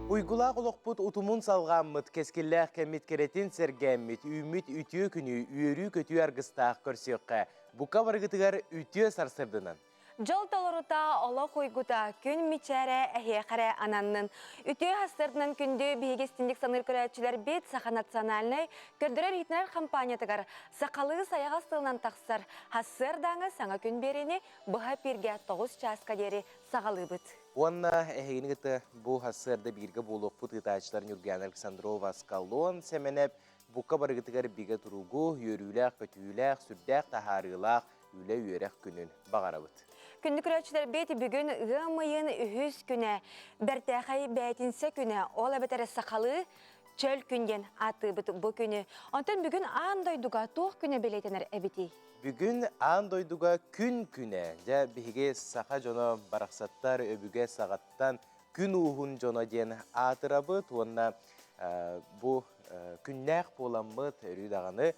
Уйгулаах олохпут утумун салҕааммыт, кэскиллээх кэммит кэрэтин сэргээммит, үүммүт үтүө күнү үөрүү-көтүү аргыстаах көрсүөххэ. Бука барыгытыгар үтүө сарсырдынан! Дьол толорута, олох уйгута, күн мичээрэ эһиэхэ эрэ ананнын. Үтүө сарсыарданан күндү биһиги истинник саныыр көрөөччүлэрбит Саха национальнай көрдөрөр-иһитинэр хампаанньатыгар сахалыы сайаҕас тылынан тахсар сарсыардааҥы саҥа күн биэриини быһа эпииргэ 9 чааска диэри саҕалыыбыт. Уонна эһигини кытта бу сарсыарда бииргэ буолуохпут ыытааччылар Ньургуяна Александрова, Скалон Сэмэнэп, бука барыгытыгар бигэ туругу, үөрүүлээх-көтүүлээх, сүрдээх таһаарыылаах үлэ-үөрэх күнүн баҕарабыт. Күндү көрөөччүлэрбит бүгүн ыам ыйын үһүс күнэ, бэртээхэй бээтинсэ күнэ, ол эбэтэр сахалыы чөл күн диэн ааттыыбыт бу күнү. Онтон бүгүн аан дойдуга туох күнэ бэлиэтэнэр эбитий? Бүгүн аан дойдуга күн күнэ. Дьэ, биһиги саха дьоно барахсаттар өбүгэ саҕаттан күн ууһун дьоно диэн аатырабыт уонна бу күннээх буоламмыт өрүү даҕаны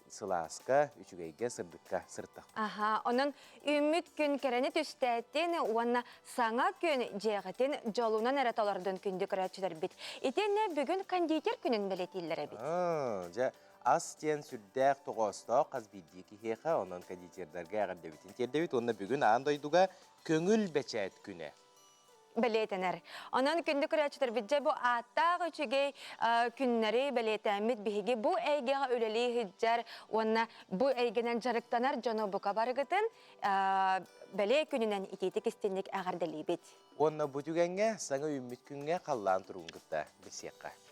сылааска, үчүгэйгэ, сырдыкка сырыттахпыт. Аха, онон үүммүт күн кэрэни түстээтин уонна саҥа күн дьиэҕитин дьолунан эрэ толордун күндү көрөөччүлэрбит. Итиэннэ бүгүн кондитер күнүн бэлиэтииллэр эбит. Дьэ, ас диэн сүрдээх тоҕоостоох хас биирдии киһиэхэ, онон кондитердарга эҕэрдэбитин тиэрдэбит уонна бүгүн аан дойдуга көҥүл бэчээт күнэ. бэлиэтэнэр. Онон күндү көрөөччүлэрбит дьэ бу ааттаах үчүгэй күннэри бэлиэтээммит биһиги бу эйгэҕэ үлэлии сылдьар уонна бу эйгэнэн дьарыктанар дьону бука барыгытын бэлиэ күнүнэн итиитик истинник эҕэрдэлиибит. Уонна бу түгэҥҥэ саҥа үүммүт күҥҥэ халлаан туругун кытта билсиэххэ.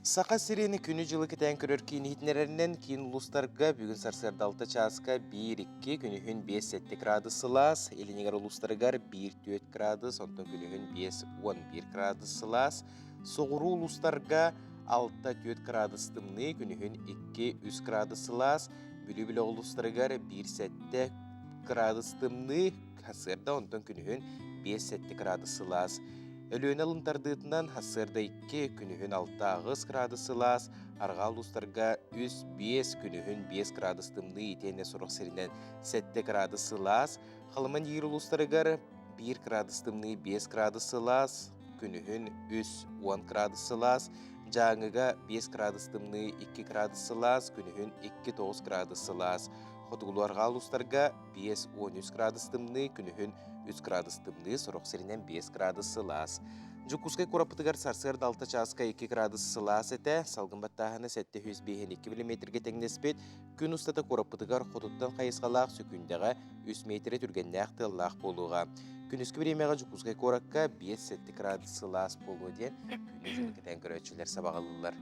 Саха сирин күнү-дьылы кэтээн көрөр киин иһитиннэрэринэн киин улуустарга бүгүн сарсыарда 6 чааска 1-2, күнүһүн 5-7 градус сылаас, илинигэр улуустарыгар 1-4 градус, онтон күнүһүн 5-11 градус сылаас, соҕуруу улуустарга 6-4 градус тымныы, күнүһүн 2-3 градус сылаас, Бүлүү бөлөх улуустарыгар 1-7 градус тымныы, сарсыарда онтон күнүһүн 5-7 градус сылаас. Өлүөнэ алын тардыытынан сарсыарда 2, күнүһүн 6-8 градус сылаас, арҕаа улуустарга 3-5, күнүһүн 5 градус тымныы итиэннэ сорох сиринэн 7 градус сылаас, Халыма Иир улуустарыгар 1 градус тымныы 5 градус сылаас, күнүһүн 3-10 градус сылаас, Дьааҥыга 5 градус тымныы 2 градус сылаас, күнүһүн 2-9 градус сылаас, Хотугулуу-арҕаа улуустарга 5-13 градус тымныы, күнүһүн 3 градус тымныы, сорох сиринэн 5 градус сылаас. Дьокуускай куораппытыгар сарсыарда 6 чааска 2 градус сылаас этэ, салгын баттааһына 752 миллиметргэ тэҥнэспит. Күн устата куораппытыгар хотуттан хайысхалаах сөкүүндэҕэ 3 миэтэрэ түргэннээх тыаллаах буолуоҕа. Күнүскү бириэмэҕэ Дьокуускай куоракка 5-7 градус сылаас буолуо диэн күнү-дьылы кэтээн көрөөччүлэр сабаҕалыыллар.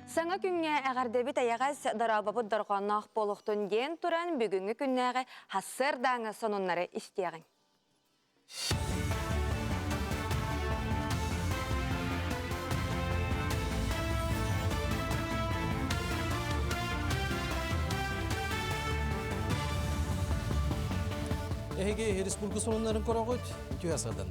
Саҥа күҥҥэ эҕэрдэбит эйэҕэс дорообобут дорҕоонноох буолуохтун диэн туран бүгүҥҥү күннээҕи сарсыардааҥы сонуннары истиэҕиҥ. Эһиги республика сонуннарын көрөҕүт, үтүө садан.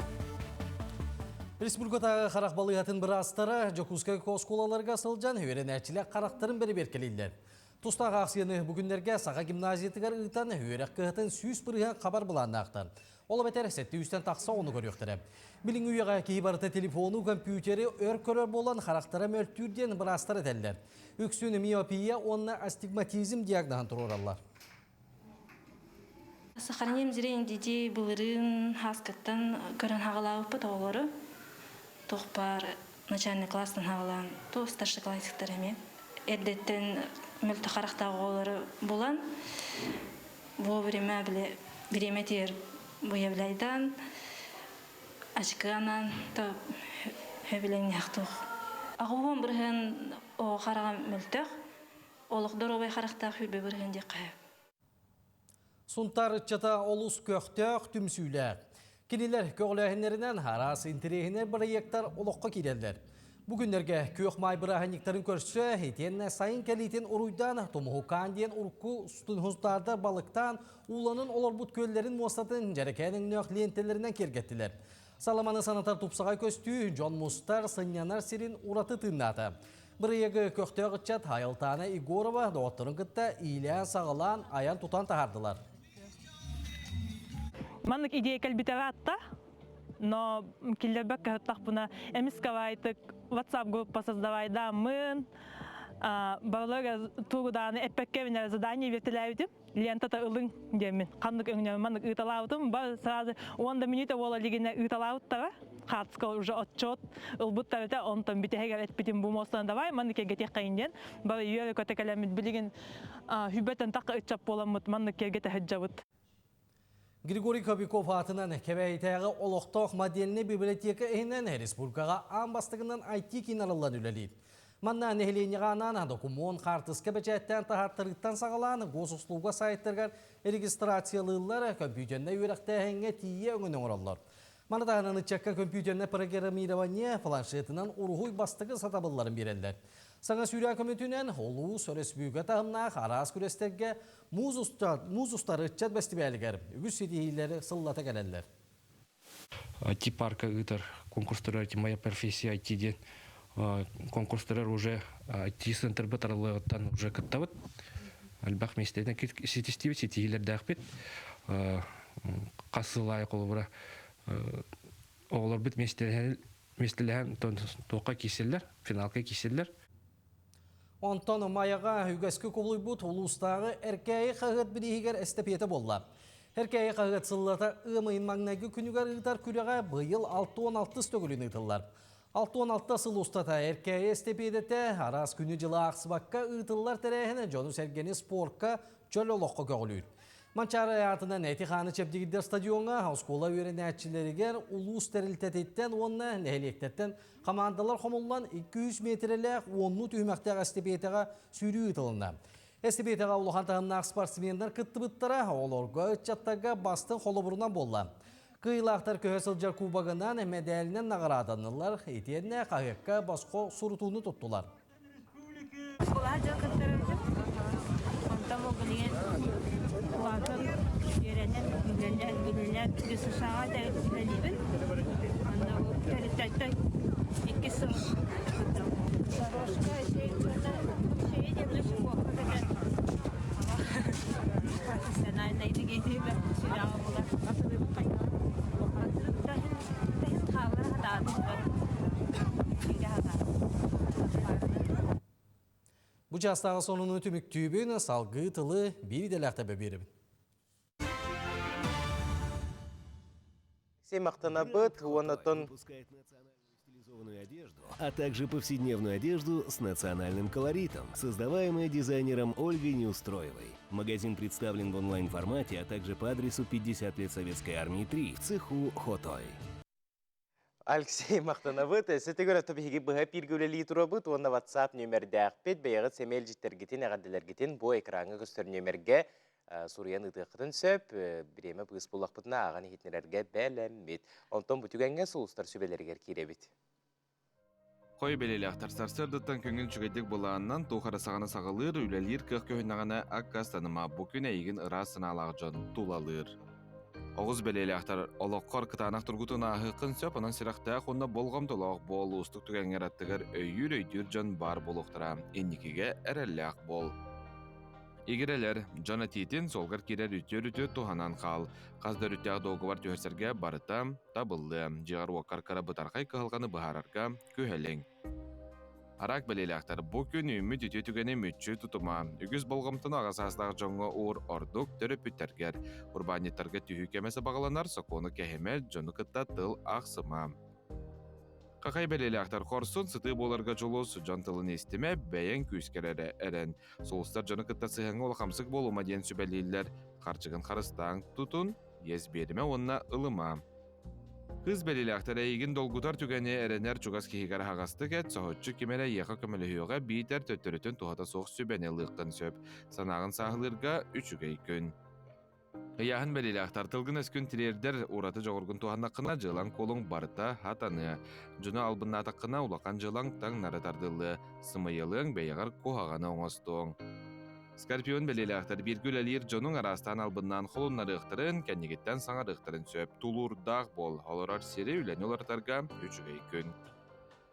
Республикатааҕы харах балыыһатын быраастара Дьокуускай оскуолаларга сылдьан үөрэнээччилэр харахтарын бэрэбиэркэлииллэр. Тустаах аахсыйаны бу күннэргэ Саха гимназиятыгар ыытан үөрэх кыһатын 100% хабар былааннаахтар. Ол эбэтэр 700-тэн тахса оҕону көрүөхтэрэ. Билиҥҥи үйэҕэ киһи барыта телефону, компьютери өр көрөр буолан харахтара мөлтүүр диэн быраастар этэллэр. Үксүн миопия уонна астигматизм диагноһын туруораллар. Сохраним зрение детей былырыын һааскаттан көрөн хаҕалаабыппыт оҕолору. Туох баар начальный класстан хаҕалаан, то старшеклассниктар эмиэ. Эрдэттэн мөлтөх харахтаах оҕолору булан, вовремя били бириэмэтигэр выявляйдаан, ачыкыанан то хөбүлэҥнээх туох. Аҕуһуон бырыһыан оҕо хараҕа мөлтөх, олох доруобай харахтаах үрбэ бырыһыан диэххэ сөп. Сунтаар ыччата олус көхтөөх түмсүүлээх. Кинилэр көҕүлээһиннэринэн араас интэриэһинэй бырайыактар олоххо киирэллэр. Бу күннэргэ Күөх Маай бырааһынньыктарын көрсө, итиэннэ сайын кэлиитин уруйдаан Тумуһукаан диэн урукку сунтаардар балыктаан, ууланан олорбут күөллэрин муостатын дьэрэкээн өҥнөөх лиэнтэлэринэн киэргэттилэр. Саламаны санатар тупсаҕай көстүү, дьон мустар, сынньанар сирин ураты тыыннаата. Бырайыагы көхтөөх ыччат Айылтаана Егорова доҕотторун кытта иилээн-саҕалаан айан-тутан таһаардылар. Маннык идея кэлбитэҕэ атта. Но киллэрбэккэ сыттахпына эмискэ WhatsApp группа создавайдааммын, барыларыгар тугу даҕаны эппэккэ эбинэр задание биэртэлээбитим. Лентата ылыҥ диэммин. Ханнык өҥнөммүн маннык ыыталаабытым. Бар сразу 10 да минута буола илигинэ ыыталаабыттара. Хаартыска уже отчет ылбыттар этэ. Онтон бүтэһигэр эппитим бу муостаны давай маннык кэргэтиэххэйин диэн. Бары үөрэ-көтө кэлэммит билигин хүбэтэн тахха ыччат буоламмыт маннык кэргэтэ сылдьабыт. Григорий Кобяков аатынан Кэбээйитээҕи олохтоох модельнай библиотека иһинэн республикаҕа аан бастакынан IT-киин арыллан үлэлиир. Манна нэһилиэнньэҕэ анаан докумуон, хаартыска бэчээттээн таһаартарыыттан саҕалаан госуслуга сайтарыгар регистрациялыыллар, компьютернай үөрэхтээһиҥҥэ тиийэ өҥөнү оҥороллор. Маны таһынан ыччакка компьютернай программирование планшетынан уруһуй бастакы сатабылларын биэрэллэр. Саҥа сүүрээ көмөтүнэн улуус, өрөспүүбүлүкэ таһымнаах араас күрэстэргэ Муус устар ыччат бэстибээлигэр үгүс ситиһиилэри сыллата кэлэллэр. IT-парка ыытар конкурстарар «Моя профессия IT» диэн конкурстарар уже IT-центрбыт арыллыаҕыттан уже кыттабыт. Элбэх миэстэтин ситистибит, ситиһиилэрдээхпит. Хас сыл аайы холобура оҕолорбут миэстэлэһэн туохха киирсэллэр, финалга киирсэллэр. Онтон Майаҕа үгэскэ кубулуйбут улуустааҕы Эркээйи хаһыат бирииһигэр эстэпиэтэ буолла. Эркээйи хаһыат сыллата ыам ыйын маҥнайгы күнүгэр ыытар күрэҕэ быйыл 66 төгүлүн ыытыллар. 66 сыл устата Эркээйи эстэпиэдэтэ араас күнү-дьылы аахсыбакка ыытыллар тэрээһинэ дьону-сэргэни спорка, чөл олоххо көҕүлүүр. Манчаары аатынан эти-хааны чэбдигирдэр стадиоҥҥа оскуола үөрэнээччилэригэр улуус тэрилтэтиттэн уонна нэһилиэктэртэн Хамаандалар хомуллан 200 миэтэрэлээх уоннуу түһүмэхтээх эстэпиэтэҕэ сүүрүү ыытылынна. Эстэпиэтэҕэ улахан таһымнаах спортсменнар кыттыбыттара, оҕолорго, ыччаттарга бастыҥ холобурунан буолла. Кыайыылаахтар көһө сылдьар кубогынан, мэдээлинэн наҕараадаланнылар, итиэннэ хаһыакка босхо сурутууну туттулар. Оскуолаҕа дьыл кыттарым онтон ол билигин улаатан үөрэнэн үлэлээн үлэлээн ДЮСШ-ҕа үлэлиибин онно тэрилтэттэн иккис сыл кыттабын дорожка профессиональнай сүрэҕэ буолар хааллара сатаатым Бу чаастааҕы сонуну түмүктүүбүн, салгыы тылы биир идэлээх тэбэ биэрэбин. Алексей махтанабыт, уонна а также повседневную одежду с национальным колоритом, создаваемую дизайнером Ольгой Неустроевой. Магазин представлен в онлайн-формате, а также по адресу 50 лет Советской Армии 3 в цеху Хотой. Алексей махтанабыт. Сэтигэр өттө биһиги быһа пииргэ үлэлии турабыт уонна WhatsApp нүөмэрдээхпит. Бэйэҕит сэмэлдьиттэргитин, эҕэрдэлэргитин бу экраҥҥа көстөр нүөмэргэ суруйан ыытыаххытын сөп. Бириэмэ быыс буллахпытына ааҕан иһитиннэрэргэ бэлэммит. Онтон бу түгэҥҥэ сулустар сүбэлэригэр киирэбит. Хой бэлиэлээхтэр сарсыардаттан көҥүл үчүгэйдик былаанынан туох эрэ саҕаны саҕалыыр, үлэлиир кыах көһүннэҕинэ аккаастаныма, бу күн эйигин ыраас санаалаах дьон тулалыыр. Оҕус бэлиэлээхтэр олоххор кытаанах тургутун ааһыаххын сөп, онон сүрэхтээх уонна болҕомтолоох буол, уустук түгэҥҥэр аттыгар өйүүр-өйдүүр дьон баар буолуохтара, инникигэ эрэллээх буол. Игирэлэр, дьон этиитин суолгар киирэр үтүө-үтүө туһанан хаал. Хас да өрүттээх дуогабар түһэрсэргэ барыта табыллыа. Дьиэҕэр-уоккар кыра бытархай кыһалҕаны быһаарарга күһэлиҥ. Араак бэлиэлээхтэр бу күн үүммүт үтүө түгэни мүччү тутума. Үгүс болҕомтону аҕа саастаах дьоҥҥо уур ордук төрөппүттэргэр. Урбаанньыттарга түһүү кэмэ сабаҕаланар, сокуону кэһимэ, дьону кытта тыл ахсыма. Хахай бэлиэлээхтэр хорсун, сытыы буоларга дьулус, дьон тылын истимэ, бэйэҥ күүскэр эрэ эрэн. Сулустар дьону кытта сыһыаҥҥа улахамсык буолума диэн сүбэлииллэр. Харчыгын харыстааҥ, тутун, иэс биэримэ уонна ылыма. Кыыс бэлиэлээхтэр эйигин долгутар түгэни эрэнэр чугас киһигэр аһаҕастык эт, соһуччу ким эрэ эйиэхэ көмөлөһүөҕэ биитэр төттөрүтүн туһата суох сүбэни ылыаххын сөп. Санааҕын сааһылыырга үчүгэй күн. Ыйааһын бэлиэлээхтэр тылгын-өскүн тириэрдэр ураты дьоҕургун туһаннаххына дьыалаҥ-куолуҥ барыта хатаныа. Дьону албыннаатаххына улахан дьыалаҥ таҥнары тардыллыа, сымыйалыаҥ бэйэҕэр куһаҕаны оҥостуоҥ. Скорпион бэлиэлээхтэр бииргэ үлэлиир дьонуҥ араастаан албыннаан холуннарыахтарын, кэннигиттэн саҥарыахтарын сөп. Тулуурдаах буол, олорор сири үлэни уларытарга үчүгэй күн.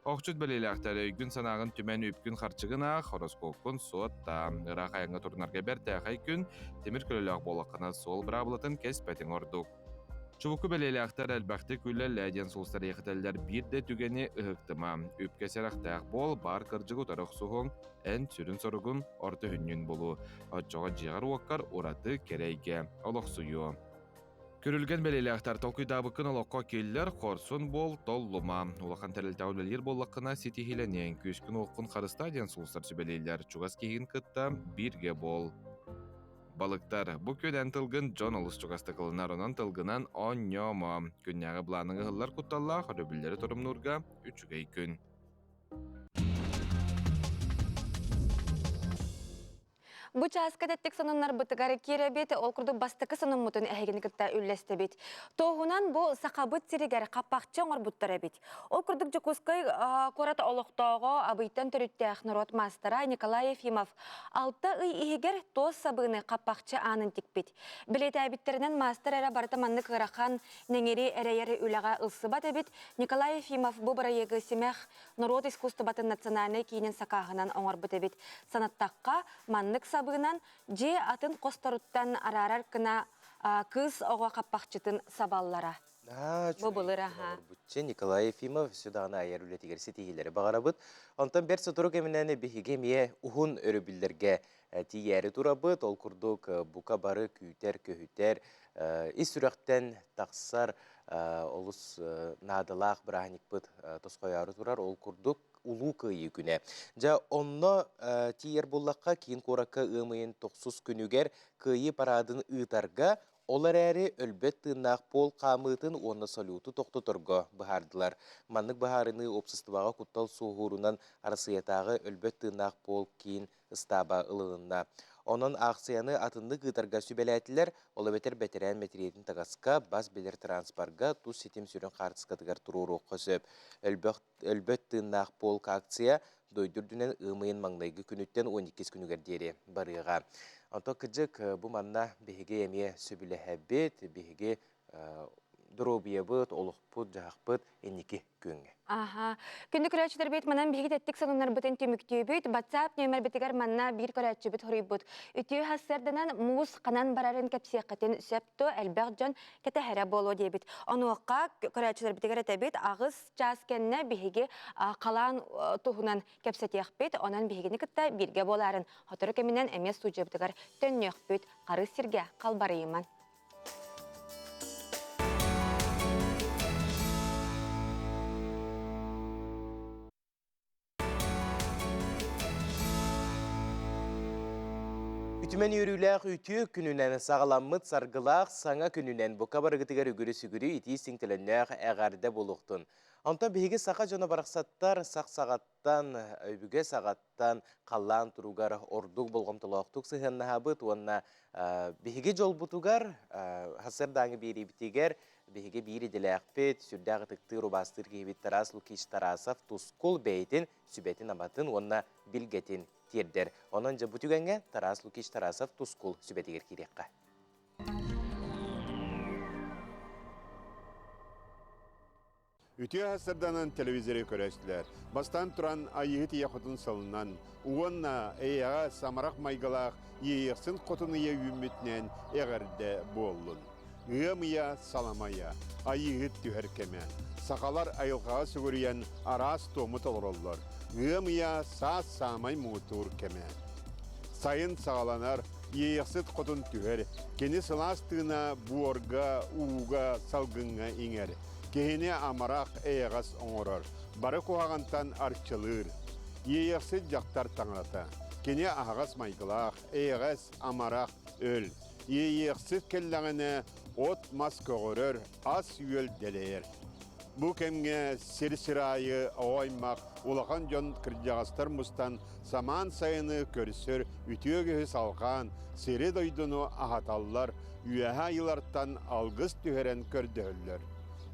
Охчут бэлиэлээхтэр өйгүн-санааҕын түмэн үпкүн-харчыгын аах, хороскуопкун суоттаа. Ыраах айаҥҥа турунарга бэртээхэй күн, тимир көлөлөөх буоллаххына суол быраабылатын кэспэтиҥ ордук. Чубуку бэлиэлээхтэр элбэхтик үлэлээ диэн сулустар иэхэтэллэр биир да түгэни ыһыктыма. Үпкэ сэрэхтээх буол, баар кырдьык утары охсуһуҥ, эн сүрүн соругун орто хүннүн булуу. Оччоҕо дьиэҕэр-уоккар ураты кэрэйгэ олохсуйуо. Күрүлгэн бэлиэлээхтэр толкуйдаабыккын олоххо киллэр, хорсун буол, толлума. Улахан тэрилтэҕэ үлэлиир буоллаххына ситиһиилэниэҥ, күүскүн-уоххун харыстаа диэн сулустар сүбэлииллэр. Чугас киһигин кытта бииргэ буол. Балыктар, бу күн эн тылгын дьон олус чугастык ылынар, онон тылгынан оонньоомо. Күннээҕи былааныҥ ыһыллар кутталлаах, өрөбүллэри торумнуурга үчүгэй күн. Бу чааска тэттик сонуннарбытыгар киирэбит, ол курдук бастакы сонуммутун эһигини кытта үллэстэбит. Туоһунан бу Сахабыт сиригэр хаппахчы оҥорбуттар эбит. Ол курдук Дьокуускай куорат олохтооҕо Абыйтан төрүттээх норуот маастара Николай Ефимов Алта ый иһигэр туос сабыыны хаппахчы аанын тикпит. Бэлиэтээбиттэринэн маастар эрэ барыта маннык ыарахан, нэҥири эрэйэр үлэҕэ ылсыбат эбит. Николай Ефимов бу бырайыагы Симэх норуот искусствотын национальнай киинин сакааһынан оҥорбут эбит. Санаттахха, маннык сабыынан дьиэ атын хосторуттан араарар гына кыыс оҕо хаппахчытын сабаллара. Бу былыр аха. Бучча Николай Ефимов өссө даҕаны айар үлэтигэр ситиһиилэри баҕарабыт. Онтон бэрт сотору кэминэн биһиги эмиэ уһун өрөбүллэргэ тиийээри турабыт. Ол курдук бука бары күүтэр, көһүтэр, ис сүрэхтэн тахсар олус наадалаах бырааһынньыкпыт тосхойоору турар. Ол курдук Улуу Кыайыы күнэ. Дьэ, онно тиийэр буоллахха, киин куоракка ыам ыйын тохсус күнүгэр Кыайыы параадын ыытарга Ол эрээри өлбөт тыыннаах пол хаамыытын уонна салюту тохтоторго быһаардылар. Маннык быһаарыныы уопсастыбаҕа куттал суоһуурунан Арассыыйатааҕы өлбөт тыыннаах пол киин ыстааба ылылынна. Онон аахсыйаны атыннык ыытарга сүбэлээтилэр, ол эбэтэр бэтэрээн мэтириэтин таҥаска, бас билэр транспорга тус ситим сүрүн хаартыскатыгар туруоруохха сөп. Өлбөх Өлбөт тыыннаах полк акция дойду үрдүнэн ыам ыйын маҥнайгы күнүттэн 12 күнүгэр диэри барыаҕа. Онтон кыдьык бу манна биһиги эмиэ сөбүлэһэбит, биһиги доруобуйабыт, олохпут, дьаһахпыт инники күөҥҥэ. Аха. Күндү көрөөччүлэрбит манан биһиги тэттик сонуннарбытын түмүктүүбүт. WhatsApp нүөмэрбитигэр манна биир көрөөччүбүт хоруйбут. Үтүө сарсыарданан муус ханан барарын кэпсиэххитин сөп дуо элбэх дьон кэтэһэрэ буолуо диэбит. Онуоха көрөөччүлэрбитигэр этэбит аҕыс чаас кэннэ биһиги халаан туһунан кэпсэтиэхпит, онон биһигини кытта бииргэ буолаарын сотору кэминэн эмиэ студиябытыгар төннүөхпүт, харыс сиргэ халбарыйыман. Үтүмэн үөрүүлээх үтүө күнүнэн саҕаламмыт саргылаах саҥа күнүнэн бука барыгытыгар үгүрү-сүгүрү итии сиҥтэлэннээх эҕэрдэ буолуохтун. Онтон биһиги саха дьоно барахсаттар сах саҕаттан, өбүгэ саҕаттан халлаан туругар ордук болҕомтолоохтук сыһыаннаһабыт уонна биһиги дьолбутугар сарсыардааҥы биэриибитигэр Биһиги биир идэлээхпит, сүрдээх ытыктыыр, убаастыыр киһибит Тарас Лукич Тарасов тускул бэйэтин сүбэтин-аматын уонна билгэтин тиэрдэр. Онон дьэ бу түгэҥҥэ Тарас Лукич Тарасов тускул сүбэтигэр киириэххэ. Үтүө сарданан телевизоры көрөстүлэр. Бастаан туран Айыыһыт ийэ хотун сылынан уонна эйэҕэ самарах майгылаах Иэйэхсин хотун ыйа үүммүтүнэн эҕэрдэ буоллун. Ыам ыйа, салама ыйа, Айыыһыт түһэр кэмэ. Сахалар айылҕаҕа сүгүрүйэн араас туому толороллор. Ыам ыйа саас саамай муҥутуур кэмэ. Сайын саҕаланар, Иэйэхсит хотун түһэр, кини сылаас тыына буорга, ууга, салгыҥҥа иҥэр. Киһини амарах, эйэҕэс оҥорор, бары куһаҕантан арчылыыр. Иэйэхсит дьахтар таҥарата. Кини аһаҕас майгылаах, эйэҕэс, амарах, өл. Иэйиэхсит кэллэҕинэ от-мас көҕөрөр, ас-үөл дэлэйэр. Бу кэмҥэ сир-сир аайы оҕо аймах, улахан дьон кырдьаҕастар мустан самаан сайыны көрсөр үтүө үгэһи салҕаан, сири-дойдуну аһаталлар, үөһэ айыылартан алгыс түһэрэн көрдөһөллөр.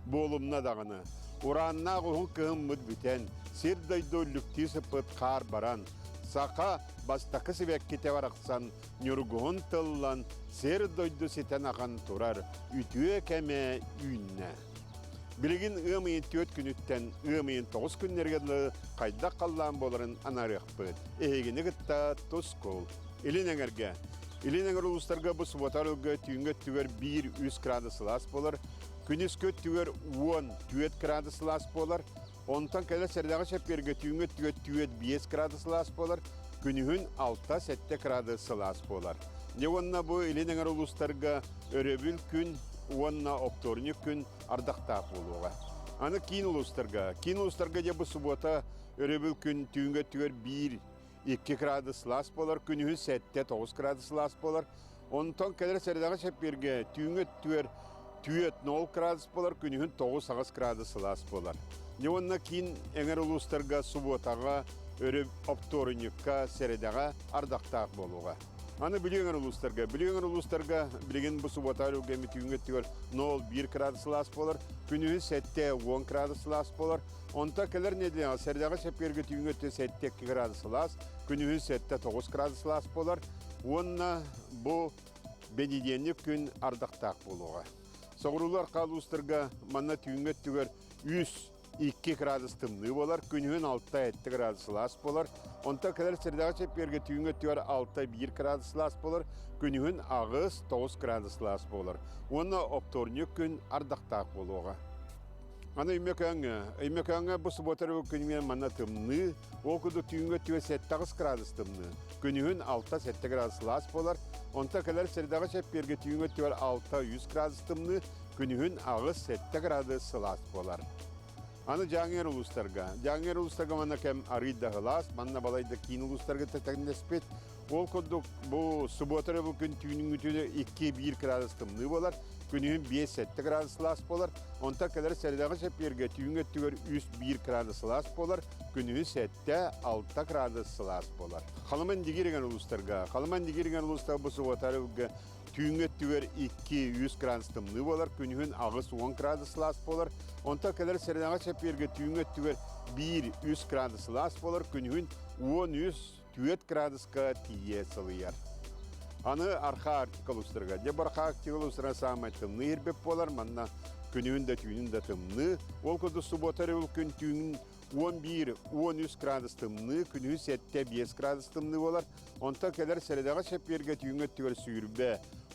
Буолумна даҕаны, урааннаах уһун кыһыммыт бүтэн, сир-дойду үллүктүү сыппыт хаар баран, саха бастакы сибэккитэ барахсан ньургуһун тыллан, сир-дойду ситэн ахан турар үтүө кэмэ үүннэ. Билигин ыам ыйын түөрт күнүттэн ыам ыйын тоҕус күннэригэр дылы хайдах халлаан буоларын анаарыахпыт. Эһигини кытта тускул. Илин эҥэргэ. Илин эҥэр улуустарга бу суббота арылга түүҥҥү өттүгэр 1-3 градус сылаас буолар. Күнүскү өттүгэр 10-4 градус сылаас буолар. Онтон кэлэр сэрдэҕэ чэппиэргэ түүҥҥү өттүгэр 4-5 градус сылаас буолар. Күнүһүн 6-7 градус сылаас буолар. Дьэ уонна бу илин эҥэр улуустарга өрөбүл күн уонна оптуорунньук күн ардахтаах буолуоҕа. Аны киин улуустарга. Киин улуустарга дьэ бу субуота өрөбүл күн түүҥҥү өттүгэр 1 2 градус сылаас буолар, күнүһүн 7-9 градус сылаас буолар. Онтон кэлэр сэрэдэҕэ чэппиэргэ түүҥҥү өттүгэр 4-0 градус буолар, күнүһүн 9-8 градус сылаас буолар. Дьэ уонна киин эҥэр улуустарга субуотаҕа, өрө оптуорунньукка, сэрэдэҕэ ардахтаах буолуоҕа. Аны Бүлүү эҥэр улуустарга. Бүлүү эҥэр улуустарга билигин бу субуота өрүлгэми түүҥҥү өттүгэр 0-1 градус сылаас буолар, күнүһүн 7-10 градус сылаас буолар. Онтон кэлэр нэдиэлэҕэ сэрэдэҕэ чэппиэргэ түүҥҥү өттү 7-2 градус сылаас, күнүһүн 7-9 градус сылаас буолар уонна бу бэнидиэнньик күн ардахтаах буолуоҕа. Соҕуруулар хаалуустарга манна түүҥҥү өттүгэр 3-2 градус тымныы буолар, күнүһүн 6-7 градус сылаас буолар. Онтон кэлэр сэрэдэҕэ чэппиэргэ түүҥҥү өттүгэр 6-1 градус сылаас буолар, күнүһүн 8-9 градус сылаас буолар. Уонна оптуорунньук күн ардахтаах буолуоҕа. Аны Өймөкөөҥҥө, Өймөкөөҥҥө бу субуота эрэ күнүгэр манна тымныы, ол курдук түүҥҥү өттүгэр 7-8 градус тымныы, күнүһүн 6-7 градус сылаас буолар, онтон кэлэр сэрэдэҕэ чэппиэргэ түүҥҥү өттүгэр 6-3 градус тымныы, күнүһүн 8-7 градус сылаас буолар. Аны Дьааҥы улуустарга. Дьааҥы улуустарга манна кэм арыый да сылаас, манна балайда киин улуустарга тэҥнэспит. Ол курдук бу субуота эрэ бу күн түүнүҥҥүтүнэ 2-1 градус тымныы буолар, күнүһүн 5-7 градус сылаас буолар. Онтон кэлэр сэрэдэҕэ чэппиэргэ түүҥҥү өттүгэр 3-1 градус сылаас буолар, күнүһүн 7-6 градус сылаас буолар. Халыма Индигир улуустарга, Халыма Индигир улуустарга бу субуота эрэ түүҥҥү өттүгэр 2-3 градус тымныы буолар, күнүһүн 8-10 градус сылаас буолар. Онтон кэлэр сэрэдэҕэ чэппиэргэ түүҥҥү өттүгэр 1-3 градус сылаас буолар, күнүһүн 13 4 градуска тиийэ сылыйар. Аны Арха Арктика улуустарыгар. Дьэ, бу Арха Арктика улуустара саамай тымныы ирбит буолар. Манна күнүһүн да түүнүн да тымныы. Ол курдук субуота өрөбүл күн түүн 11-13 градус тымныы, күнүһүн 7-5 градус тымныы буолар. Онтон кэлэр сэрэдэҕэ чэппиэргэ түүҥҥү өттүгэр сүүрбэ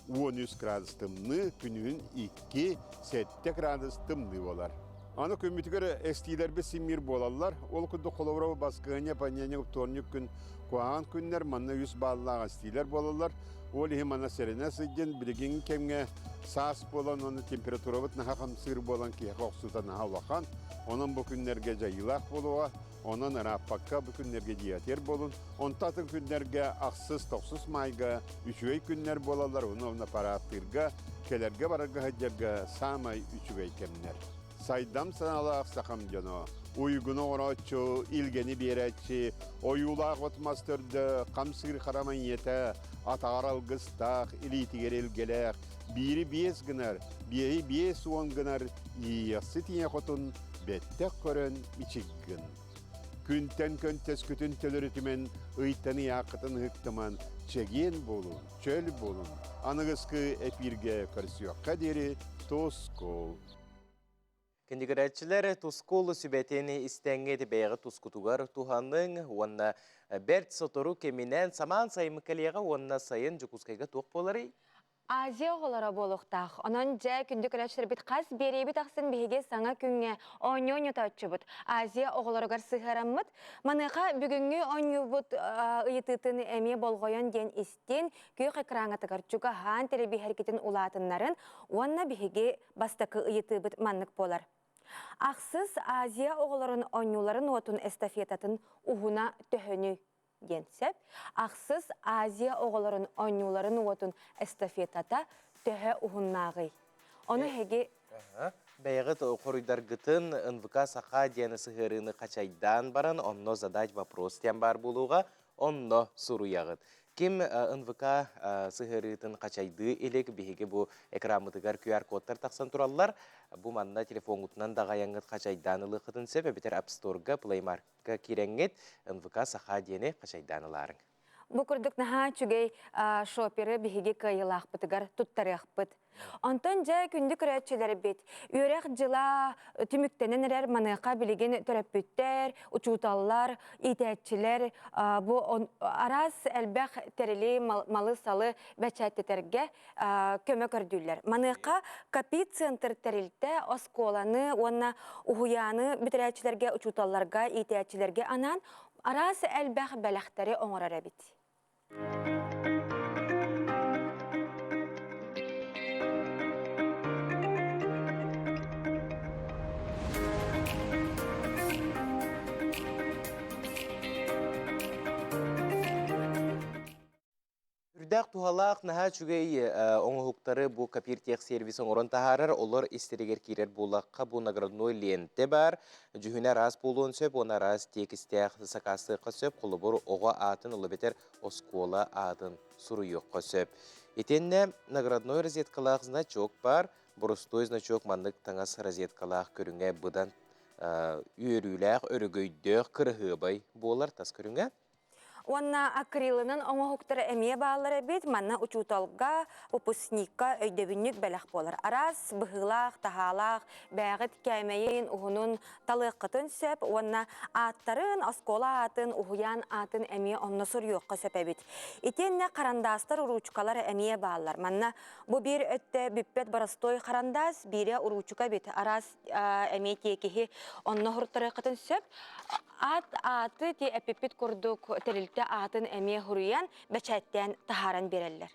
13 градус тымныы, күнүһүн 2-7 градус тымныы буолар. Аны күммүтүгэр эстиилэрбит симмиир буолаллар. Ол курдук холобура баскыһыанньа, понедельник, вторник күн куһаҕан күннэр, манна үс бааллаах эстиилэр буолаллар. Ол иһин манна сэрэнэ сылдьан, билигин кэмҥэ саас буолан, уонна температурабыт наһаа хамсыыр буолан киһиэхэ охсуута наһаа улахан. Онон бу күннэргэ дьайыылаах буолуоҕа. Онон ырааппакка бу күннэргэ диэтиэр буолун. Онто атын күннэргэ ахсыс, тохсус маайга үчүгэй күннэр буолаллар. Уонна парааттыырга, кэлэргэ-барарга сылдьарга саамай үчүгэй кэмнэр. Сайдам санаалаах сахам дьоно, уйгуну оҥорооччу, илгэни биэрээччи, ойуулаах от-мас төрдө, хамсыыр харама ийэтэ, атаҕар алгыстаах, илиитигэр илгэлээх, биири биэс гынар, биэһи 50 гынар иэйиэхсит ийэ хотун бэттэх көрөн ичик гын. Күнтэн көнтөскүтүн төлөрүтүмэн, ыйтан ыйааххытын ыһыктыман, чэгиэн буолун, чөл буолун. Аныгыскы эпииргэ көрсүөххэ диэри тускул. Кинигирээччилэр Тускул сүбэтин истэҥҥит бэйэҕит тускутугар туһаныҥ уонна бэрт сотору кэминэн самаан сайыммыт кэлиэҕэ уонна сайын Дьокуускайга туох буоларый? Азия оҕолоро буолуохтаах. Онон дьэ күндү көрөөччүлэрбит хас биэриибит ахсын биһиги саҥа күҥҥэ оонньуу оонньотооччубут. Азия оҕолоругар сыһыараммыт. Маныаха бүгүҥҥү оонньуубут ыйытыытын эмиэ болҕойон диэн истин, күөх экраҥҥытыгар чугаһаан тэлэбииһэргитин улаатыннарын уонна биһиги бастакы ыйытыыбыт маннык буолар. Ахсыс Азия оҕолорун оонньууларын уотун эстафетатын уһуна төһөнүй? диэн сөп. Ахсыс Азия оҕолорун оонньууларын уотун эстафетата төһө уһуннааҕый? Ону эһиги Бэйэҕит хоруйдаргытын НВК Саха диэн сыһыарыыны хачайдаан баран, онно задать вопрос диэн баар буолуоҕа, онно суруйаҕыт. Ким НВК сыһыарыытын хачайдыы илик, биһиги бу экраммытыгар QR-кодтар тахсан тураллар. Бу манна телефоҥҥутунан даҕайаҥҥыт хачайдаан ылыаххытын сөп, эбэтэр App Store-га, Play Market киирэҥҥит НВК Саха диэни хачайдаан ылаарыҥ. Бу курдук наһаа үчүгэй шоперы биһиги кыайыылаахпытыгар туттарыахпыт. Онтон дьэ күндү көрөөччүлэрбит, үөрэх дьыла түмүктэнэн эрэр маныаха билигин төрөппүттэр, учууталлар, иитээччилэр бу араас элбэх тэрили, малы-салы бэчээттэтэргэ көмө көрдүүллэр. Маныаха Капи центр тэрилтэ оскуоланы уонна уһуйааны бүтэрээччилэргэ, учууталларга, иитээччилэргэ анаан араас элбэх бэлэхтэри оҥорор эбит. Үрдээх туһалаах наһаа үчүгэй оҥоһуктары бу Копиртехсервис оҥорон таһаарар, олор истэригэр киирэр буоллахха бу наградной лиэнтэ баар, дьүһүнэ араас буолуон сөп уонна араас тиэкистээх сакаастыахха сөп, холобур, оҕо аатын ол эбэтэр оскуола аатын суруйуохха сөп. Итиэннэ наградной розеткалаах значок баар, боростуой значок маннык таҥас розеткалаах көрүҥэ быдан үөрүүлээх, өрөгөйдөөх, кыраһыабай буолар тас көрүҥэ. Уонна акрилынан оҥоһуктара эмиэ бааллар эбит. Манна учууталга, выпускникка өйдөбүнньүк бэлэх буолар. Араас быһыылаах, таһаалаах, бээҕит кээмэйин, уһунун талыаххытын сөп уонна ааттарын, оскуола аатын, уһуйаан аатын эмиэ онно суруйуохха сөп эбит. Итиэннэ харандаастар, уруучукалар эмиэ бааллар. Манна бу биир өттө бүппэт боростуой харандаас, биирэ уруучука эбит. Араас эмиэ тиэкиһи онно суруттарыаххытын сөп. Аат ааты ти эппиппит курдук тэрилтэ аатын эмиэ суруйан, бэчээттээн таһааран биэрэллэр.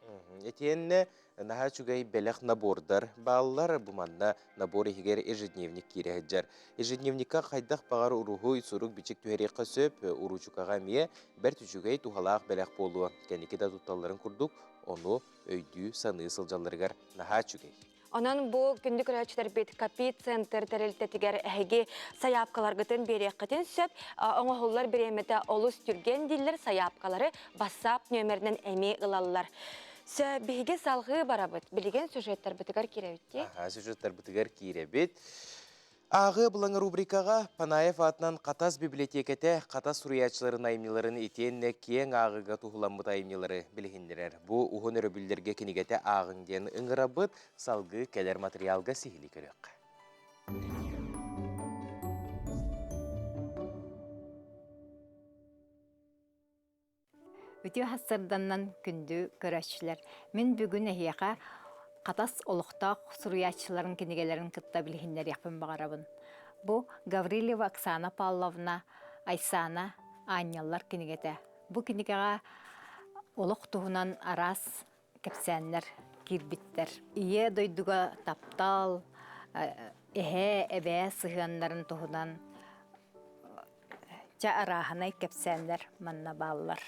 Итиэннэ наһаа үчүгэй бэлэх набордар бааллар. Бу манна набор иһигэр ежедневник киирэ сылдьар. Ежедневникка хайдах баҕар уруһуй, сурук-бичик түһэриэххэ сөп, уруучукаҕа эмиэ бэрт үчүгэй туһалаах бэлэх буолуо. Кэнники да тутталларын курдук, ону өйдүү-саныы сылдьалларыгар наһаа үчүгэй. Онон бу күндү көрөөччүлэрбит Капи центр тэрилтэтигэр эһиги сайаапкаларгытын биэриэххитин сөп. Оҥоһуллар бириэмэтэ олус түргэн дииллэр сайаапкалары WhatsApp нүөмэринэн эмиэ ылаллар. Сө, биһиги салҕыы барабыт. Билигин сюжеттарбытыгар киирэбит дии. Аха, сюжеттарбытыгар киирэбит. Ааҕыы абылаҥа рубрикаҕа Панаев аатынан Хатас библиотекэтэ Хатас суруйааччыларын айымньыларын итиэннэ киэҥ ааҕыыга туһуламмыт айымньылары билиһиннэрэр. Бу уһун өрөбүллэргэ кинигэтэ ааҕыҥ диэн ыҥырабыт, салгыы кэлэр материалга сиһилии көрүөххэ. Үтүө сарданнан күндү көрөөччүлэр! Мин бүгүн эһиэхэ Хатас олохтоох суруйааччыларын кинигэлэрин кытта билиһиннэриэхпин баҕарабын. Бу Гаврильева Оксана Павловна Айсана Аанньаллар кинигэтэ. Бу кинигэҕэ олох туһунан араас кэпсээннэр киирбиттэр. Ийэ дойдуга таптал, эһээ, эбээ сыһыаннарын туһунан Чэ арааһынай кэпсээннэр манна бааллар.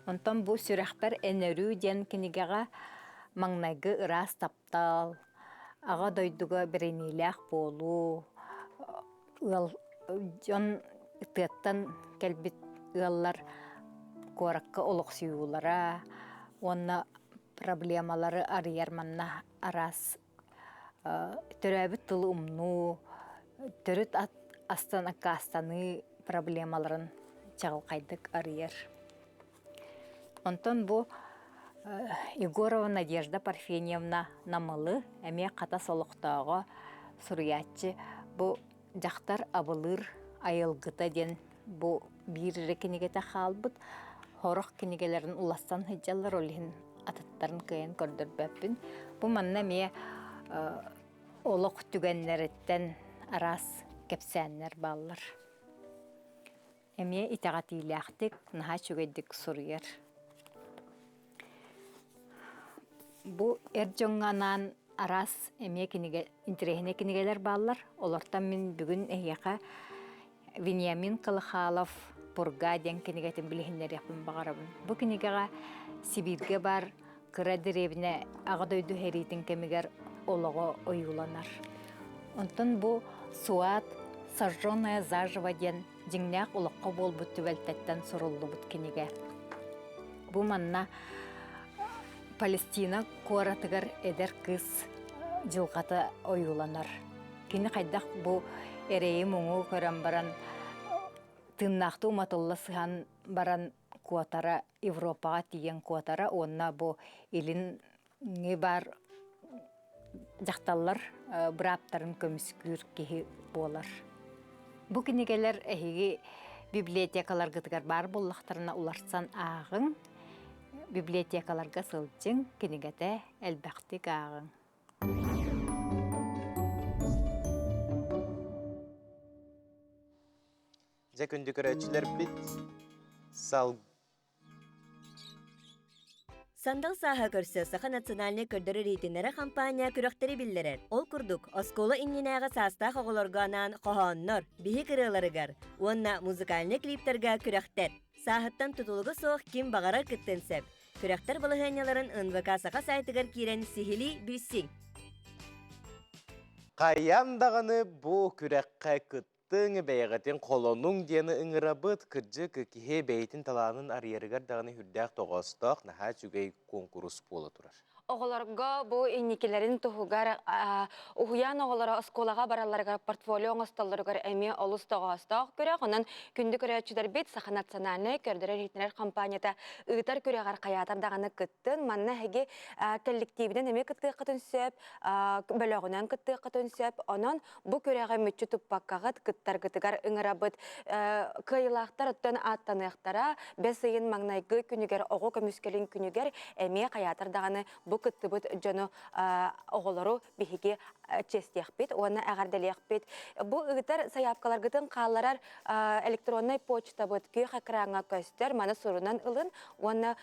Онтон бу «Сүрэхпэр эн өрүү» диэн кинигэҕэ маҥнайгы ыраас таптал, аҕа дойдуга бэриниилээх буолуу, ыал дьон тыаттан кэлбит ыаллар куоракка олохсуйуулара уонна проблемалары арыйар манна араас төрөөбүт тылы умнуу, төрүт астан аккаастаныы проблемаларын чаҕылхайдык арыйар. Онтон бу Егорова Надежда Парфеньевна Намылы эмиэ Хатас олохтооҕо суруйааччы бу дьахтар абылыыр айылгыта диэн бу биир эрэ кинигэтэ хаалбыт. Сорох кинигэлэрин улассан сылдьаллар, ол иһин атыттарын кыайан көрдөрбөппүн. Бу манна эмиэ олох түгэннэриттэн араас кэпсээннэр бааллар. Эмиэ итэҕэтиилээхтик, наһаа үчүгэйдик суруйар. Бу эр дьоҥҥо анаан араас эмиэ кинигэ, интэриэһинэй кинигэлэр бааллар. Олортон мин бүгүн эһиэхэ Вениамин Кылыхалов «Пурга» диэн кинигэтин билиһиннэриэхпин баҕарабын. Бу кинигэҕэ Сибииргэ баар кыра дэриэбинэ Аҕа дойду сэриитин кэмигэр олоҕо ойууланар. Онтон бу Суат «Сожженная заживо» диэн дьиҥнээх олоххо буолбут түбэлтэттэн суруллубут кинигэ. Бу манна Палестина куоратыгар эдэр кыыс дьылҕата ойууланар. Кини хайдах бу эрэйи-муҥу көрөн баран тыыннаахтыы уматылла сыһан баран куотара, Европаҕа тиийэн куотара уонна бу илиҥҥи баар дьахталлар бырааптарын көмүскүүр киһи буолар. Бу кинигэлэр эһиги библиотекаларгытыгар баар буоллахтарына уларсан ааҕыҥ, библиотекаларга сылдьыҥ, кинигэтэ элбэхтик ааҕыҥ. Дьэ күндү көрөөччүлэрбит сал Сандал сааһа көрсө Саха национальнай көрдөрөр иһитиннэрэр хампаанньа күрэхтэри биллэрэр. Ол курдук, оскуола иннинээҕи саастаах оҕолорго анаан хоһооннор, биһик ырыаларыгар уонна музыкальнай клиптарга күрэхтэр. Сааһыттан тутулуга суох ким баҕарар кыттыан сөп. Күрэхтэр балаһыанньаларын НВК Саха сайтыгар киирэн сиһилии билсиҥ. Хайаан даҕаны бу күрэххэ кыттыҥ, бэйэҕитин холонуҥ диэни ыҥырабыт. Кырдьык, киһи бэйэтин талаанын арыйарыгар даҕаны сүрдээх тоҕоостоох, наһаа үчүгэй куонкурус буола турар. Оҕолорго бу инникилэрин туһугар уһуйаан оҕолоро оскуолаҕа баралларыгар портфолио оҥостоллоругар эмиэ олус тоҕоостоох күрэх. Онон күндү көрөөччүлэрбит Саха национальнай көрдөрөр-иһитиннэрэр компанията ыытар күрэҕэр хайаатар даҕаны кыттын. Манна эһиги коллективинэн эмиэ кыттыаххытын сөп, бөлөҕүнэн кыттыаххытын сөп. Онон бу күрэҕи мүччү туппаккаҕыт кыттаргытыгар ыҥырабыт. Кыайыылаахтар оттон ааттаныахтара. Бэс ыйын маҥнайгы күнүгэр оҕо көмүскэлин күнүгэр эмиэ хайаатар даҕаны бу кыттыбыт дьону оҕолору биһиги чиэстиэхпит уонна эҕэрдэлиэхпит. Бу ыытар сайаапкаларгытын хаалларар электроннай почтабыт күөх экраҥҥа көстөр. Маны сурунан ылын уонна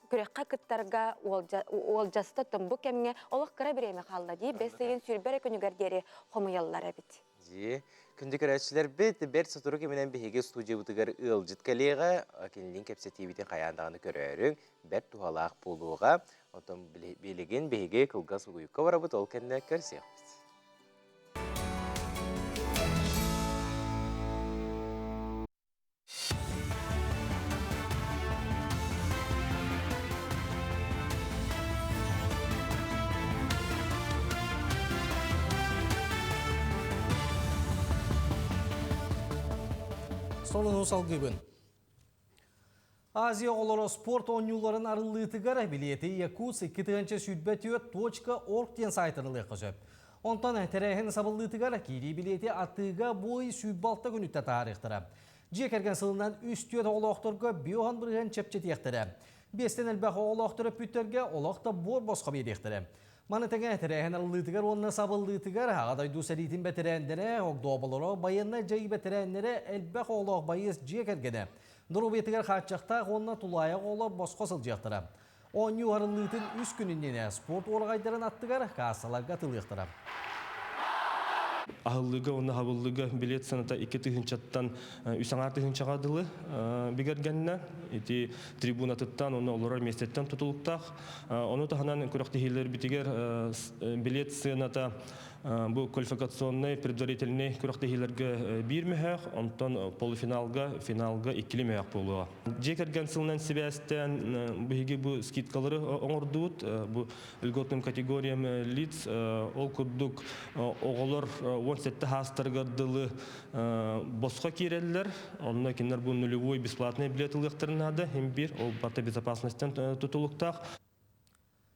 күрэххэ кыттарга уолдьаста бу кэмҥэ олох кыра бириэмэ хаалла дии бэс ыйын 20 эрэ күнүгэр диэри хомуйаллар эбит. Дии. Күндү көрөөччүлэрбит, бэрт сотору кэминэн биһиги студиябытыгар ыалдьыт кэлиэҕэ, кинилиин кэпсэтиибитин хайаан даҕаны көрөөрүҥ, бэрт туһалаах буолуоҕа. Оттон билигин биһиги кылгас угуйукка барабыт, ол кэннэ көрсүөхпүт. Сонуну салгыыбын. Азия оҕолоро спорт оонньууларын арыллыытыгар билиэти Якутск 2024 .орг диэн сайтан ылыахха сөп. Онтон тэрээһин сабыллыытыгар киирии билиэти атыыга бу ый 26 күнүттэ таһаарыахтара. Дьиэ кэргэн сылынан үс-түөрт оҕолоохторго биоһан бырыһыан чэпчэтиэхтэрэ. Биэстэн элбэх оҕолоох төрөппүттэргэ олох да буор босхо биэриэхтэрэ. Маны тэҥэ тэрээһин арыллыытыгар уонна сабыллыытыгар Аҕа дойду сэриитин бэтэрээннэрэ, огдооболоро, байыаннай дьайыы бэтэрээннэрэ элбэх оҕолоох байыас дьиэ кэргэнэ, доруобуйатыгар хааччахтаах уонна тулаайах оҕолор босхо сылдьыахтара. Оонньуу арыллыытын үс күн иннинэ спорт уораҕайдарын аттыгар каассаларга атылыахтара. Аһыллыыга уонна хабыллыыга билет сыаната 2 тыһыынчаттан үс аҥаар тыһыынчаҕа дылы бигэргэннэ. Ити трибунатыттан уонна олорор миэстэттэн тутулуктаах. Ону таһынан күрэхтэһиилэрбитигэр билет сыаната бу квалификационнай предварительный күрэхтэһиилэргэ биир мөһөөх, онтон полуфиналга, финалга иккили мөһөөх буолуоҕа. Дьиэ кэргэн сылынан сибээстээн биһиги бу скидкалары оҥордубут. Бу льготным категориям лиц ол курдук оҕолор 17 хаастарыгар дылы босхо киирэллэр. Онно кинилэр бу нулевой бесплатный билет ылыахтарын наада. Им биир ол барыта безопасностьтан тутулуктаах.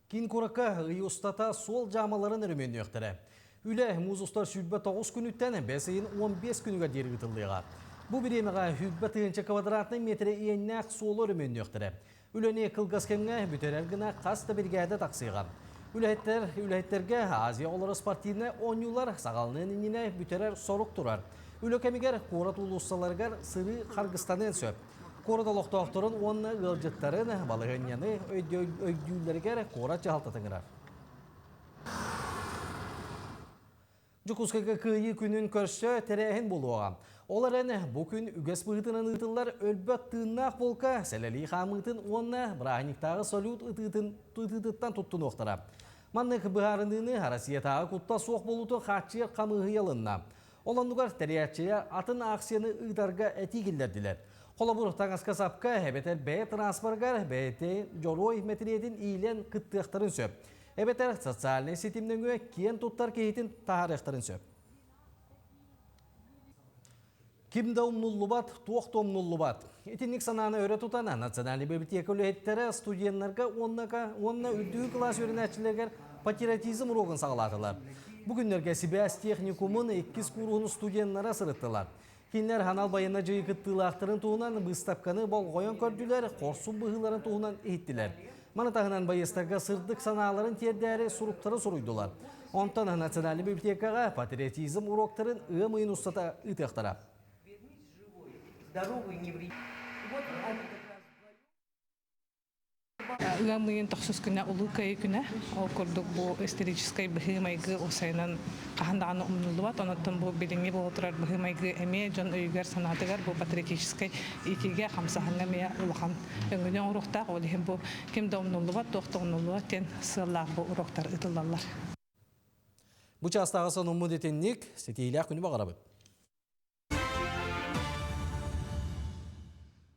Киин куоракка ый устата суол дьаамаларын өрөмүөннүөхтэрэ. Үлэ муус устар 29 күнүттэн бэс ыйын 15 күнүгэр диэри ыытыллыаҕа. Бу бириэмэҕэ 120 тыһыынча квадратнай миэтэрэ иэннээх суолу өрөмүөннүөхтэрэ. Үлэни кылгас кэмҥэ бүтэрэр гына хас да биригээдэ тахсыаҕа. Үлэһиттэр үлэһиттэргэ Азия оҕолоро спортивнай оонньуулар саҕаланыан иннинэ бүтэрэр сорук турар. Үлэ кэмигэр куорат уулуссаларыгар сырыы харгыстаныан сөп. Куорат олохтоохторун уонна ыалдьыттарын балаһыанньаны өйдүүллэригэр куорат дьаһалтата ыҥырар. Дьокуускайга Кыайыы күнүн көрсө тэрээһин буолуоҕа. Ол эрэн бу күн үгэс быһыытынан ыытыллар өлбөт тыыннаах полка сэлэлии хаамыытын уонна бырааһынньыктааҕы салют ытыытын ытыытыттан туттунуохтара. Маннык быһаарыныыны Россиятааҕы куттал суох буолуутун хааччыйар хамыыһыйа ылынна. Ол оннугар тэрийээччилэр атын аахсыйаны ыытарга этии киллэрдилэр. Холобур, таҥаска-сапка эбэтэр бэйэ транспорыгар бэйэтин дьоруой мэтириэтин иилэн кыттыахтарын сөп. Эбэтэр социальнай ситим нөҥүө киэн туттар киһитин таһаарыахтарын сөп. Ким да умнуллубат, туох да умнуллубат. Итинник санааны өрө тутан Национальнай библиотека үлэһиттэрэ студеннарга уонна, уонна үрдүкү кылаас үөрэнээччилэригэр патриотизм уруогун саҕалаатылар. Бу күннэргэ сибээс техникумун иккис кууруһун студеннара сырыттылар. Кинилэр анал байыаннай дьайыы кыттыылаахтарын туһунан быыстапканы болҕойон көрдүлэр, хорсун быһыыларын туһунан иһиттилэр. Маны таһынан байыастарга сырдык санааларын тиэрдээри суруктары суруйдулар. Онтон Национальнай библиотекаҕа патриотизм уруоктарын ыам ыйын устата ыытыахтара. Ыам ыйын тохсус күнэ Улуу Кыайыы күнэ. Ол курдук бу историческай быһыы-майгы уопсайынан хаһан даҕаны умнуллубат. Онон бу билиҥҥи буола турар быһыы-майгы эмиэ дьон өйүгэр-санаатыгар бу патриотическай иитиигэ, хамсааһыҥҥа эмиэ улахан өҥөнү оҥоруохтаах. Ол иһин бу ким да умнуллубат, туох да умнуллубат диэн сыаллаах бу уруоктар ыытыллаллар. Бу чаастааҕы сонуммут итинник ситиилээх күнү баҕарабыт.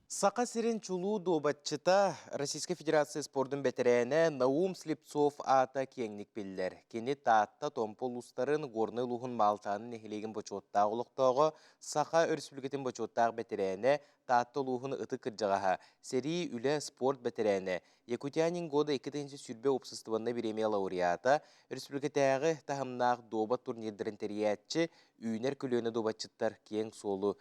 Саха сирин чулуу дуобатчыта, Российскай Федерация спордун бэтэрээнэ Наум Слепцов аата киэҥник биллэр. Кини Таатта, Томпо улуустарын, Горнай улууһун Маалтааны нэһилиэгин бочуоттаах олохтооҕо, Саха Өрөспүүбүлүкэтин бочуоттаах бэтэрээнэ, Таатта улууһун ытык кырдьаҕаһа, сэрии, үлэ, спорт бэтэрээнэ, Якутянин года 2020 уопсастыбаннай бириэмийэ лауреата, республикатааҕы таһымнаах дуобат турнирдарын тэрийээччи, үүнэр көлүөнэ дуобатчыттар киэҥ суолу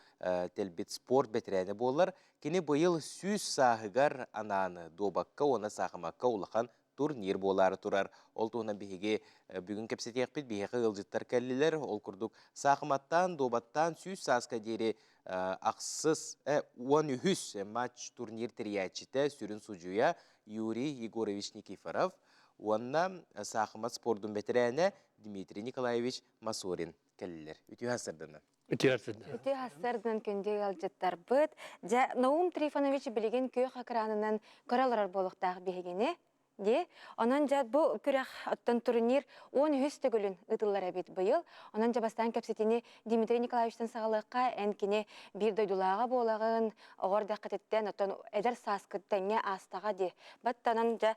тэлбит спорт бэтэрээнэ буолар. Кини быйыл 100 сааһыгар анаан дуобакка уонна саахымакка улахан турнир буолаары турар. Ол туһунан биһиги бүгүн кэпсэтиэхпит, биһиэхэ ыалдьыттар кэллилэр. Ол курдук саахыматтаан, дуобаттаан 100 сааска диэри ахсыс, 13 матч турнир тэрийээччитэ, сүрүн судьуйа Юрий Егорович Никифоров уонна саахымат спордун бэтэрээнэ Дмитрий Николаевич Масорин кэллилэр. Үтүө сарсыарданан. Үтүө сарсыарданан. Үтүө сарсыарданан күндү ыалдьыттарбыт. Дьэ, Наум Трифонович билигин күөх экранынан көрө олорор буолуохтаах биһигини. Дии. Онон дьэ бу күрэх оттон турнир 13 төгүлүн ыытыллар эбит быйыл. Онон дьэ бастаан кэпсэтиини Дмитрий Николаевичтан саҕалыахха эн кини биир дойдулааҕа буолаҕын, оҕо эрдэххититтэн оттон эдэр сааскыт тэҥҥэ аастаҕа дии. Баттанан дьэ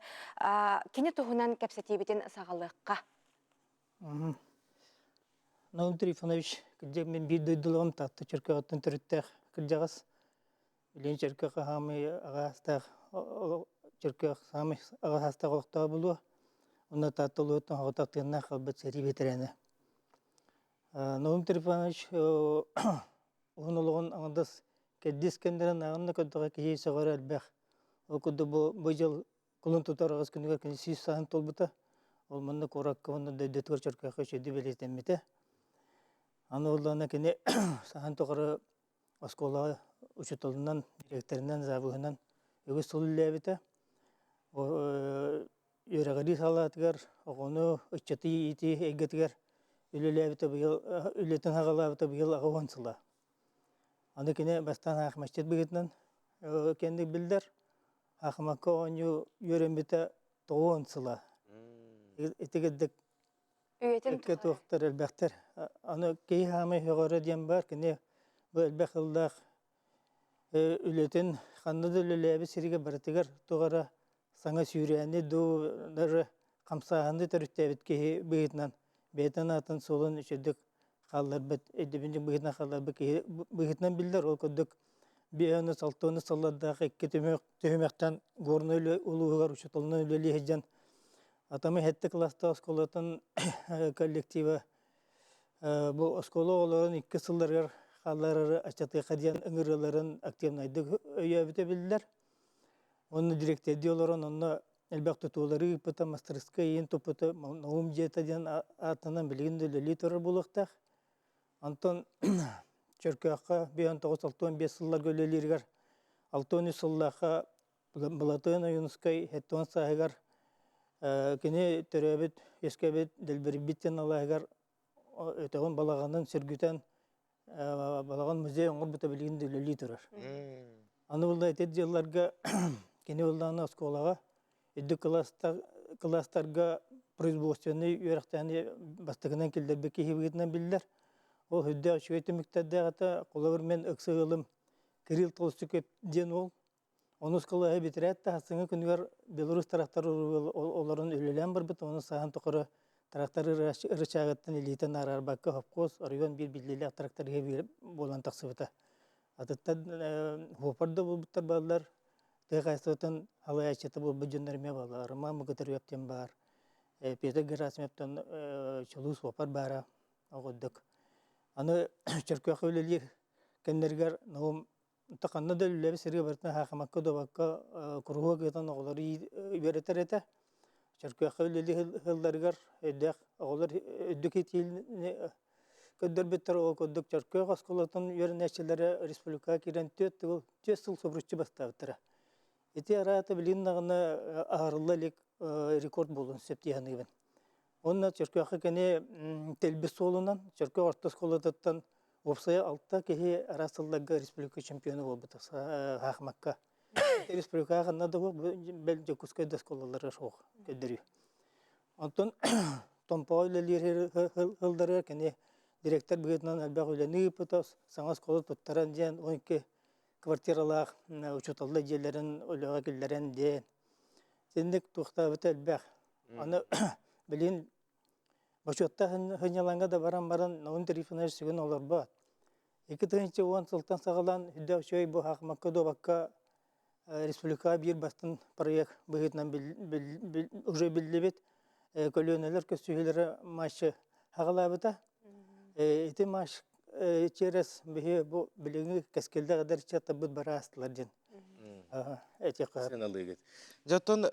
кини туһунан кэпсэтиибитин саҕалыахха. Наум Трифонович, кырдьык мин биир дойдулааҕым Таатта Чөркөөҕүттэн төрүттээх кырдьаҕас. Билигин Чөркөөх хаамый аҕаастаах Чөркөөх саамай аҕаастаах олохтоох буолуо. Онно Таатта улууһуттан соҕотох тыыннаах хаалбыт сэрии бэтэрээнэ. Наум Трифонович уһун олоҕун аҥардас кэрдиис кэмнэрин ааҕан да көрдөҕө киһи сөҕөрө элбэх. Ол курдук бу бу дьыл кулун тутар аҕыс күнүгэр кини 100 сааһын туолбута. Ол манна куоракка уонна дойдутугар Чөркөөххө үчүгэйдик бэлиэтэммитэ. Аны буоллаҕына кини сааһын тухары оскуолаҕа учууталынан, дириэктэринэн, завуһунан үгүс сыл үлэлээбитэ. Үөрэҕирии салаатыгар оҕону ыччаты иитии эйгэтигэр үлэлээбитэ быйыл үлэтин саҕалаабыта быйыл 80 сыла. Аны кини бастаан аахмасчыт быһыытынан кэнник биллэр. Аахымакка оонньуу үөрэммитэ 90 сыла. Ити курдук Үйэтин Кэккэ туохтар элбэхтэр. Аны киһи хаамай сөҕөрө диэн баар, кини бу элбэх сыллаах үлэтин ханна да үлэлээбит сиригэр барытыгар туох эрэ саҥа сүүрээни дуу, даже хамсааһыны төрүттээбит киһи быһыытынан бэйэтин аатын суолун үчүгдүк хаалларбыт, өйдөбүнньүк быһыытынан хаалларбыт киһи быһыытынан биллэр. Ол курдук биэһэни салтыаны сыллардаах икки түһүмэхтэн Горнай улууһугар учууталынан үлэлии сылдьан Атамы сэттэ кылаастаах оскуолатын коллектива бу оскуола оҕолорун икки сылларыгар хаалларары аччатыахха диэн ыҥырыыларын активнайдык өйөөбүтэ биллэр. Онно дириэктэрдии олорон онно элбэх тутуулары ыыппыта, мастарыскыай иин туппута, Наум дьиэтэ диэн ааттанан билигин да үлэлии турар буолуохтаах. Онтон Чөркөөххө 1965 сылларга үлэлииригэр 63 сыллаахха Былатыан Ойуунускай 70 сааһыгар кини төрөөбүт, үөскээбит Дэлбэрийбит диэн алааһыгар өтөҕүн балаҕанын сөргүтэн балаҕан музей оҥорбута билигин да үлэлии турар. Аны буолла ити дьылларга кини буоллаҕына оскуолаҕа үрдүк кылаастарга производственнай үөрэхтээни бастакынан киллэрбит киһи быһыытынан биллэр. Ол үрдээх үчүгэй түмүктэрдээх этэ. Холобур мен ыкса ыалым Кирилл Толстиков диэн уол Онус кылааһы бүтэрээт да сарсыҥҥы күнүгэр Беларусь трактор олорон үлэлээн барбыт, ону сааһын тухары трактор ырычаагыттан илиитин араарбакка совхоз оройуон биир биллиилээх тракториһа буолан тахсыбыта. Атыттар хуопар да буолбуттар бааллар, тыа хаһаайыстыбатын салайааччыта буолбут дьоннор эмиэ бааллар. Роман Богатырев диэн баар. Петр Герасимовтан чулуу суоппар баара оҕурдук. Аны Чөркөөххө үлэлиир кэмнэригэр Наум ханна да үлэлээбит сиргэ барытын хаахымакка дуобакка куруһуок ыытан оҕолору үөрэтэр этэ. Чөркөөххө үлэлии сылларыгар өйдөөх оҕолор үрдүк иитиини көрдөрбүттэр. Ол курдук Чөркөөх оскуолатын үөрэнээччилэрэ республикаҕа киирэн түөрт сыл субуруччу бастаабыттара. Ити араата билигин даҕаны аһарылла илик рекорд буолуон сөп дии саныыбын. Уонна Чөркөөххө кини тэлбис суолунан Чөркөөх орто оскуолатыттан уопсайа алта киһи араас сылларга республика чемпиона буолбута саахымакка. Республикаҕа ханна да суох, бэл Дьокуускай да оскуолаларыгар суох көрдөрүү. Онтон Томпоҕо үлэлиир сылларыгар кини директор быһыытынан элбэх үлэни ыыппыта, саҥа оскуола туттаран диэн 12 квартиралаах учууталлар дьиэлэрин үлэҕэ киллэрэн диэн. Итинник туохтаабыта элбэх. Аны билигин бочуоттаах сынньалаҥҥа да баран баран Наум Трифонович сүгүн олорбот. 2010 сылтан саҕалаан үрдээх үчүгэй бу хаахымакка дуобакка республикаҕа биир бастыҥ проект быһыытынан уже биллибит көлүөнэлэр көрсүһүүлэрэ матчы аҕалаабыта. Ити матч через биһи бу билиҥҥи кэскиллээх эдэр ыччаттарбыт бараастылар диэн этиэххэ Сыаналыыгыт. Дьоттон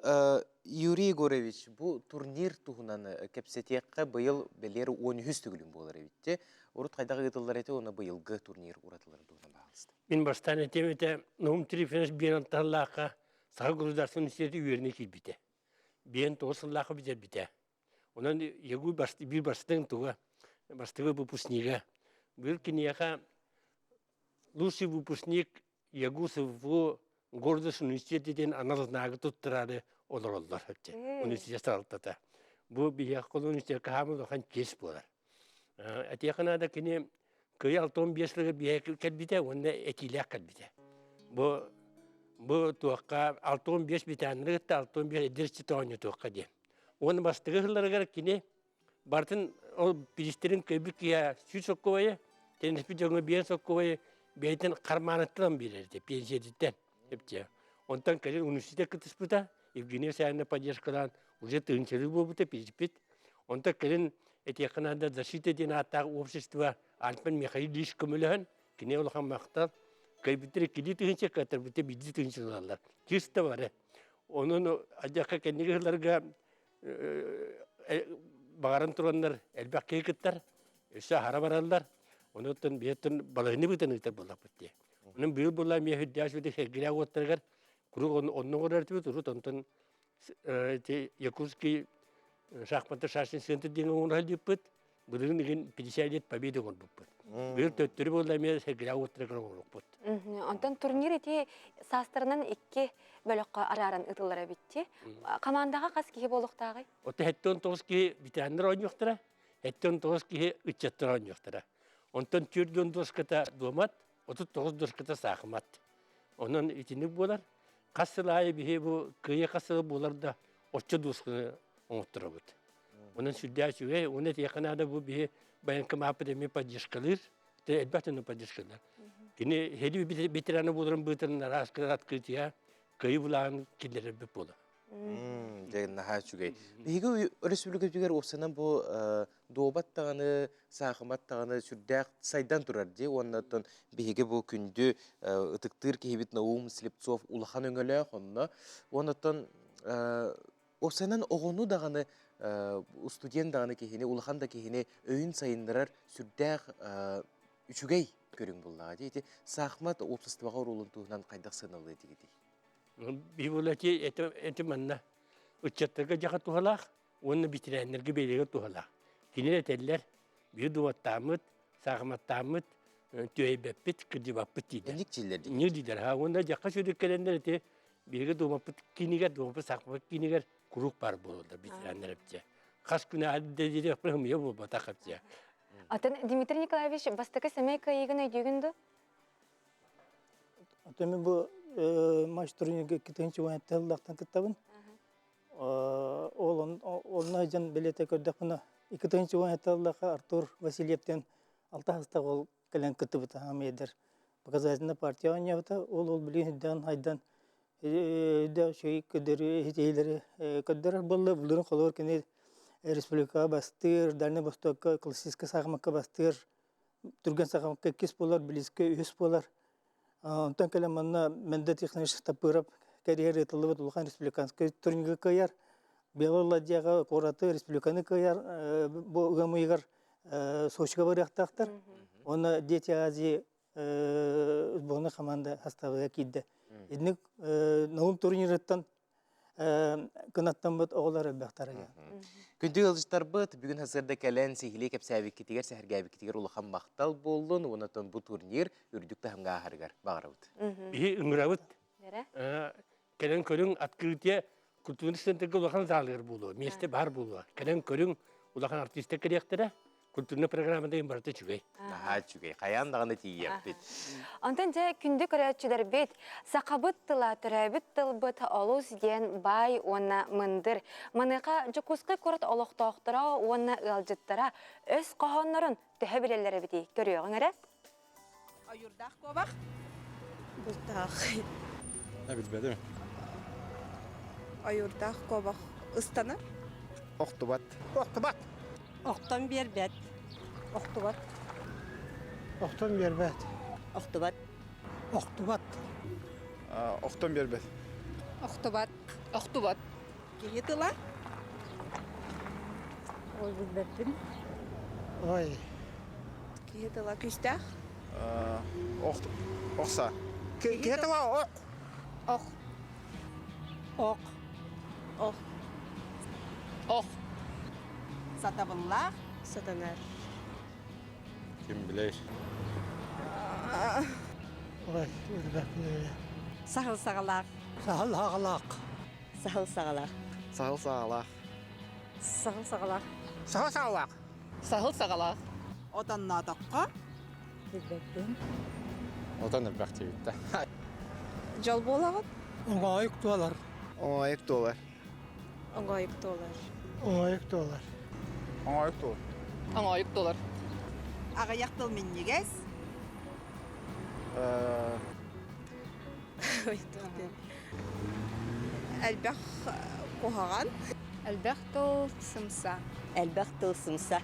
Юрий Егорович бу турнир туһунан кэпсэтиэххэ быйыл бэлиэр 13 төгүлүн буолар эбитти. Урут хайдах ыытыллар этэ уонна быйылгы турнир уратыларын туһунан баҕалыста. Мин бастаан этиэм этэ, Наум Трифонович биэн анталлаахха Саха государственнай университеты үөрэнэ киирбитэ. Биэн тоҕус сыллаахха бүтэрбитэ. Онон ЕГУ биир бастыҥ туга, бастыҥы выпускнига. Быйыл киниэхэ лучший выпускник ЕГУ СВФУ Гордость университета диэн анал знагы туттараары олороллор университет салалтата. Бу биһиэхэ университекка хаамыы улахан чиэс буолар. Этиэхэ наада кини кыйа 65 сылыгар биһиэхэ кэлбитэ уонна этиилээх кэлбитэ. Бу бу туохха 65 ветераннары кытта 65 эдэр ыччаты оонньотуохха диэн. Уонна бастакы сылларыгар кини барытын ол биристэрин кыайбыт киһи сүүс соккуобайы, тенниспит дьоҥҥо биэс соккуобайы бэйэтин хармааныттан биэрэр этэ, пенсиятыттан. Эптиэ. Онтон кэлин университет кыттыспыта, Евгения Саввина поддержкалаан уже тыһыынчалыы буолбута, пиздиппит. Онтон кэлин этиэххэ наада защита диэн ааттаах общество Альпин Михаил Ильич көмөлөһөн, кини улахан махтал. Кыайбыттар иккилии тыһыынча, кыаттарбыттар биирдии тыһыынча ылаллар. Чисто бары. Онон адьакка кэнники сылларга баҕаран тураннар элбэх киһи кыттар, өссө аһара бараллар. Онуттан биһиттэн балаһыны бытан ыытар буоллахпыт дии. Онон быйыл буолла эмиэ үрдээх сүдү сэргилээх уоттарыгар куруук онно оҥорор этибит, урут онтон ити Якутский шахматы шашный центр диэн оҥоро сылдьыппыт. Былырыын игин 50 лет победы оҥорбуппут. Быйыл төттөрү буолла эмиэ сэргилээх уоттарыгар оҥоруохпут. Онтон турнир ити саастарынан икки бөлөххө арааран ытыллар эбитти. Командаҕа хас киһи буолуохтааҕый? Оттон 79 киһи ветераннар оонньуохтара, 79 киһи ыччаттар оонньуохтара. Онтон 40 доската дуомат, 39 доската саахымат. Онон итинник буолар. Хас сыл аайы биһи бу кыайыы хас сыл буолар да оччо дуосканы оҥотторобут. Онон сүрдээх үчүгэй. Уонна этиэххэ наада бу биһи военкомаппыт эмиэ поддержкалыыр. Элбэх дьону поддержкалыыр. Кини сэрии ветераны буоларын быһыытынан араас открытия кыайыы былааҕын киллэрэрбит буолар. Дьэ, наһаа үчүгэй. Биһиги өрөспүүбүлүкэбитигэр уопсайынан бу дуобат даҕаны, саахымат даҕаны сүрдээх сайдан турар дии. Уонна оттон биһиги бу күндү ытыктыыр киһибит Наум Слепцов улахан өҥөлөөх онно. Уонна оттон уопсайынан оҕону даҕаны, студент даҕаны киһини, улахан да киһини өйүн сайыннарар сүрдээх үчүгэй көрүҥ буллаҕа дии. Ити саахымат уопсастыбаҕа оруолун туһунан хайдах сыаналыы этигитий? Библиотека эти, эти манна ыччаттарга дьаха туһалаах уонна бэтэрээннэргэ бэйэлэригэр туһалаах. Кинилэр этэллэр, биир дуобаттааммыт, саахыматтааммыт, түөйбэппит, кырдьыбаппыт дииллэр. Инник дииллэр дии. Инник дииллэр. Ха, уонна дьахха сүрүк кэлэннэр ити биһиги дуомаппыт кинигэр, дуомаппыт саахымаппыт кинигэр куруук баар буолаллар бэтэрээннэр эбитэ. Хас күн аайы диэхпин хымыйа буолбатах эбитэ. Атын Дмитрий Николаевич бастакы сэмэй кыайыыгын өйдүүгүн дуу? Оттон мин бу матч турнирга 2017 сыллаахтан кыттабын. Ол онно сылдьан билиэтэ көрдөхпүнэ 2017 сыллаахха Артур Васильевтен алта хастаах ол кэлэн кыттыбыта хаамый эдэр показательная партия оонньообута. Ол ол билигин үрдээн хайдан үрдээх үчүгэй көрдөрүү иһитиилэри көрдөрөр буолла. Былырыын холобур кини республикаҕа бастыыр, Дальнай Востокка классическай саахымакка бастыыр, түргэн саахымакка иккис буолар, близкэй үһүс буолар. Онтон кэлэн манна Мэндэ Тихонович Тапыров кэриһэр ыытыллыбыт улахан республиканскай турнирга кыайар. Белай Ладьяҕа куораты республиканы кыайар бу ыам ыйыгар Сочига барыахтаахтар. Уонна Дети Азии сборная команда састаабыгар киирдэ. Итинник Наум турнирыттан кынаттаммыт оҕолор элбэхтэр. Күндү ыалдьыттарбыт бүгүн сарсыарда кэлэн сиһилии кэпсээбиккитигэр, сэһэргээбиккитигэр улахан махтал буоллун уонна бу турнир үрдүк таһымҥа ааһарыгар баҕарабыт. Биһи ыҥырабыт. Кэлэн көрүҥ открытие культурный центрга улахан залыгар буолуо, миэстэ баар буолуо. Кэлэн көрүҥ улахан артистар кэлиэхтэрэ. Культурный программа деген барыта үчүгэй. Наһаа үчүгэй. Хайаан даҕаны тиийиэхпит. Онтон дьэ күндү көрөөччүлэрбит, сахабыт тыла төрөөбүт тылбыт олус диэн баай уонна мындыр. Маныаха Дьокуускай куорат олохтоохторо уонна ыалдьыттара өс хоһооннорун төһө билэллэр эбитий? Көрүөҕүҥ эрэ. Ойуурдаах куобах. Бултаах. Билбэтим. Ойуурдаах куобах ыстанар. Охтубат. Охтубат. Охтон биэрбэт. Охтубат. Охтон биэрбэт. Охтубат. Охтубат. Охтон биэрбэт. Охтубат. Охтубат. Киһи тыла. Ой, билбэппин. Ой. Киһи тыла күүстээх. Охса. Киһи тыла ох. Ох. Ох. Ох. Ох. Сатабыллаах. Сатанар. Ким билэр? Ой, билбэппин. Сахал саҕалаах. Сахал саҕалаах. Сахал саҕалаах. Сахал саҕалаах. Сахал саҕалаах. Сахал саҕалаах. Саһыл саҕалаах. Отонноотоххо. Билбэппин. Отон элбэх диэбиттэ. Дьол буолаҕыт? Оҥоойук туолар. Оҥоойук туолар. Оҥоойук туолар. Оҥоойук туолар. Оҥоойук туолар. Оҥоойук туолар. Аҕыйах тыл минньигэс. Элбэх куһаҕан. Элбэх тыл сымса. Элбэх тыл сымса.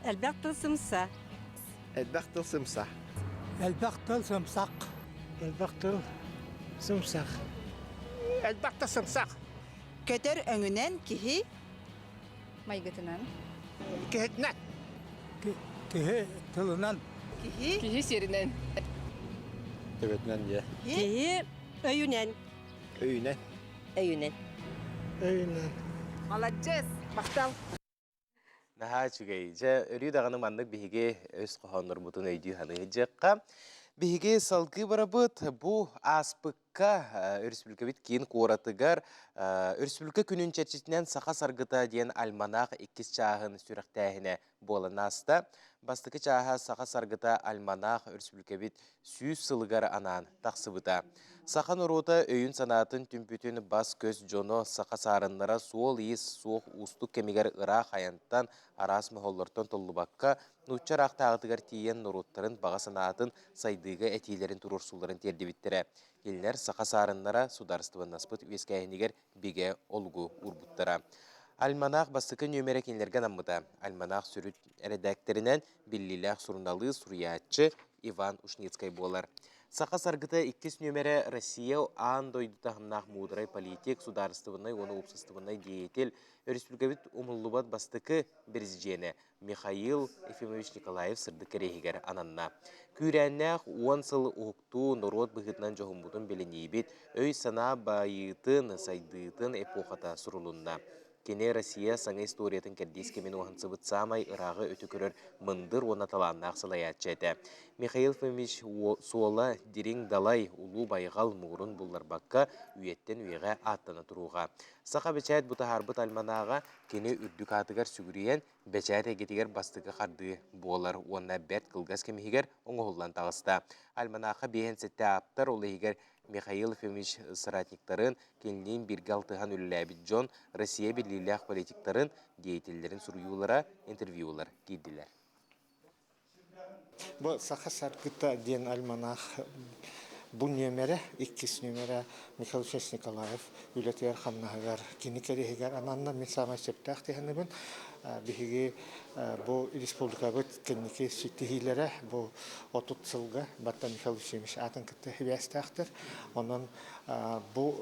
Элбэх тыл сымса. Элбэх тыл сымса. Элбэх тыл сымсах. Элбэх тыл сымсах. Элбэх тыл сымсах. Көтөр өҥүнэн киһи Майгытынан. Киһитинэн. Киһи тылынан. Киһи. Киһи сиэринэн. Төбөтүнэн дьэ. Киһи өйүнэн. Өйүнэн. Өйүнэн. Өйүнэн. Маладьыас, махтал. Наһаа үчүгэй. Дьэ, өрүү даҕаны маннык биһиги өс хоһооннорбутун өйдүү саныы сылдьыахха. Биһиги салгыы барабыт бу ааспыкка өрөспүүбүлүкэбит киин куоратыгар Өрөспүүбүлүкэ күнүн чэрчитинэн Саха саргыта диэн альманах иккис чааһын сүрэхтээһинэ буолан ааста. Бастакы чааһа Саха саргыта альманах өрөспүүбүлүкэбит 100 сылыгар анаан тахсыбыта. Саха норуота өйүн-санаатын түмпүтүн бас-көс дьоно саха саарыннара суол-иис суох уустук кэмигэр ыраах айантан, араас моһоллортон толлубакка, нуучча ыраахтааҕытыгар тиийэн норуоттарын баҕа санаатын сайдыыга этиилэрин туруорсууларын тиэрдибиттэрэ. Кинилэр саха саарыннара судаарыстыбаннаспыт үөскээһинигэр бигэ олугу уурбуттара. Альманах бастакы нүөмэрэ кинилэргэ анаммыта. Альманах сүрүн эрэдээктэринэн биллиилээх суруналыыс, суруйааччы Иван Ушницкай буолар. Саха саргыта иккис нүөмэрэ Россия аан дойду таһымнаах муударай политик, судаарыстыбаннай уонна уопсастыбаннай деятель, өрөспүүбүлүкэбит умуллубат бастакы президенэ Михаил Ефимович Николаев сырдык кэриэһигэр ананна. Күүрээннээх 10 сыл уһуктуу норуот быһыытынан дьоһуммутун билиниибит, өй-санаа байыытын, сайдыытын эпохата сурулунна. Кини Россия саҥа историятын кэрдиис кэмин уһансыбыт саамай ырааҕы өтө көрөр мындыр уонна талааннаах салайааччы этэ. Михаил Ефимович суола дириҥ далай, улуу байҕал муҥурун булларбакка үйэттэн үйэҕэ ааттана туруоҕа. Саха бэчээт бу таһаарбыт альманаҕа Кини үрдүк аатыгар сүгүрүйэн, бэчээт эйгэтигэр бастакы хардыы буолар уонна бэрт кылгас кэм иһигэр оҥоһуллан таҕыста. Альманахха 57 ааптар, ол иһигэр Михаил Ефимович соратниктарын, кинилиин бииргэ алтыһан үлэлээбит дьон, Россия биллиилээх политиктарын, деятеллэрин суруйуулара, интервьюлар киирдилэр. Бу Саха саргыта диэн альманах бу нүөмэрэ, иккис нүөмэрэ Михаил Ильич Николаев үлэтигэр-хамнаһыгар, кини кэриэһигэр ананна. Мин саамай сөптөөх дии саныыбын. Биһиги бу республикабыт кэнники ситиһиилэрэ бу 30 сылга Баттан Михаил Ефимович аатын кытта сибээстээхтэр. Онон бу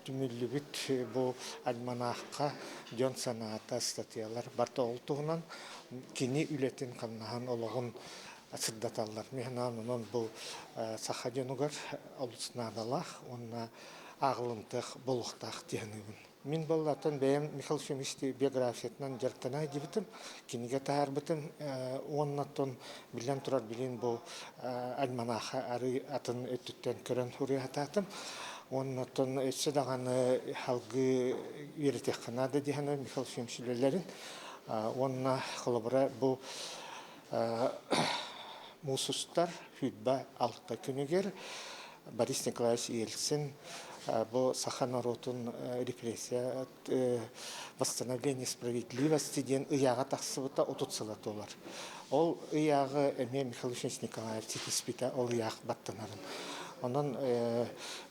түмүллүбүт бу альманахха дьон санаата, статьялар барыта ол туһунан кини үлэтин, хамнаһын, олоҕун сырдаталлар. Мин санаам онон бу саха дьонугар олус наадалаах уонна ааҕылымтыах буолуохтаах дии саныыбын. Мин буоллаатан бэйэм Михаил Ефимович биографиятынан дьарыктана сылдьыбытым, кинигэ таһаарбытым уонна оттон биллэн турар билин бу альманаха арыы атын өттүттэн көрөн суруйа сатаатым. Уонна оттон өссө даҕаны салгыы үөрэтиэххэ наада дии саныыбын Михаил Ефимович үлэлэрин. Уонна холобура бу муус устар 26 күнүгэр Борис Николаевич Ельцин бу саха норуотун репрессия восстановление справедливости диэн ыйааҕа тахсыбыта 30 сыла туолар. Ол ыйааҕы эмиэ Михаил Ильич Николаев ситиспитэ, ол ыйаах баттанарын. Онон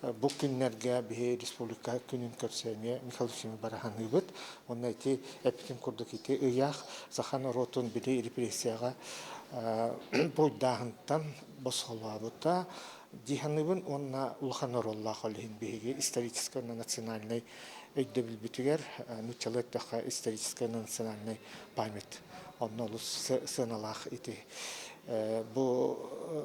бу күннэргэ биһи республика күнүн көрсө эмиэ Михаил Ильич бараһаныыбыт. Онно ити эппитим курдук ити ыйаах саха норуотун били репрессияҕа буруйдааһынтан босхолообута дии саныыбын уонна улахан оруоллаах ол иһин биһиги историческай уонна национальнай өйдөбүлбүтүгэр нууччалыы эттэххэ историческай национальный память онно олус сыаналаах ити бу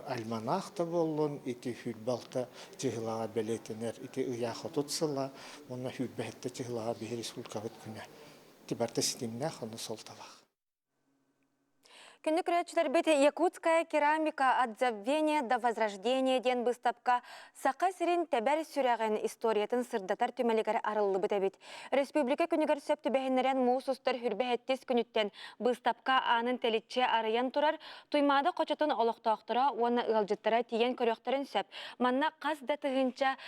альманах да буоллун ити 26 чыһылаҕа бэлиэтэнэр ити ыйаах 30 сыла уонна 27 чыһылаҕа биһи республикабыт күнэ ити барыта ситимнээх онно суолталаах. Күндү көрөөччүлэрбит Якутская керамика от забвения до возрождения диэн быыстапка Саха сирин тэбэр сүрэҕин историятын сырдатар түмэлигэр арыллыбыт эбит. Республика күнүгэр сөп түбэһиннэрэн муус устар хүрбэһэттис күнүттэн быыстапка аанын тэличчи арыйан турар Туймаада хочотун олохтоохторо уонна ыалдьыттара тиийэн көрүөхтэрин сөп. Манна хас да тыһыынча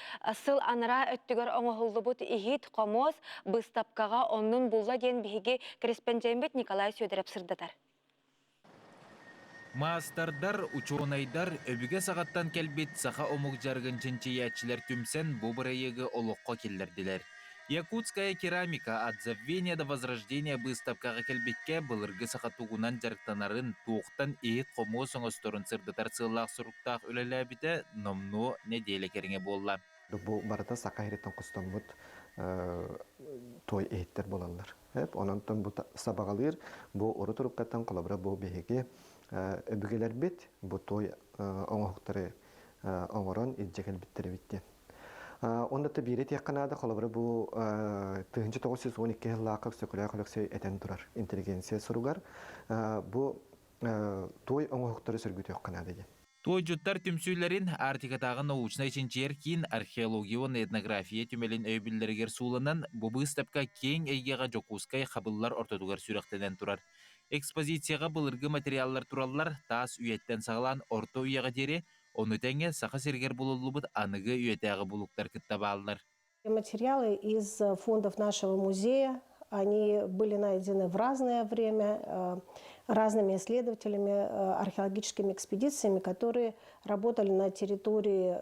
сыл анараа өттүгэр оҥоһуллубут иһит, хомуос быыстапкаҕа оннун булла диэн биһиги Кэрэспэндьиэммит Николай Сүөдэрэп сырдатар. Маастардар, учуонайдар өбүгэ саҕаттан кэлбит саха омук дьарыгын чинчийээччилэр түмсэн бу бырайыагы олоххо киллэрдилэр. Якутская керамика от забвения до возрождения быыстапкаҕа кэлбиккэ былыргы саха тугунан дьарыктанарын, туохтан иһит-хомуос оҥосторун сырдатар сыаллаах суруктаах үлэлээбитэ номнуо нэдиэлэ кэриҥэ буолла. Бу барыта саха иһиттэн хостоммут туой иһиттэр буолаллар. Онон бу сабаҕалыыр бу урут уруккаттан холобура бу биһиги өбүгэлэрбит бу туой оҥоһуктары оҥорон илдьэ кэлбиттэр эбит диэн. Онно да биири этиэххэ наада, холобура бу 1912 сыллаахха Өксөкүлээх Өлөксөй этэн турар интеллигенция суругар бу туой оҥоһуктары сөргүтүөххэ наада диэн. Туойдьуттар түмсүүлэрин Арктикатааҕы научнай-чинчийэр киин археология уонна этнография түмэлин өйөбүллэригэр сууланан, бу быыстапка киэҥ эйгэҕэ Дьокуускай хабыллар ортотугар сүрэхтэнэн турар. Экспозицияҕа былыргы материаллар тураллар, таас үйэттэн саҕалаан орто үйэҕэ диэри, ону тэҥэ Саха сиригэр булуллубут аныгы үйэтээҕи булуктар кытта бааллар. Материалы из фондов нашего музея, они были найдены в разное время разными исследователями, археологическими экспедициями, которые работали на территории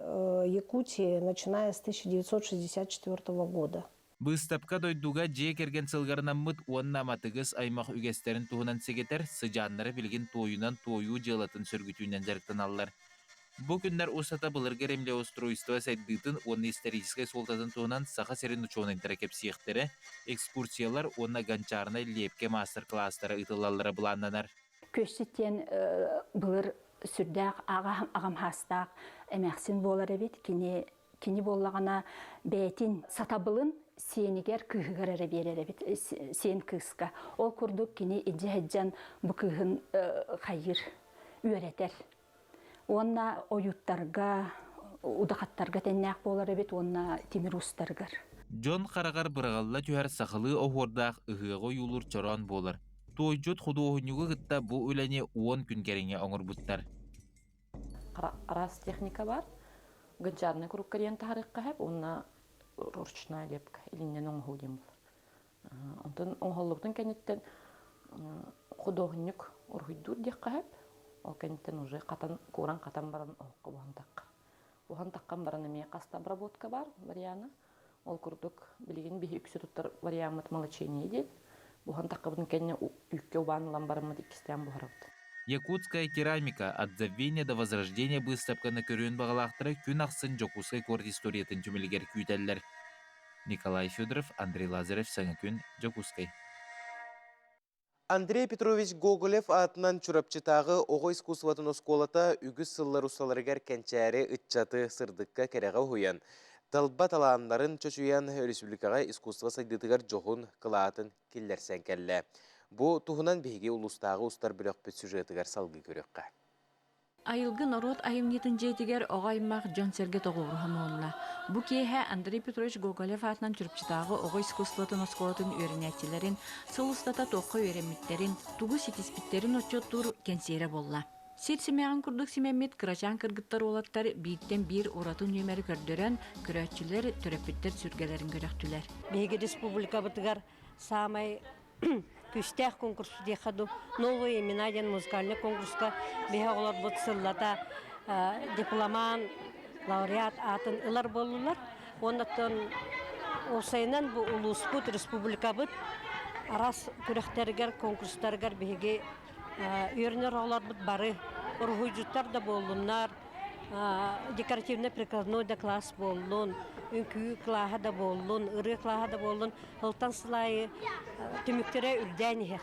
Якутии, начиная с 1964 года. Быыстапка дойдуга дьиэ кэргэн сылгарынаммыт уонна матыгыс аймах үгэстэрин туһунан сэгэтэр сыдьааннара билигин туойунан туойуу дьыалатын сөргүтүүнэн дьарыктаналлар. Бу күннэр устата былыргы ремлеустройство сайдыытын уонна историческай суолтатын туһунан Саха сирин учуонайдара кэпсиэхтэрэ, экскурсиялар уонна гончарнай лиэпкэ маастар-кылаастара ыытыллаллара былааннанар. Күөсчүт диэн былыр сүрдээх аҕам хаастаах эмээхсин буолар эбит. Кини кини буоллаҕына бэйэтин сатабылын сиэнигэр кыыһыгар эрэ биэрэр эбит сиэн кыыска. Ол курдук кини илдьэ сылдьан бу кыыһын хайыыр, үөрэтэр. Уонна ойууттарга, удахаттарга тэннээх буолар эбит уонна тимир уустарыгар. Дьон хараҕар быраҕылла түһэр сахалыы оһуордаах ыһыаҕы ойуулуур чороон буолар. Туойдьут худуоһунньугу кытта бу үлэни 10 күн кэриҥэ оҥорбуттар. Араас техника бар. Гончарный курукка диэн таһарыахха сөп уонна ручная лепка илиннэн оҥоһуу диэн буолар. Онтон оҥоһуллубутун кэнниттэн худуоһунньук уруһуйдуур диэххэ сөп. Ол кэнниттэн уже хатан, кууран хатан баран оһоххо буһан таххар. Буһан таххан баран эмиэ хаста обработка бар вариана. Ол курдук билигин биһи үксү туттар вариаммыт молочение диэн. Буһан таххыбытын кэннэ үүккэ убаан ылан бараммыт иккистээн буһарабыт. Якутская керамика от забвения до возрождения быыстапканы көрүөн баҕалаахтара күн ахсын Дьокуускай куорат историятын түмэлигэр күүтэллэр. Николай Федоров, Андрей Лазарев, Саҥа күн, Дьокуускай. Андрей Петрович Гоголев аатынан Чурапчытааҕы оҕо искусствотын оскуолата үгүс сыллар усталарыгар кэнчээри ыччаты сырдыкка-кэрэҕэ уһуйан, талба талааннарын чочуйан республикаҕа искусство сайдыытыгар дьоһун кылаатын киллэрсэн кэллэ. Бу туһунан биһиги улуустааҕы устар бөлөхпүт сюжетыгар салгыы көрүөххэ. Айылгы норуот айымньытын дьиэтигэр оҕо аймах дьон-сэргэ тоҕуоруһа муһунна. Бу киэһэ Андрей Петрович Гоголев аатынан Чурапчытааҕы оҕо искусствотын оскуолатын үөрэнээччилэрин сыл устата туохха үөрэммиттэрин, тугу ситиспиттэрин отчуоттуур кэнсиэрэ буолла. Сир симэҕин курдук симэммит кырачаан кыргыттар уолаттар бииртэн биир ураты нүөмэри көрдөрөн, көрөөччүлэр, төрөппүттэр сүргэлэрин көтөхтүлэр. Биһиги республикабытыгар саамай күүстээх конкурс диэххэ дуу, «Новые имена» диэн музыкальнай конкурска биһи оҕолорбут сыллата дипломан, лауреат аатын ылар буоллулар. Оннуттан уопсайынан бу улууспут, республикабыт араас күрэхтэригэр, конкурстарыгар биһиги үөрэнэр оҕолорбут бары уруһуйдьуттар да буоллуннар, декоративно-прикладной да класс буоллун, үҥкүү кылааһа да буоллун, ырыа кылааһа да буоллун, сылтан сыл аайы түмүктэрэ үрдээн иһэр.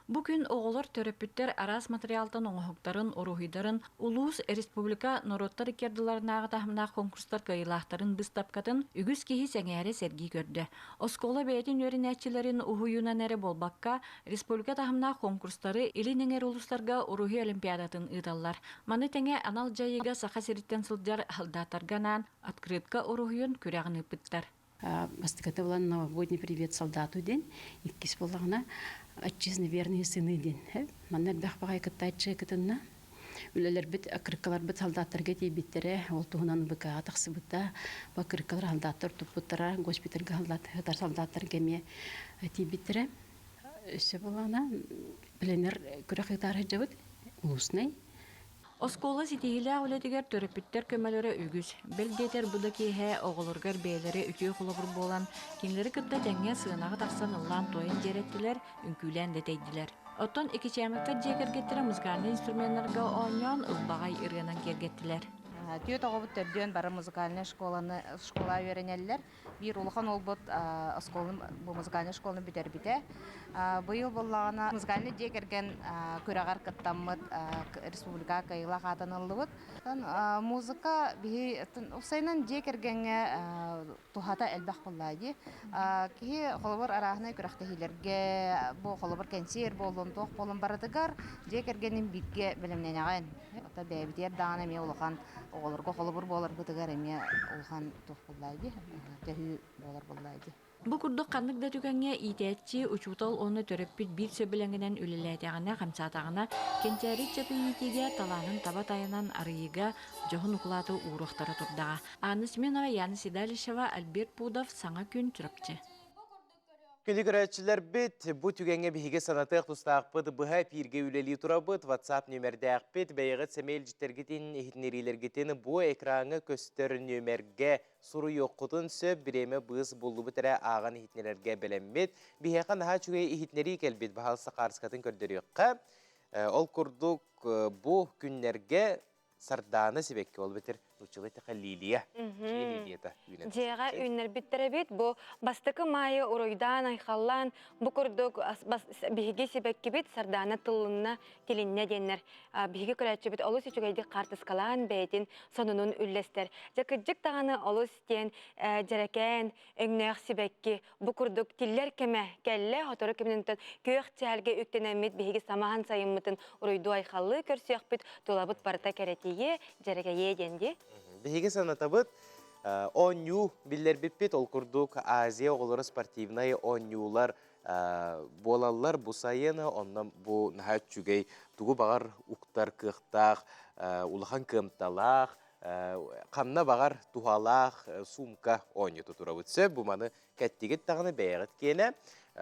Бу күн оҕолор төрөппүттэр араас материалтан оҥоһуктарын, уруһуйдарын, улуус, республика, норуоттар икки ардыларынааҕы таһымнаах конкурстар кыайыылаахтарын быыстапкатын үгүс киһи сэҥээрэ сэргии көрдө. Оскуола бэйэтин үөрэнээччилэрин уһуйуунан эрэ буолбакка, республика таһымнаах конкурстары Илин эҥэр улуустарга уруһуй олимпиадатын ыыталлар. Маны тэҥэ анал дьайыыга Саха сириттэн сылдьар солдаттарга анаан открытка уруһуйун күрэҕин ыыппыттар. Бастакыта буолан новогодний привет солдату диэн, иккис буоллаҕына отчизны верные сыны диэн. Манна элбэх баҕайы кыттааччы кытынна. Үлэлэрбит, аккырыккаларбыт солдаттарга тиийбиттэрэ, ол туһунан ВК-ҕа тахсыбыта. Бу аккырыккалар солдаттар туппуттара, госпитальга сытар солдаттарга эмиэ тиийбиттэрэ. Өссө буоллаҕына, пленэр күрэх ыытаары сылдьабыт, улуснай. Оскуола ситиһиилээх үлэтигэр төрөппүттэр көмөлөрө үгүс. Бэл диэтэр бу да киэһэ оҕолоругар бэйэлэрэ үтүө холобур буолан, кинилэри кытта тэҥҥэ сыанаҕа тахсан ыллаан-туойан дьиэрэттилэр, үҥкүүлээн да тэйдилэр. Оттон Икичээмэктэр дьиэ кэргэттэрэ музыкальнай инструменнарга оонньоон, ылбаҕай ырыанан киэргэттилэр. Түөрт оҕобут төрдүөн бары музыкальнай школаны школа үөрэнэллэр. Биир улахан уолбут оскуоланы бу музыкальнай школаны бүтэрбитэ. Быйыл буоллаҕына музыкальнай дьиэ кэргэн күрэҕэр кыттаммыт республика кыайыылаах аатын ыллыбыт. Музыка биһи уопсайынан дьиэ кэргэҥҥэ туһата элбэх буоллаа дии. Киһи холобур арааһынай күрэхтэһиилэргэ, бу холобур кэнсиэр буоллун, туох буоллун барытыгар дьиэ кэргэнин бииргэ бэлэмнэнэҕин. Ото бэйэбитигэр даҕаны эмиэ улахан оҕолорго холобур буоларбытыгар эмиэ улахан туох буоллаа дии, төһүү буолар буоллаа дии. Бу курдук ханнык да түгэҥҥэ иитээччи, учуутал уонна төрөппүт биир сөбүлэҥинэн үлэлээтэҕинэ, хамсаатаҕына, кэнчээри ыччаты иитиигэ талаанын таба тайанан арыйыыга дьоһун укулааты ууруохтара турдаҕа. Анна Семенова, Яна Седалищева, Альберт Пудов, Саҥа күн, Чурапчы. Күнү көрөөччүлэрбит, бу түгэҥҥэ биһиги санатыах тустаахпыт быһа эпииргэ үлэлии турабыт, WhatsApp нүөмэрдээхпит, бэйэҕит сэмэй илдьиттэргитин, иһитиннэриилэргитин бу экраҥҥа көстөр нүөмэргэ суруйуоххутун сөп, бириэмэ быыс буллубут эрэ ааҕан иһитиннэрэргэ бэлэммит. Биһиэхэ наһаа үчүгэй иһитиннэрии кэлбит, баһаалыста хаарыскатын көрдөрүөххэ. Ол курдук бу күннэргэ Сардаана сибэкки ол бэтэр нууччалыы эттэххэ лилия. Дьиэ лилията үүнэн. Дьиэҕэ үүннэрбиттэр эбит. Бу бастакы маайы уруйдаан, айхаллаан, бу курдук биһиги сибэккибит Сардаана тыллынна, тилиннэ диэннэр биһиги көрөөччүбүт олус үчүгэйдик хаартыскалаан бэйэтин сонунун үллэстэр. Дьэ кырдьык даҕаны олус диэн дьэрэкээн, өҥнөөх сибэкки бу курдук тиллэр кэмэ кэллэ, сотору кэминэн күөх чээлгэ үктэнэммит биһиги самаһан сайыммытын уруйдуу айхаллыы көрсүөхпүт, тулабыт барыта кэрэтийиэ, дьэрэкэйиэ диэн дии. Биһиги санатабыт, оонньуу биллэрбиппит, ол курдук Азия оҕолоро спортивнай оонньуулар буолаллар бу сайын, онно бу наһаа үчүгэй тугу баҕар уктар кыахтаах, улахан кыамталаах. Ханна баҕар туһалаах сумка оонньото турабыт. Сөп бу маны кэттигит даҕаны бэйэҕит киэнэ.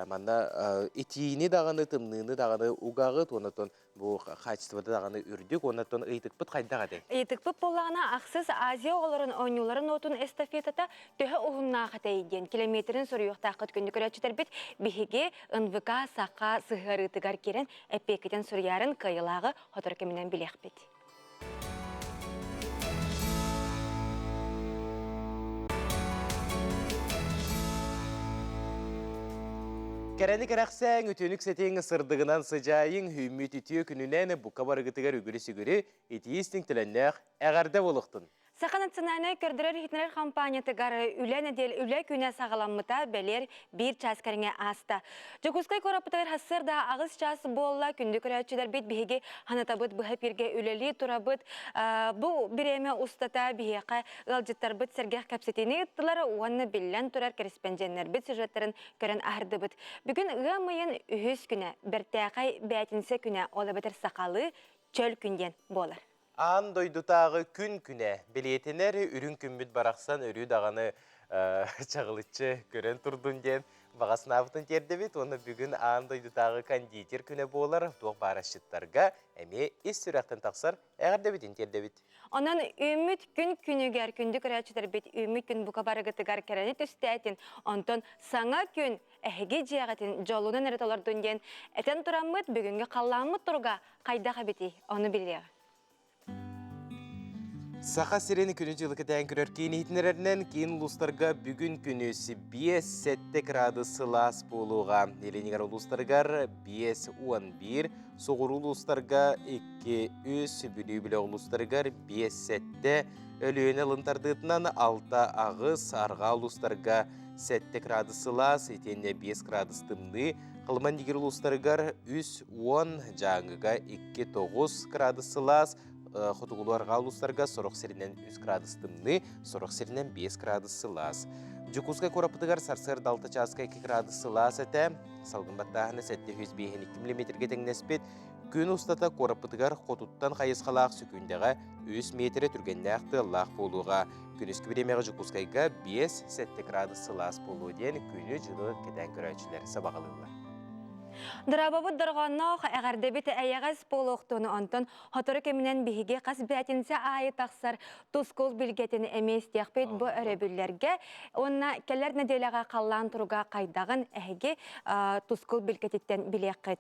Манна итиини даҕаны, тымныыны даҕаны угаҕыт, уонна бу хаачыстыбата даҕаны үрдүк, уонна ыйытыкпыт хайдах этэй? Ыйытыкпыт буоллаҕына, ахсыс Азия оҕолорун оонньууларын уотун эстафетата төһө уһуннаах этэй диэн километрин суруйуохтааххыт күндү көрөөччүлэрбит биһиги НВК Саха сыһыарыытыгар киирэн эппиэккитин суруйаарын кыайыылааҕы сотору кэминэн билиэхпит. Кэрэни кэрэхсээҥ, үтүөнүк сэтиҥ, сырдыгынан сыдьаайыҥ, үүммүт үтүө күнүнэн бука барыгытыгар үгүрү-сүгүрү, итии-истиҥ төлөннөөх эҕэрдэ буолуохтун! Саха национальнай көрдөрөр-иһитиннэрэр компаниятыгар үлэ нэдиэл үлэ күнэ саҕаламмыта бэлиэр биир чаас кэриҥэ ааста. Дьокуускай куораппытыгар сарсыарда аҕыс чаас буолла. Күндү көрөөччүлэрбит биһиги ханатабыт быһа эфиргэ үлэлии турабыт. Бу бириэмэ устата биһиэхэ ыалдьыттарбыт сэргэх кэпсэтиини ыыттылар уонна биллэн турар кэрэспэндьиэннэрбит сюжеттарын көрөн аһардыбыт. Бүгүн ыам ыйын үһүс күнэ, бэртээхэй бээтинсэ күнэ, ол эбэтэр сахалыы чөл күн диэн буолар. Аан дойдутааҕы күн күнэ бэлиэтэнэр үрүҥ күммүт барахсан өрүү даҕаны чаҕылыччы көрөн турдун диэн баҕа санаабытын тиэрдэбит уонна бүгүн аан дойдутааҕы кондитер күнэ буолар туох баар асчыттарга эмиэ ис сүрэхтэн тахсар эҕэрдэбитин тиэрдэбит. Онон үүммүт күн күнүгэр күндү көрөөччүлэрбит үүммүт күн бука барыгытыгар кэрэни түстээтин, онтон саҥа күн эһиги дьиэҕитин дьолунан эрэ толордун диэн этэн тураммыт бүгүҥҥү халлааммыт туруга хайдах эбитий ону билиэҕэ. Саха сирин күнү-дьылы кэтээн көрөр киин иһитиннэрэринэн киин улуустарга бүгүн күнүс 5-7 градус сылаас буолуоҕа. Илинигэр улуустарыгар 5-11, соҕуруу улуустарга 2-3, Бүлүү бөлөх улуустарыгар 5-7, Өлүөнэ ылын тардыытынан 6-8, арҕаа улуустарга 7 градус сылаас, итиэннэ 5 градус тымныы, Халыман Нигер улуустарыгар 3-10, Дьааҥыга 2-9 градус сылаас, хотугулуу арҕаа улуустарга сорох сиринэн 3 градус тымныы, сорох сиринэн 5 градус сылаас. Дьокуускай куораппытыгар сарсыарда 6 чааска 2 градус сылаас этэ. Салгын баттааһына 752 миллиметргэ тэҥнэспит. Күн устата куораппытыгар хотуттан хайысхалаах сүкүндэҕэ 3 миэтэрэ түргэннээх тыаллаах буолуоҕа. Күнүскү бириэмэҕэ Дьокуускайга 5-7 градус сылаас буолуо диэн күнү-дьылы кэтээн көрөөччүлэр сабаҕалыыллар. Дорообобут дорҕоонноох эҕэрдэбит эйэҕэс буолуохтун, онтон сотору кэминэн биһиги хас бээтинсэ аайы тахсар тускул билгэтин эмиэ истиэхпит бу өрөбүллэргэ уонна кэлэр нэдиэлэҕэ халлаан туруга хайдаҕын эһиги тускул билгэтиттэн билиэххит.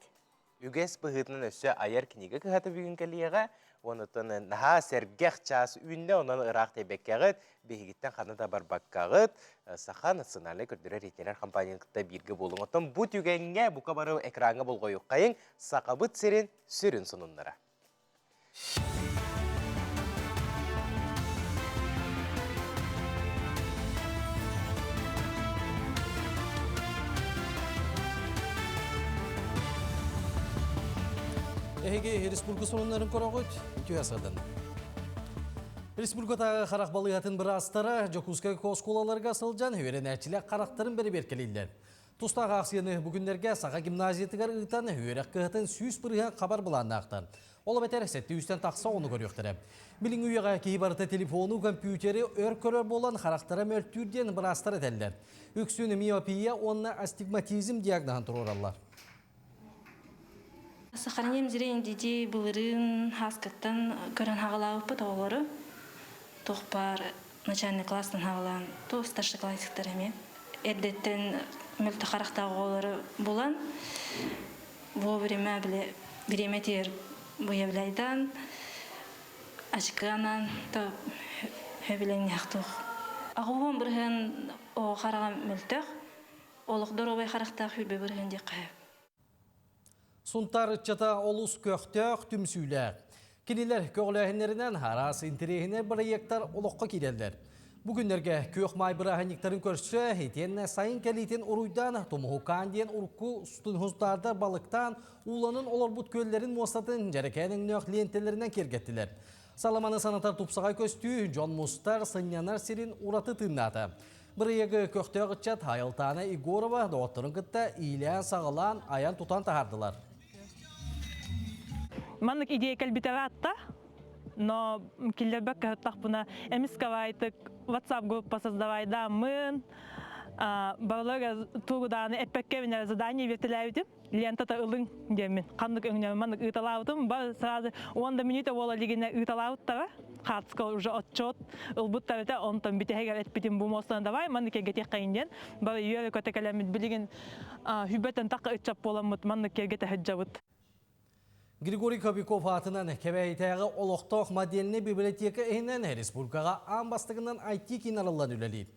Үгэс быһыытынан өссө айар кинигэ кыһата бүгүн кэлиэҕэ. Онутан наһаа сэргэх чаас үүннэ, онон ыраах тэйбэккэҕит, биһигиттэн ханна да барбаккаҕыт, Саха национальнай көрдөрөр иһитиннэрэр компанияны кытта бииргэ буолуҥ. Оттон бу түгэҥҥэ бука бары экраҥҥа болҕойуоххайыҥ, Сахабыт сирин сүрүн сонуннара. Эһиги республика сонуннарын көрөҕүт, үтүө садан. Республикатааҕы харах балыыһатын быраастара Дьокуускай оскуолаларга сылдьан үөрэнээччилэр харахтарын бэрэбиэркэлииллэр. Тустаах аахсыйаны бу күннэргэ Саха гимназиятыгар ыытан үөрэх кыһатын 100% хабар былааннаахтар. Ол эбэтэр 700-тэн тахса оҕону көрүөхтэрэ. Билиҥҥи үйэҕэ киһи барыта телефону, компьютери өр көрөр буолан харахтара мөлтүүр диэн быраастар этэллэр. Үксүн миопия уонна астигматизм диагноһын туруораллар. Сохраним зрение детей былырыын хааскаттан көрөн хаҕалаабыппыт оҕолору. Туох баар начальный класстан хаҕалаан, ту старшеклассниктар эмиэ. Эрдэттэн мөлтөх харахтаах оҕолору булан, вовремя бile бириэмэтигэр выявляйдаан, ачыкыанан то хөбүлэҥнээх Аҕуһуон бырыһыан оҕо хараҕа мөлтөх, олох доруобай харахтаах хүрбэ бырыһыан диэххэ сөп. Сунтаар ыччата олус көхтөөх түмсүүлээх. Кинилэр көҕүлээһиннэринэн араас интэриэһинэй бырайыактар олоххо киирэллэр. Бу күннэргэ Күөх Маай бырааһынньыктарын көрсө, итиэннэ сайын кэлиитин уруйдаан Тумуһукаан диэн урукку сунтаардар балыктаан, ууланан олорбут күөллэрин муостатын дьэрэкээн өҥнөөх лиэнтэлэринэн киэргэттилэр. Саламаны санатар тупсаҕай көстүү дьон мустар, сынньанар сирин ураты тыыннаата. Бырайыагы көхтөөх ыччат Айылтаана Егорова доҕотторун кытта иилээн-саҕалаан айан-тутан таһаардылар. Маннык идея кэлбитэ атта. Но киллэрбэккэ сыттахпына эмискэ WhatsApp группа создавайдааммын, барыларга тугудааны эппэккэ бинэ задание биэртэлээбитим. Лентата ылыҥ диэммин. Ханнык өҥнөммүн маннык ыыталаабытым. Бар сразу уон да минута буола илигинэ ыыталаабыттара. Хаартыска уже отчет ылбыттар этэ. Онтон бүтэһигэр эппитим бу муостаны давай маннык кэргэтиэххэйин диэн. Бары үөрэ көтө кэлэммит билигин хүбэтэн тахха ыччап буоламмыт маннык кэргэтэ сылдьабыт. Григорий Кобяков аатынан Кэбээйитээҕи олохтоох модельнай библиотека иһинэн республикаҕа аан бастакынан IT-киин арыллан үлэлиир.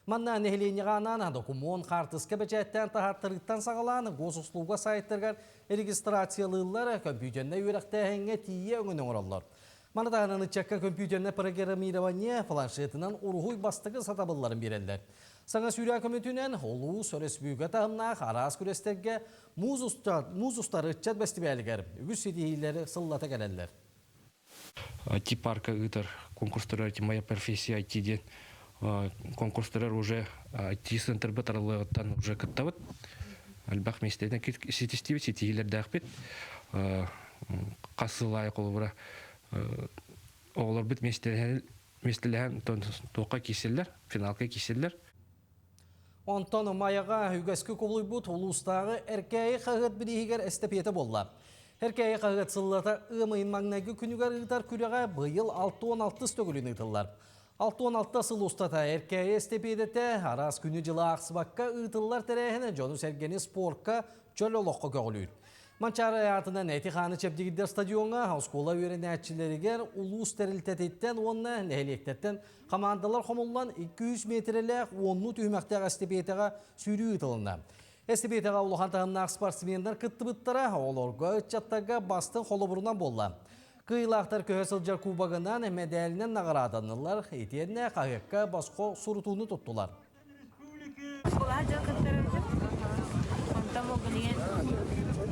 Манна нэһилиэнньэҕэ анаан докумуон хаартыска бэчээттээн таһаартарыыттан саҕалаан госуслуга сайтарыгар регистрациялыыллар, компьютернай үөрэхтээһиҥҥэ тиийэ өҥөнү оҥороллор. Маны таһынан ыччакка компьютернай программирование планшетынан уруһуй бастакы сатабылларын биэрэллэр. Саҥа сүүрээ көмөтүнэн улуус, өрөспүүбүлүкэ таһымнаах араас күрэстэргэ муус устар ыччат бэстибээлигэр үгүс ситиһиилэри сыллата кэлэллэр. IT-парка ыытар конкурстара «Моя профессия IT» диэн конкурстарар уже IT-центрбыт арыллыаҕыттан уже кыттабыт. Элбэх миэстэтин ситистибит, ситиһиилэрдээхпит. Хас сыл аайы холобура оҕолорбут миэстэлэһэн туохха киирсэллэр, финалга киирсэллэр. Онтон Майаҕа үгэскэ кубулуйбут улуустааҕы Эркээйи хаһыат бирииһигэр эстэпиэтэ буолла. Эркээйи хаһыат сыллата ыам ыйын маҥнайгы күнүгэр ыытар күрэҕэ быйыл 66 төгүлүн ыытыллар. 66 сыл устата Эркээйи эстэпиэдэтэ араас күнү-дьылы аахсыбакка ыытыллар тэрээһинэ дьону-сэргэни спорка, чөл олоххо көҕүлүүр. Манчаары аатынан эти-хааны чэбдигирдэр стадиоҥҥа оскуола үөрэнээччилэригэр улуус тэрилтэтиттэн уонна нэһилиэктэртэн хамаандалар хомуллан 200 миэтэрэлээх уоннуу түһүмэхтээх эстэпиэтэҕэ сүүрүү ыытылынна. Эстэпиэтэҕэ улахан таһымнаах спортсменнар кыттыбыттара оҕолорго, ыччаттарга бастыҥ холобурунан буолла. Кыайыылаахтар көһө сылдьар кубогынан, мэдээлинэн наҕараадаланнылар, итиэннэ хаһыакка босхо сурутууну туттулар. Оскуолаҕа дьон кыттарым онтон бу билигин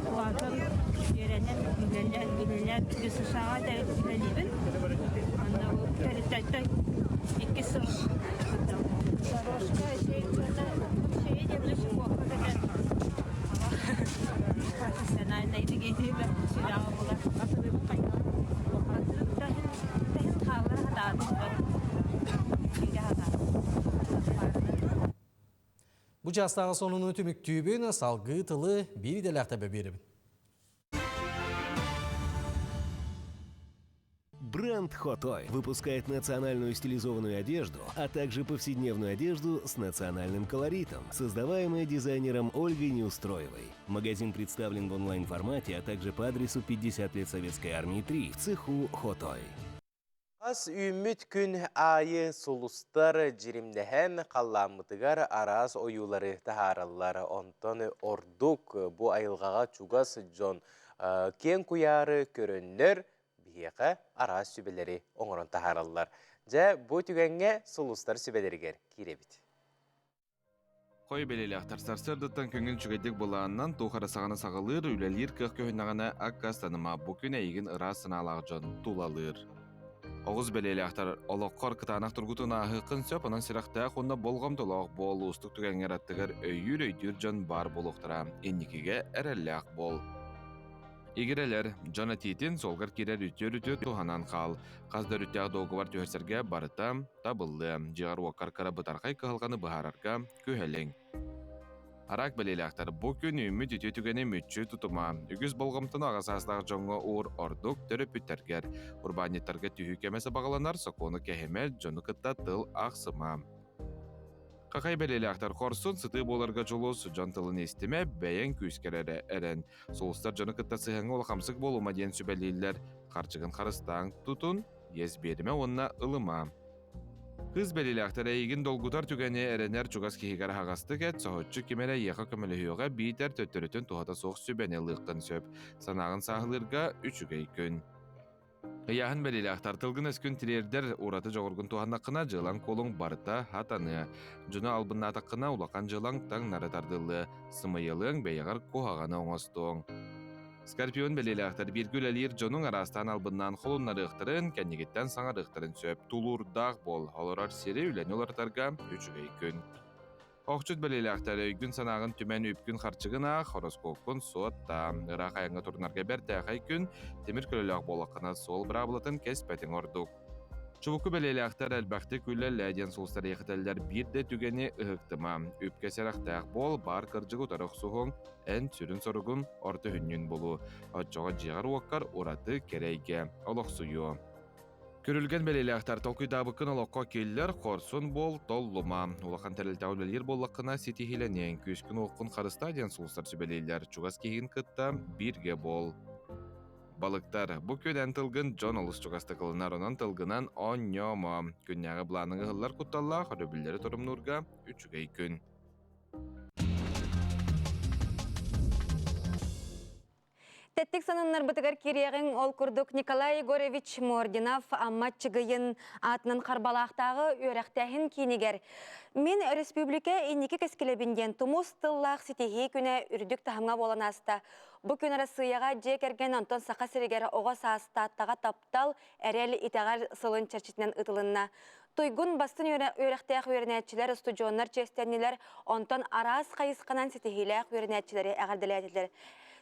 улаатан үөрэнэн, үлэлээн, үлэлээн ДСШ-ҕа үлэлиибин. Онно бу тэрилтэттэн иккис сыл кыттабын. Дорожка үчүгэй диэн чеховка кэтэн профессиональнай сүрэҕэ буолар. Таһын хааллара хатаатым Бу чаастааҕы сонуну түмүктүүбүн, салгыы тылы биир идэлээх тэбэ биэрэбин. Бренд Хотой выпускает национальную стилизованную одежду, а также повседневную одежду с национальным колоритом, создаваемую дизайнером Ольгой Неустроевой. Магазин представлен в онлайн-формате, а также по адресу 50 лет Советской Армии 3 в цеху Хотой. Хас үүммүт күн аайы сулустар дьиримнэһэн халлааммытыгар араас ойуулары таһаараллар. Онтон ордук бу айылҕаҕа чугас дьон киэҥ куйаары көрөннөр биһиэхэ араас сүбэлэри оҥорон таһаараллар. Дьэ, бу түгэҥҥэ сулустар сүбэлэригэр киирэбит. Хой бэлиэлээхтэр сарсыардаттан көҥүл үчүгэйдик былаанынан туох эрэ саҕаны саҕалыыр, үлэлиир кыах көһүннэҕинэ аккаастаныма, бу күн эйигин ыраас санаалаах дьон тулалыыр. Оҕус бэлиэлээхтэр олоххор кытаанах тургутун ааһыаххын сөп, онон сүрэхтээх уонна болҕомтолоох буол, уустук түгэҥҥэр аттыгар өйүүр-өйдүүр дьон баар буолуохтара. Инникигэ эрэллээх буол. Игирэлэр, дьон этиитин суолгар киирэр үтүө-үтүө туһанан хаал. Хас да өрүттээх дуогабар түһэрсэргэ барыта табыллыа. Дьиэҕэр-уоккар кыра бытархай кыһалҕаны быһаарарга күһэлиҥ. Араак бэлиэлээхтэр бу күн үүммүт үтүө түгэни мүччү тутума. Үгүс болҕомтону аҕа саастаах дьоҥҥо уур ордук төрөппүттэргэр. Урбаанньыттарга түһүү кэмэ сабаҕаланар, сокуону кэһимэ, дьону кытта тыл ахсыма. Хахай бэлиэлээхтэр хорсун, сытыы буоларга дьулус, дьон тылын истимэ, бэйэҥ күүскэр эрэ эрэн. Сулустар дьону кытта сыһыаҥҥа улахамсык буолума диэн сүбэлииллэр. Харчыгын харыстааҥ, тутун, иэс биэримэ уонна ылыма. Кыыс бэлиэлээхтэр эйигин долгутар түгэни эрэнэр чугас киһигэр аһаҕастык эт, соһуччу ким эрэ эйиэхэ көмөлөһүөҕэ биитэр төттөрүтүн туһата суох сүбэни ылыаххын сөп. Санааҕын сааһылыырга үчүгэй күн. Ыйааһын бэлиэлээх тартылгын өскүн тириэрдэр ураты дьоҕургун туһаннаххына дьыалаҥ-куолуҥ барыта хатаныа. Дьону албыннаатаххына улахан дьыалаҥ таҥнары тардыллыа, сымыйалыаҥ бэйэҕэр куһаҕаны оҥостуоҥ. Скорпион бэлиэлээхтэр бииргэ үлэлиир дьонуҥ араастаан албыннаан холуннарыахтарын, кэннигиттэн саҥарыахтарын сөп. Тулуурдаах буол, олорор сири үлэни уларытарга үчүгэй күн. Охчут бэлиэлээхтэр өйгүн-санааҕын түмэн үпкүн-харчыгын аах, хороскуопкун суоттаа. Ыраах айаҥҥа турунарга бэртээхэй күн, тимир көлөлөөх буоллаххына суол быраабылатын кэспэтиҥ ордук. Чубуку бэлиэлээхтэр элбэхтик үлэлээ диэн сулустар иэхэтэллэр биир да түгэни ыһыктыма. Үпкэ сэрэхтээх буол, баар кырдьык утары охсуһуҥ, эн сүрүн соругун орто хүнньүн булуу. Оччоҕо дьиэҕэр-уоккар ураты кэрэйгэ олохсуйуо. Күрүлгэн бэлиэлээхтэр толкуйдаабыккын олоххо киллэр, хорсун буол, толлума. Улахан тэрилтэҕэ үлэлиир буоллаххына ситиһиилэниэҥ, күүскүн-уоххун харыстаа диэн сулустар сүбэлииллэр. Чугас киһигин кытта бииргэ буол. Балыктар, бу күн эн тылгын дьон олус чугастык ылынар, онон тылгынан оонньоомо. Күннээҕи былааныҥ ыһыллар кутталлаах, өрөбүллэри торумнуурга үчүгэй күн. Тэттик сонуннарбытыгар кириэҕиҥ ол курдук Николай Егорович Мординов Амма Чыгыйын аатынан Харбалаахтааҕы үөрэхтээһин киинигэр Мин республика инники кэскилэбин диэн тумус тыллаах ситиһии күнэ үрдүк таһымҥа буолан ааста. Бу күн Арассыыйаҕа дьиэ кэргэн онтон Саха сиригэр оҕо саастааттаҕа таптал, эрэл, итэҕэл сылын чэрчитинэн ыытылынна. Туйгун бастыҥ үөрэхтээх үөрэнээччилэр, устудьуоннар чиэстэннилэр, онтон араас хайысханан ситиһиилээх үөрэнээччилэри эҕэрдэлээтилэр.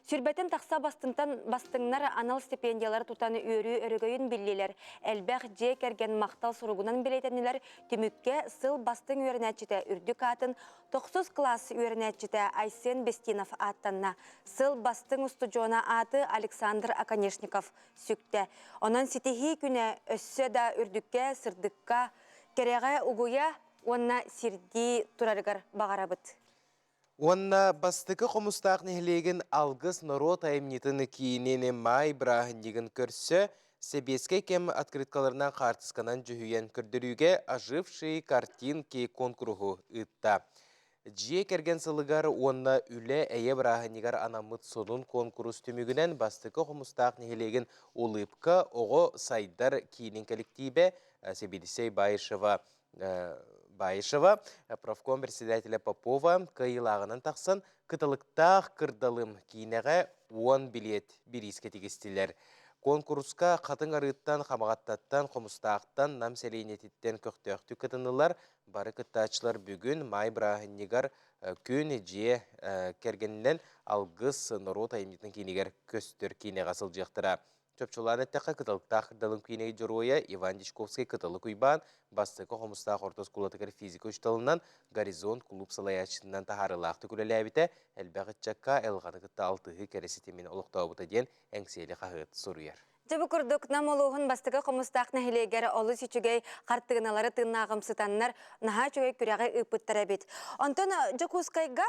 Сүрбэтин тахса бастыҥтан бастыҥнар анал стипендиялары тутан үөрүү өрөгөйүн биллилэр. Элбэх дьиэ кэргэн махтал суругунан бэлиэтэннилэр. Түмүккэ сыл бастыҥ үөрэнээччитэ үрдүк аатын тохсус кылаас үөрэнээччитэ Айсен Бестинов ааттанна. Сыл бастыҥ устудьуона ааты Александр Оконешников сүктэ. Онон ситиһии күнэ өссө да үрдүккэ, сырдыкка, кэрэҕэ угуйа уонна сирдии турарыгар баҕарабыт. Уонна бастакы Хомустаах нэһилиэгин Алгыс норуот айымньытын киинин маай бырааһынньыгын көрсө сэбиэскэй кэм открыткаларынан хаартысканан дьүһүйэн көрдөрүүгэ «Ожившие картинки» куонкуруһу ыытта. Дьиэ кэргэн сылыгар уонна үлэ эйэ бырааһынньыгар анаммыт сонун куонкурус түмүгүнэн Бастакы Хомустаах нэһилиэгин Улыбка оҕо сайдар киинин кэлэктиибэ сэбиэдиссэй Баишева Баишева, профком председателя Попова кыайыылааҕынан тахсан Кыталыктаах кырдалым киинэҕэ 10 билиэт бириискэ тигистилэр. Куонкуруска Хатыҥ Арыыттан, Хамаҕаттаттан, Хомустаахтан, Нам сэлиэнньэтиттэн көхтөөхтүк кытыннылар. Бары кыттааччылар бүгүн маай бырааһынньыгар күн дьиэ кэргэнинэн Алгыс норуот айымньытын киинигэр көстөр киинэҕэ сылдьыахтара. Чопчулаан эттэххэ, Кыталыктаах кырдалым киинэ дьоруойа Иван Дьячковскай Кыталык Уйбаан бастакы Хомустаах орто оскуолатыгар физика учууталынан Горизонт кулууп салайааччытынан таһаарыылаахтык үлэлээбитэ, элбэх ыччакка ЛГ-ны кытта алтыһыы кэрэ ситимин олохтообута диэн Эҥсиэли хаһыат суруйар. Дьэ бу курдук Нам улууһун бастакы Хомустаах нэһилиэгэр олус үчүгэй хартыыналары тыыннааҕымсытаннар наһаа үчүгэй күрэҕи ыыппыттар эбит. Онтон Дьокуускайга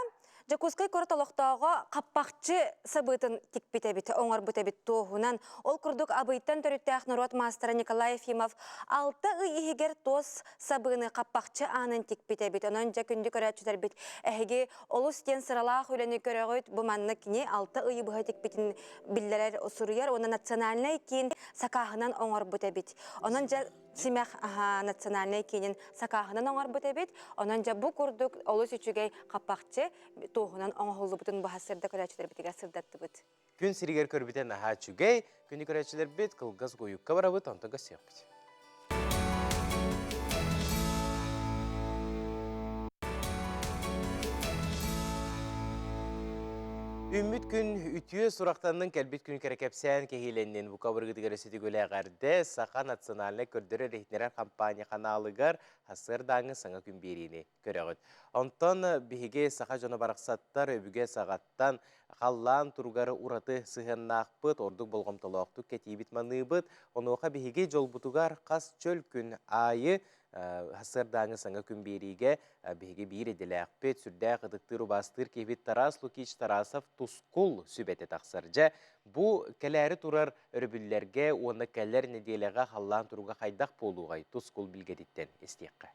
Дьокуускай куорат олохтооҕо хаппахчы сабыытын тикпит эбит, оҥорбут эбит туоһунан. Ол курдук Абыйтан төрүттээх норуот маастара Николай Ефимов 6 ый иһигэр туос сабыыны хаппахчы аанын тикпит эбит. Онон дьэ күндү көрөөччүлэрбит эһиги олус диэн сыралаах үлэни көрөҕүт. Бу маннык кини 6 ыйы быһа тикпитин биллэрэр, суруйар уонна национальнай киин сакааһынан оҥорбут эбит. Онон дьэ Симэх национальнай киинин сакааһынан оҥорбут эбит. Онон дьэ бу курдук олус үчүгэй хаппахчы туоһунан оҥоһуллубутун быһа сырда көрөөччүлэрбитигэр сырдаттыбыт. Күн сиригэр көрбүтэ наһаа үчүгэй. Күнү көрөөччүлэрбит кылгас уйукка барабыт, онтон көрсүөхпүт. Үүммүт күн үтүө сурахтаннын кэлбит күн кэрэ кэпсээн кэһиилэннин бука быргытыгар өсүтүгүлээх Саха национальнай көрдөрөр иһитиннэрэр компания ханаалыгар сарсыардааҥҥы саҥа күн биэриини көрөҕүт. Онтон биһиги саха дьоно барахсаттар өбүгэ саҕаттан халлаан туругар ураты сыһыаннаахпыт, ордук болҕомтолоохтук кэтиибит маныыбыт. Онуоха биһиги дьолбутугар хас чөл күн аайы сарсыардааҥы саҥа күн биэриигэ биһиги биир идэлээхпит, сүрдээх ытыктыыр убаастыыр киһибит Тарас Лукич Тарасов Тускул сүбэтэ тахсар. Дьэ, бу кэлээри турар өрөбүллэргэ уонна кэлэр нэдиэлэҕэ халлаан туруга хайдах буолуоҕай Тускул билгэтиттэн истиэххэ.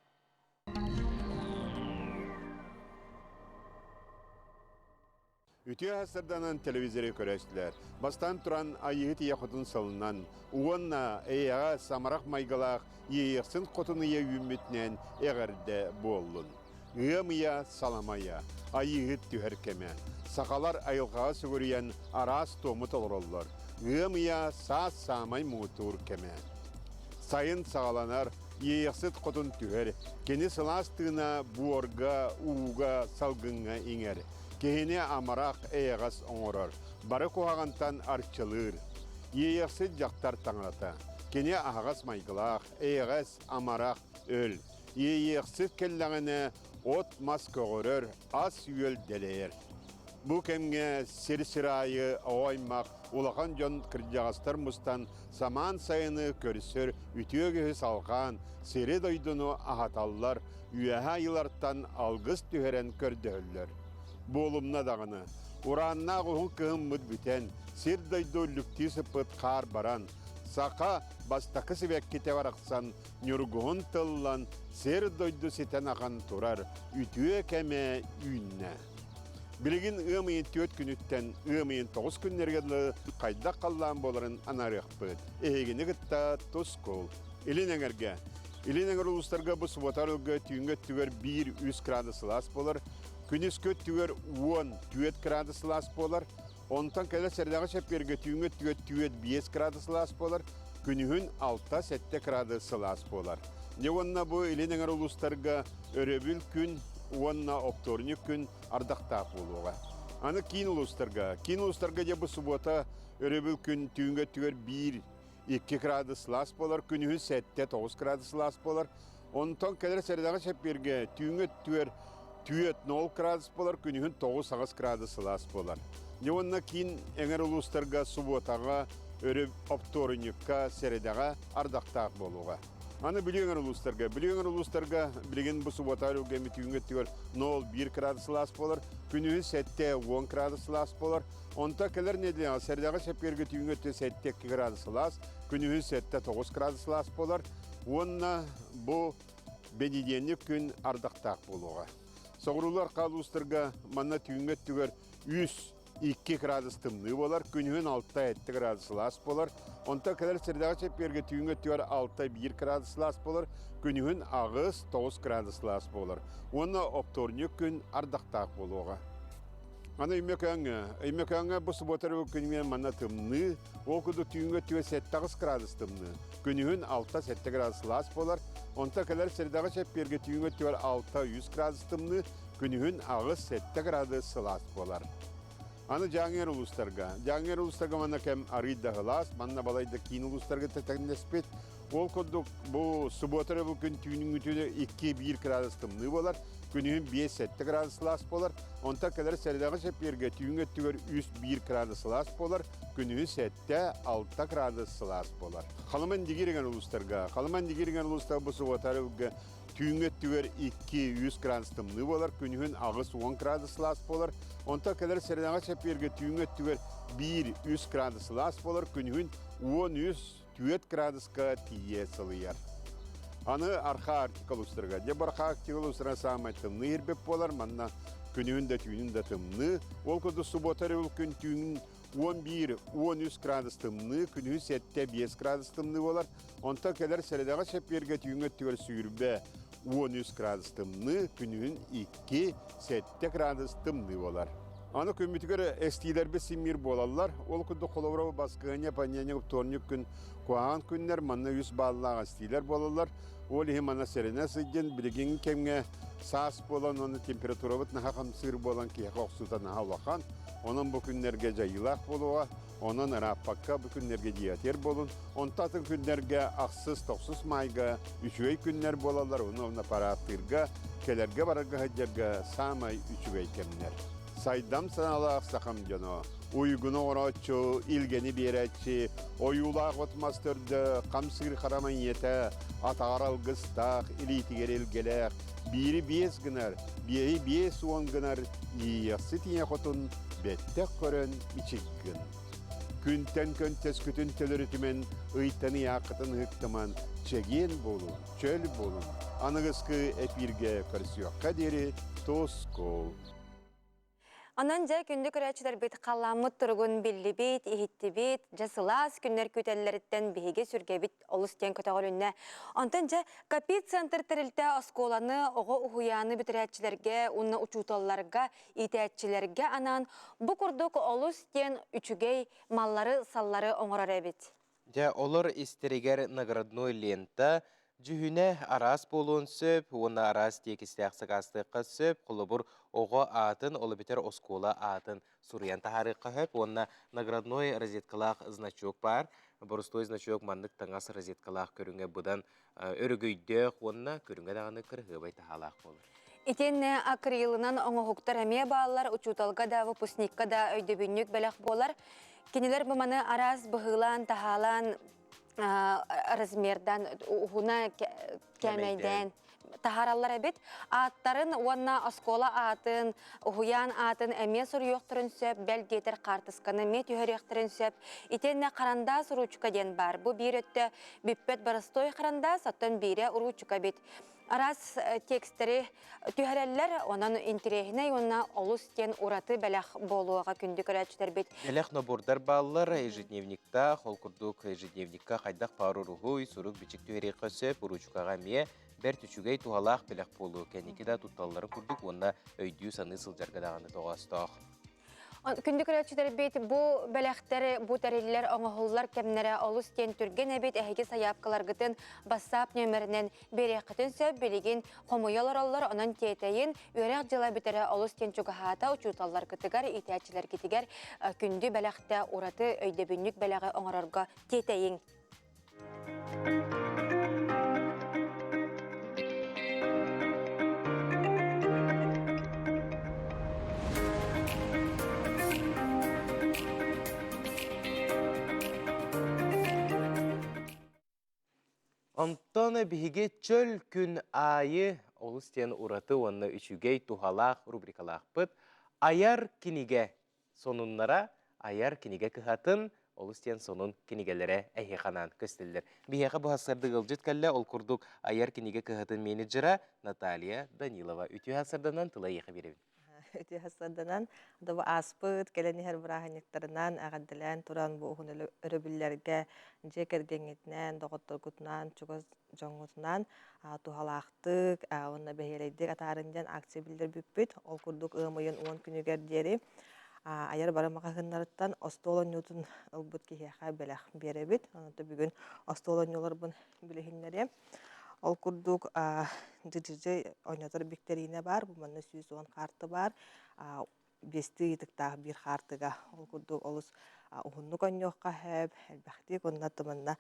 Үтүө сарданан телевизоры көрөстүлэр. Бастаан туран Айыыһыт ийэ хотун сылынан уонна эйэҕэ самарах майгылаах Иэйэхсин хотун ыйа үүммүтүнэн эҕэрдэ буоллун. Ыам ыйа саламайа, Айыыһыт түһэр кэмэ. Сахалар айылҕаҕа сүгүрүйэн араас туому толороллор. Ыам ыйа саас саамай муҥутуур кэмэ. Сайын саҕаланар. Иэйэхсит хотун түһэр. Кини сылаас тыына буорга, ууга, салгыҥҥа иҥэр. Киһини амарах, эйэҕэс оҥорор. Бары куһаҕантан арчылыыр. Иэйэхсит дьахтар таҥарата. Кини аһаҕас майгылаах, эйэҕэс, амарах, өл. Иэйиэхсит кэллэҕинэ от-мас көҕөрөр, ас-үөл дэлэйэр. Бу кэмҥэ сир-сир аайы оҕо аймах, улахан дьон кырдьаҕастар мустан самаан сайыны көрсөр үтүө үгэһи салҕаан, сири-дойдуну аһаталлар, үөһэ айыылартан алгыс түһэрэн көрдөһөллөр. Буолумна даҕаны, урааннаах уһун кыһыммыт бүтэн, сир-дойду үллүктүү сыппыт хаар баран, саха бастакы сибэккитэ барахсан ньургуһун тыллан, сир-дойду ситэн ахан турар үтүө кэмэ үүннэ. Билигин ыам ыйын түөрт күнүттэн ыам ыйын тоҕус күннэригэр дылы хайдах халлаан буоларын анаарыахпыт. Эһигини кытта тускул. Илин эҥэргэ. Илин эҥэр улуустарга бу суббота арылга түүҥҥү өттүгэр 1-3 градус сылаас буолар. Күнүскү өттүгэр 10-4 градус сылаас буолар. Онтон кэлэр сэрдэҕэ чэппиэргэ түүҥҥү өттүгэр 4-5 градус сылаас буолар. Күнүһүн 6-7 градус сылаас буолар. Дьэ уонна бу илин эҥэр улуустарга өрөбүл күн уонна оптуорунньук күн ардахтаах буолуоҕа. Аны киин улуустарга. Киин улуустарга дьэ бу субуота өрөбүл күн түүҥҥү өттүгэр 1-2 градус сылаас буолар, күнүһүн 7-9 градус сылаас буолар. Онтон кэлэр сэрэдэҕэ чэппиэргэ түүҥҥү өттүгэр 4-0 градус буолар, күнүһүн 9-8 градус сылаас буолар. Дьэ уонна киин эҥэр улуустарга субуотаҕа, өрө оптуорунньукка, сэрэдэҕэ ардахтаах буолуоҕа. Аны Бүлүү эҥэр улуустарга. Бүлүү эҥэр улуустарга билигин бу субуота өрүлгэми түүҥҥү өттүгэр 0-1 градус сылаас буолар, күнүһүн 7-10 градус сылаас буолар. Онтон кэлэр нэдиэлэҕэ сэрдэҕэ чэппиэргэ түүҥҥү өттү 7-2 градус сылаас, күнүһүн 7-9 градус сылаас буолар. Уонна бу бэнидиэнньик күн ардахтаах буолуоҕа. Соҕуруулар улуустарга манна түүҥҥү өттүгэр 3 2 градус тымныы буолар, күнүһүн 6-7 градус сылаас буолар. Онтон кэлэр сирдээҕи чэппиэргэ түүҥҥү өттүгэр 6-1 градус сылаас буолар, күнүһүн 8-9 градус сылаас буолар. Уонна оптуорунньук күн ардахтаах буолуоҕа. Аны Өймөкөөҥҥө, Өймөкөөҥҥө бу субуота күнүгэр манна тымныы, ол курдук түүҥҥү өттүгэр 7-8 градус тымныы, күнүһүн 6-7 градус сылаас буолар. Онтон кэлэр сирдээҕи чэппиэргэ түүҥҥү өттүгэр 6-3 градус тымныы, Күнүһүн 8-7 градус сылаас буолар. Аны Дьааҥы улуустарга. Дьааҥы улуустарга манна кэм арыый да сылаас, манна балайда киин улуустарга тэҥнэспит. Ол курдук бу субуота эрэ бу күн түүнүҥҥүтүнэ 2-1 градус тымныы буолар. Күнүһүн 5-7 градус сылаас буолар. Онтон кэлэр сэрэдэҕи чэппиэргэ түүҥҥү өттүгэр 3-1 градус сылаас буолар. Күнүһүн 7-6 градус сылаас буолар. Халыман Дигириҥэн улуустарга. Халыман Дигириҥэн улуустарга бу субуота эрэ Түүҥҥү өттүгэр 2-3 градус тымныы буолар, күнүһүн 80 градус сылаас буолар. Онтон кэлэр сэрэнэҕэ чэппиэргэ түүҥҥү өттүгэр 1-3 градус сылаас буолар, күнүһүн 13-4 градуска тиийэ сылыйар. Аны Архаа Арктика улуустарыгар. Дьэ, бу Архаа Арктика улуустара саамай тымныы ирбит буолар. Манна күнүһүн да түүнүн да тымныы. Ол курдук субуота өрөбүл күн түүн 11-13 градус тымныы, күнүһүн 7-5 градус тымныы буолар. Онтон кэлэр сэрэдэҕэ чэппиэргэ түүҥҥү өттүгэр 23 градус тымныы, күнүһүн 2-7 градус тымныы буолар. Аны күммүтүгэр эстиилэрбит симмиир буолаллар. Ол курдук холобура баскыһыанньа, понедельник, вторник күн куһаҕан күннэр, манна үс бааллаах эстиилэр буолаллар. Ол иһин манна сэрэнэ сылдьан, билигиҥҥи кэмҥэ саас буолан уонна температурабыт наһаа хамсыыр буолан киһиэхэ охсуута наһаа улахан. Онон бу күннэргэ дьайыылаах буолуоҕа. Онон ырааппакка бу күннэргэ диэтиэр буолун. Онто атын күннэргэ ахсыс, тохсус маайга үчүгэй күннэр буолаллар. Ону онно парааттыырга, кэлэргэ барарга сылдьарга саамай үчүгэй кэмнэр. Сайдам санаалаах сахам дьоно, уйгуну оҥорооччу, илгэни биэрээччи, ойуулаах от-мас төрдө, хамсыыр харамай ийэтэ, атаҕар алгыстаах, илиитигэр илгэлээх, биири биэс гынар, биэһи 50 гынар иэйиэхсит ийэ хотун бэттэх көрөн ичик гын. Күнтэн көнтөскүтүн төлөрүтүмэн, ыйтан ыйааххытын ыһыктыман, чэгиэн буолун, чөл буолун. Аныгыскы эпииргэ көрсүөххэ диэри тускул. Онон дьэ күндү көрөөччүлэрбит халлааммыт туругун биллибит, иһиттибит, дьэ сылаас күннэр күүтэллэриттэн биһиги сүргэбит олус диэн көтөҕүлүннэ. Онтон дьэ Капит центр тэрилтэ оскуоланы, оҕо уһуйааны бүтэрээччилэргэ уонна учууталларга, иитээччилэргэ анаан бу курдук олус диэн үчүгэй маллары-саллары оҥорор эбит. Дьэ, олор истэригэр наградной лента. Дьүһүнэ араас буолуон сөп уонна араас тиэкистээх сакаастыахха сөп. Холобур, оҕо аатын, ол эбэтэр оскуола аатын суруйан таһаарыахха сөп уонна наградной розеткалаах значок баар. Боростуой значок маннык таҥас розеткалаах көрүҥэ быдан өрөгөйдөөх уонна көрүҥэ даҕаны кыраһыабай таһаалаах буолар. Итиэннэ акрилынан оҥоһуктар эмиэ бааллар, учууталга да, выпускникка да өйдөбүнньүк бэлэх буолар. Кинилэр бу маны араас быһыылаан, таһаалаан размердан уһуна кээмэйдээн таһаараллар эбит. Ааттарын уонна оскуола аатын, уһуйаан аатын эмиэ суруйуохтарын сөп, бэл диэтэр хаартысканы эмиэ түһэриэхтэрин сөп. Итиэннэ харандаас уруучука диэн баар. Бу биир өттө бүппэт боростуой харандаас, оттон биирэ уруучука эбит. Араас текстэри түһэрэллэр, онон интэриэһинэй уонна олус диэн ураты бэлэх буолуоҕа күндү көрөөччүлэрбит. Бэлэх нобуордар бааллар, ежедневниктаах, ол курдук ежедневникка хайдах баар уруһуй, сурук-бичик түһэриэххэ сөп, уруучукаҕа эмиэ бэрт үчүгэй туһалаах бэлэх буолуо, кэнники да тутталларын курдук уонна өйдүү-саныы сылдьарга даҕаны тоҕоостоох. Күндү көрөөччүлэрбит, бу бэлэхтэр, бу тэриллэр оҥоһуллар кэмнэрэ олус диэн түргэн эбит. Эһиги сайаапкаларгытын бассаап нүөмэринэн биэриэххитин сөп. Билигин хомуйа олороллор, онон тиэтэйин, үөрэх дьыла бүтэрэ олус диэн чугаһаата учууталларгытыгар, иитээччилэргитигэр күндү бэлэхтэ ураты өйдөбүнньүк бэлэҕи оҥорорго тиэтэйиҥ. Онтон биһиги чөл күн аайы олус диэн ураты уонна үчүгэй туһалаах рубрикалаахпыт Айар кинигэ сонуннара айар кинигэ кыһатын олус диэн сонун кинигэлэрэ эһиэхэ анаан көстөллөр. Биһиэхэ бу сарсыарда ыалдьыт кэллэ, ол курдук айар кинигэ кыһатын менеджера Наталья Данилова. Үтүө сарсыарданан тыла эйиэхэ биэрэбин. Үтүө сарсыарданан бу ааспыт кэлэн иһэр бырааһынньыктарынан эҕэрдэлээн туран бу уһун өрөбүллэргэ дьиэ кэргэҥҥитинээн, доҕотторгутунаан, чугас дьоҥҥутунаан туһалаахтык уонна бэһиэлэйдик атаарын диэн акция биллэрбиппит. Ол курдук ыам ыйын 10 күнүгэр диэри айар бары маҕаһыыннарыттан остуол оонньуутун ылбыт киһиэхэ бэлэх биэрэбит. Онон бүгүн остуол оонньууларбын билиһиннэриэм. Ол курдук ДЖДЖ оонньотор биктэриинэ баар, бу манна 110 хаарты баар. Биэстии ыйытыктаах биир хаартыга. Ол курдук олус уһуннук оонньуохха сөп, элбэхтик уонна туманна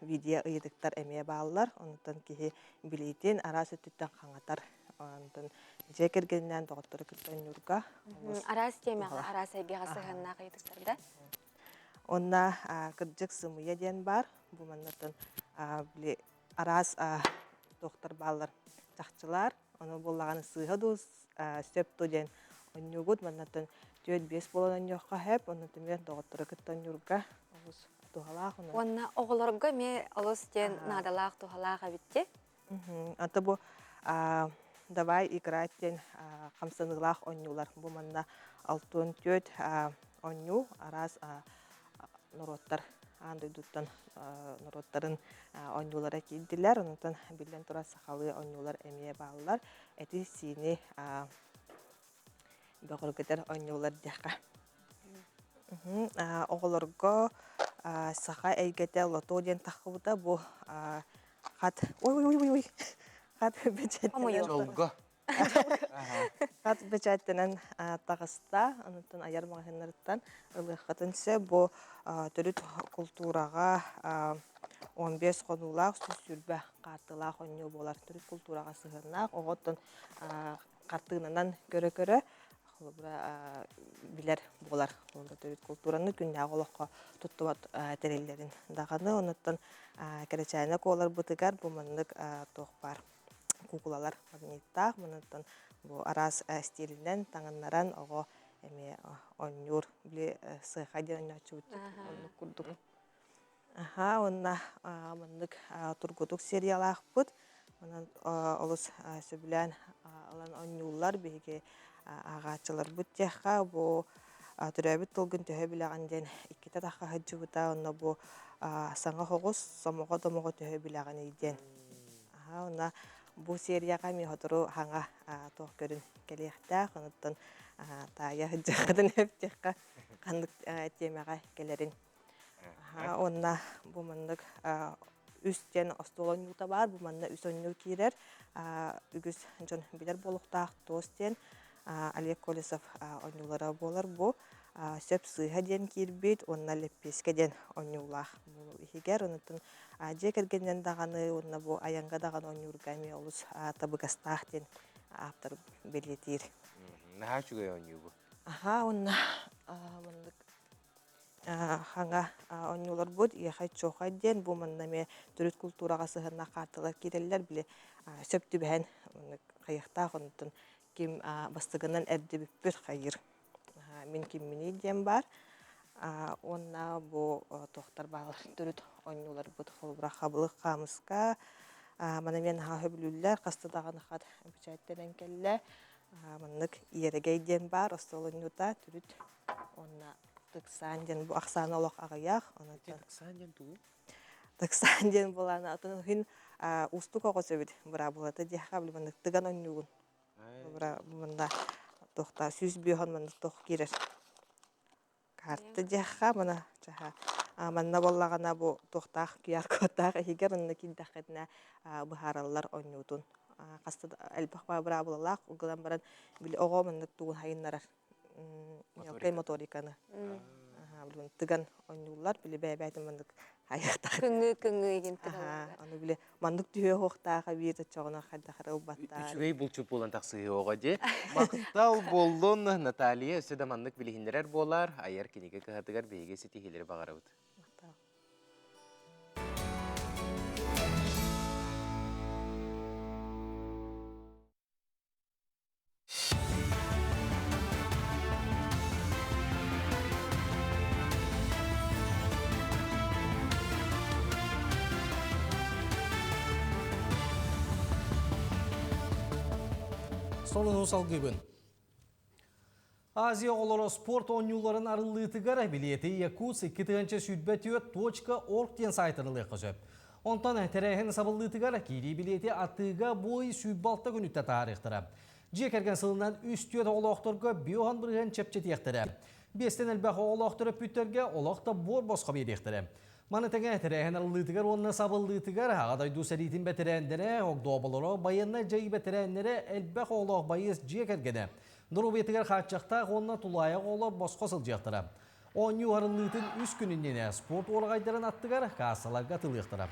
видео ыйытыктар эмиэ бааллар. Онтон киһи билиитин араас өттүттэн хаҥатар. Онтон дьиэ кэргэнинээн доҕоттору кытта оонньуурга олус Араас тиэмэҕэ, араас эйгэҕэ сыһыаннаах ыйытыктарда. Уонна кырдьык сымыйа диэн баар. Бу маннаттан били араас туохтар бааллар чахчылар. Ону буоллаҕына сыыһа дуу, сөп дуу диэн онньуугут. Маннаттан 4-5 буолан онньуохха сөп. Онно түмүгэр доҕоттору кытта онньуурга олус туһалаах. Уонна оҕолорго эмиэ олус диэн наадалаах, туһалаах эбит дии. Ата бу давай играть диэн хамсаныылаах онньуулар. Бу манна 64 онньуу араас норуоттар аан дойдуттан норуоттарын оонньуулара киирдилэр. Онтон биллэн турар сахалыы оонньуулар эмиэ бааллар. Эти-сиини бөҕөргөтөр оонньуулар диэххэ. Оҕолорго саха эйгэтэ лото диэн таххыбыта бу хат ой ой ой ой хат бэчээттэнэн Дьолго. Хат бэчээттэнэн таҕыста, онтон айар маҕаһыыннарыттан ылыаххытын сөп. Бу төрүт култуураҕа 15 хонуулаах, 120 хаартылаах оонньуу буолар. Төрүт култуураҕа сыһыаннаах. Оҕоттон хартыынанан көрө-көрө холобура билэр буолар. Холобура төрүт култуураны күннээҕи олоххо туттубат тэриллэрин даҕаны. Онуттан кэрэчээнэ куоларбытыгар бу маннык туох баар куукулалар магниттаах мунуттан бу араас стилинэн таҥыннаран оҕо эмиэ оонньуур били сыаха диэн оонньооччубут оннук курдук аха уонна маннык тургутук сериялаахпыт онон олус сөбүлээн ылан оонньууллар биһиги ааҕааччыларбыт диэххэ бу төрөөбүт тылгын төһө билэҕин диэн иккитэ тахха сылдьыбыта онно бу саҥа оҕус сомоҕо домоҕо төһө билэҕиний диэн Аһа, уонна бу серияҕа эмиэ сотору хаҥа туох көрүн кэлиэхтээх, онуттан таайа сылдьыаххытын эптиэххэ ханнык тиэмэҕэ кэлэрин. Аһа, уонна бу маннык Үс диэн остуол оонньуута баар, бу манна үс оонньуу киирэр. Үгүс дьон билэр буолуохтаах туос диэн Олег Колесов оонньуулара буолар бу. Сөп сыыһа диэн киирбит уонна лэппиэскэ диэн оонньуулаах бу иһигэр. Онтон дьиэ кэргэнинэн даҕаны уонна бу айаҥҥа даҕаны оонньуурга эмиэ олус табыгастаах диэн ааптар бэлиэтиир. Наһаа үчүгэй оонньуу бу. Аха уонна маннык хаҥа оонньууларбыт Иэхэй-чуохай диэн бу манна эмиэ төрүт култуураҕа сыһыаннаах хаартылар киирэллэр били сөп түбэһэн маннык хайыахтаах онтон ким бастыгынан эрдибиппит хайыыр мин кимминий диэн баар уонна бу туохтар бааллар төрүт оонньууларбыт холобура хабылык хаамыска маны эмиэ наһаа сөбүлүүллэр хаста даҕаны хат бэчээттэнэн кэллэ маннык иэрэгэй диэн баар остуол оонньуута төрүт уонна тыксаан диэн бу ахсаана олох аҕыйах онон тыксаан диэн тугуй тыксаан диэн буолаана атын иһин уустук оҕо сөбүт быраабылата диэххэ били маннык тыган оонньуугун манна туохта 105 маннык туох киирэр карта диэххэ мана чаһа манна буоллаҕына бу туохтаах QR-кодтаах иһигэр онно киирдэххитинэ быһаараллар оонньуутун хаста элбэх быраабылалаах гынан баран били оҕо маннык тугун хайыннарар мелкай моториканы тыган оонньууллар били бэйэбээтин маннык айахтаах кыҥыы кыҥыы игин ону били маннык түһүө суохтааха биир оччоҕуна хайдах эрэ ылбаттаар үчүгэй булчут буолан тахсыһыаҕа дии махтал буоллун Наталья өссө да маннык билиһиннэрэр буолар айар кинигэ кыһатыгар биһиги ситиһиилэри баҕарабыт махтал Сонуну салгыыбын. Азия оҕолоро спорт оонньууларын арыллыытыгар билиэти Якутс 2024.org диэн сайтан ылыахха сөп. Онтон тэрээһин сабыллыытыгар киирии билиэти атыыга бу ый 26 күнүттэ таһаарыахтара. Дьиэ кэргэн сылынан үс-түөрт оҕолоохторго биоһан бырыһыан чэпчэтиэхтэрэ. Биэстэн элбэх оҕолоох төрөппүттэргэ олох да буор босхо биэриэхтэрэ. Маны тэҥэ тэрээһин арыллыытыгар уонна сабыллыытыгар Аҕа дойду сэриитин бэтэрээннэрэ, огдооболоро, байыаннай дьайыы бэтэрээннэрэ, элбэх оҕолоох байыас дьиэ кэргэнэ, доруобуйатыгар хааччахтаах уонна тулаайах оҕолор босхо сылдьыахтара. Оонньуу арыллыытын үс күн иннинэ спорт уораҕайдарын аттыгар каассаларга атылыахтара.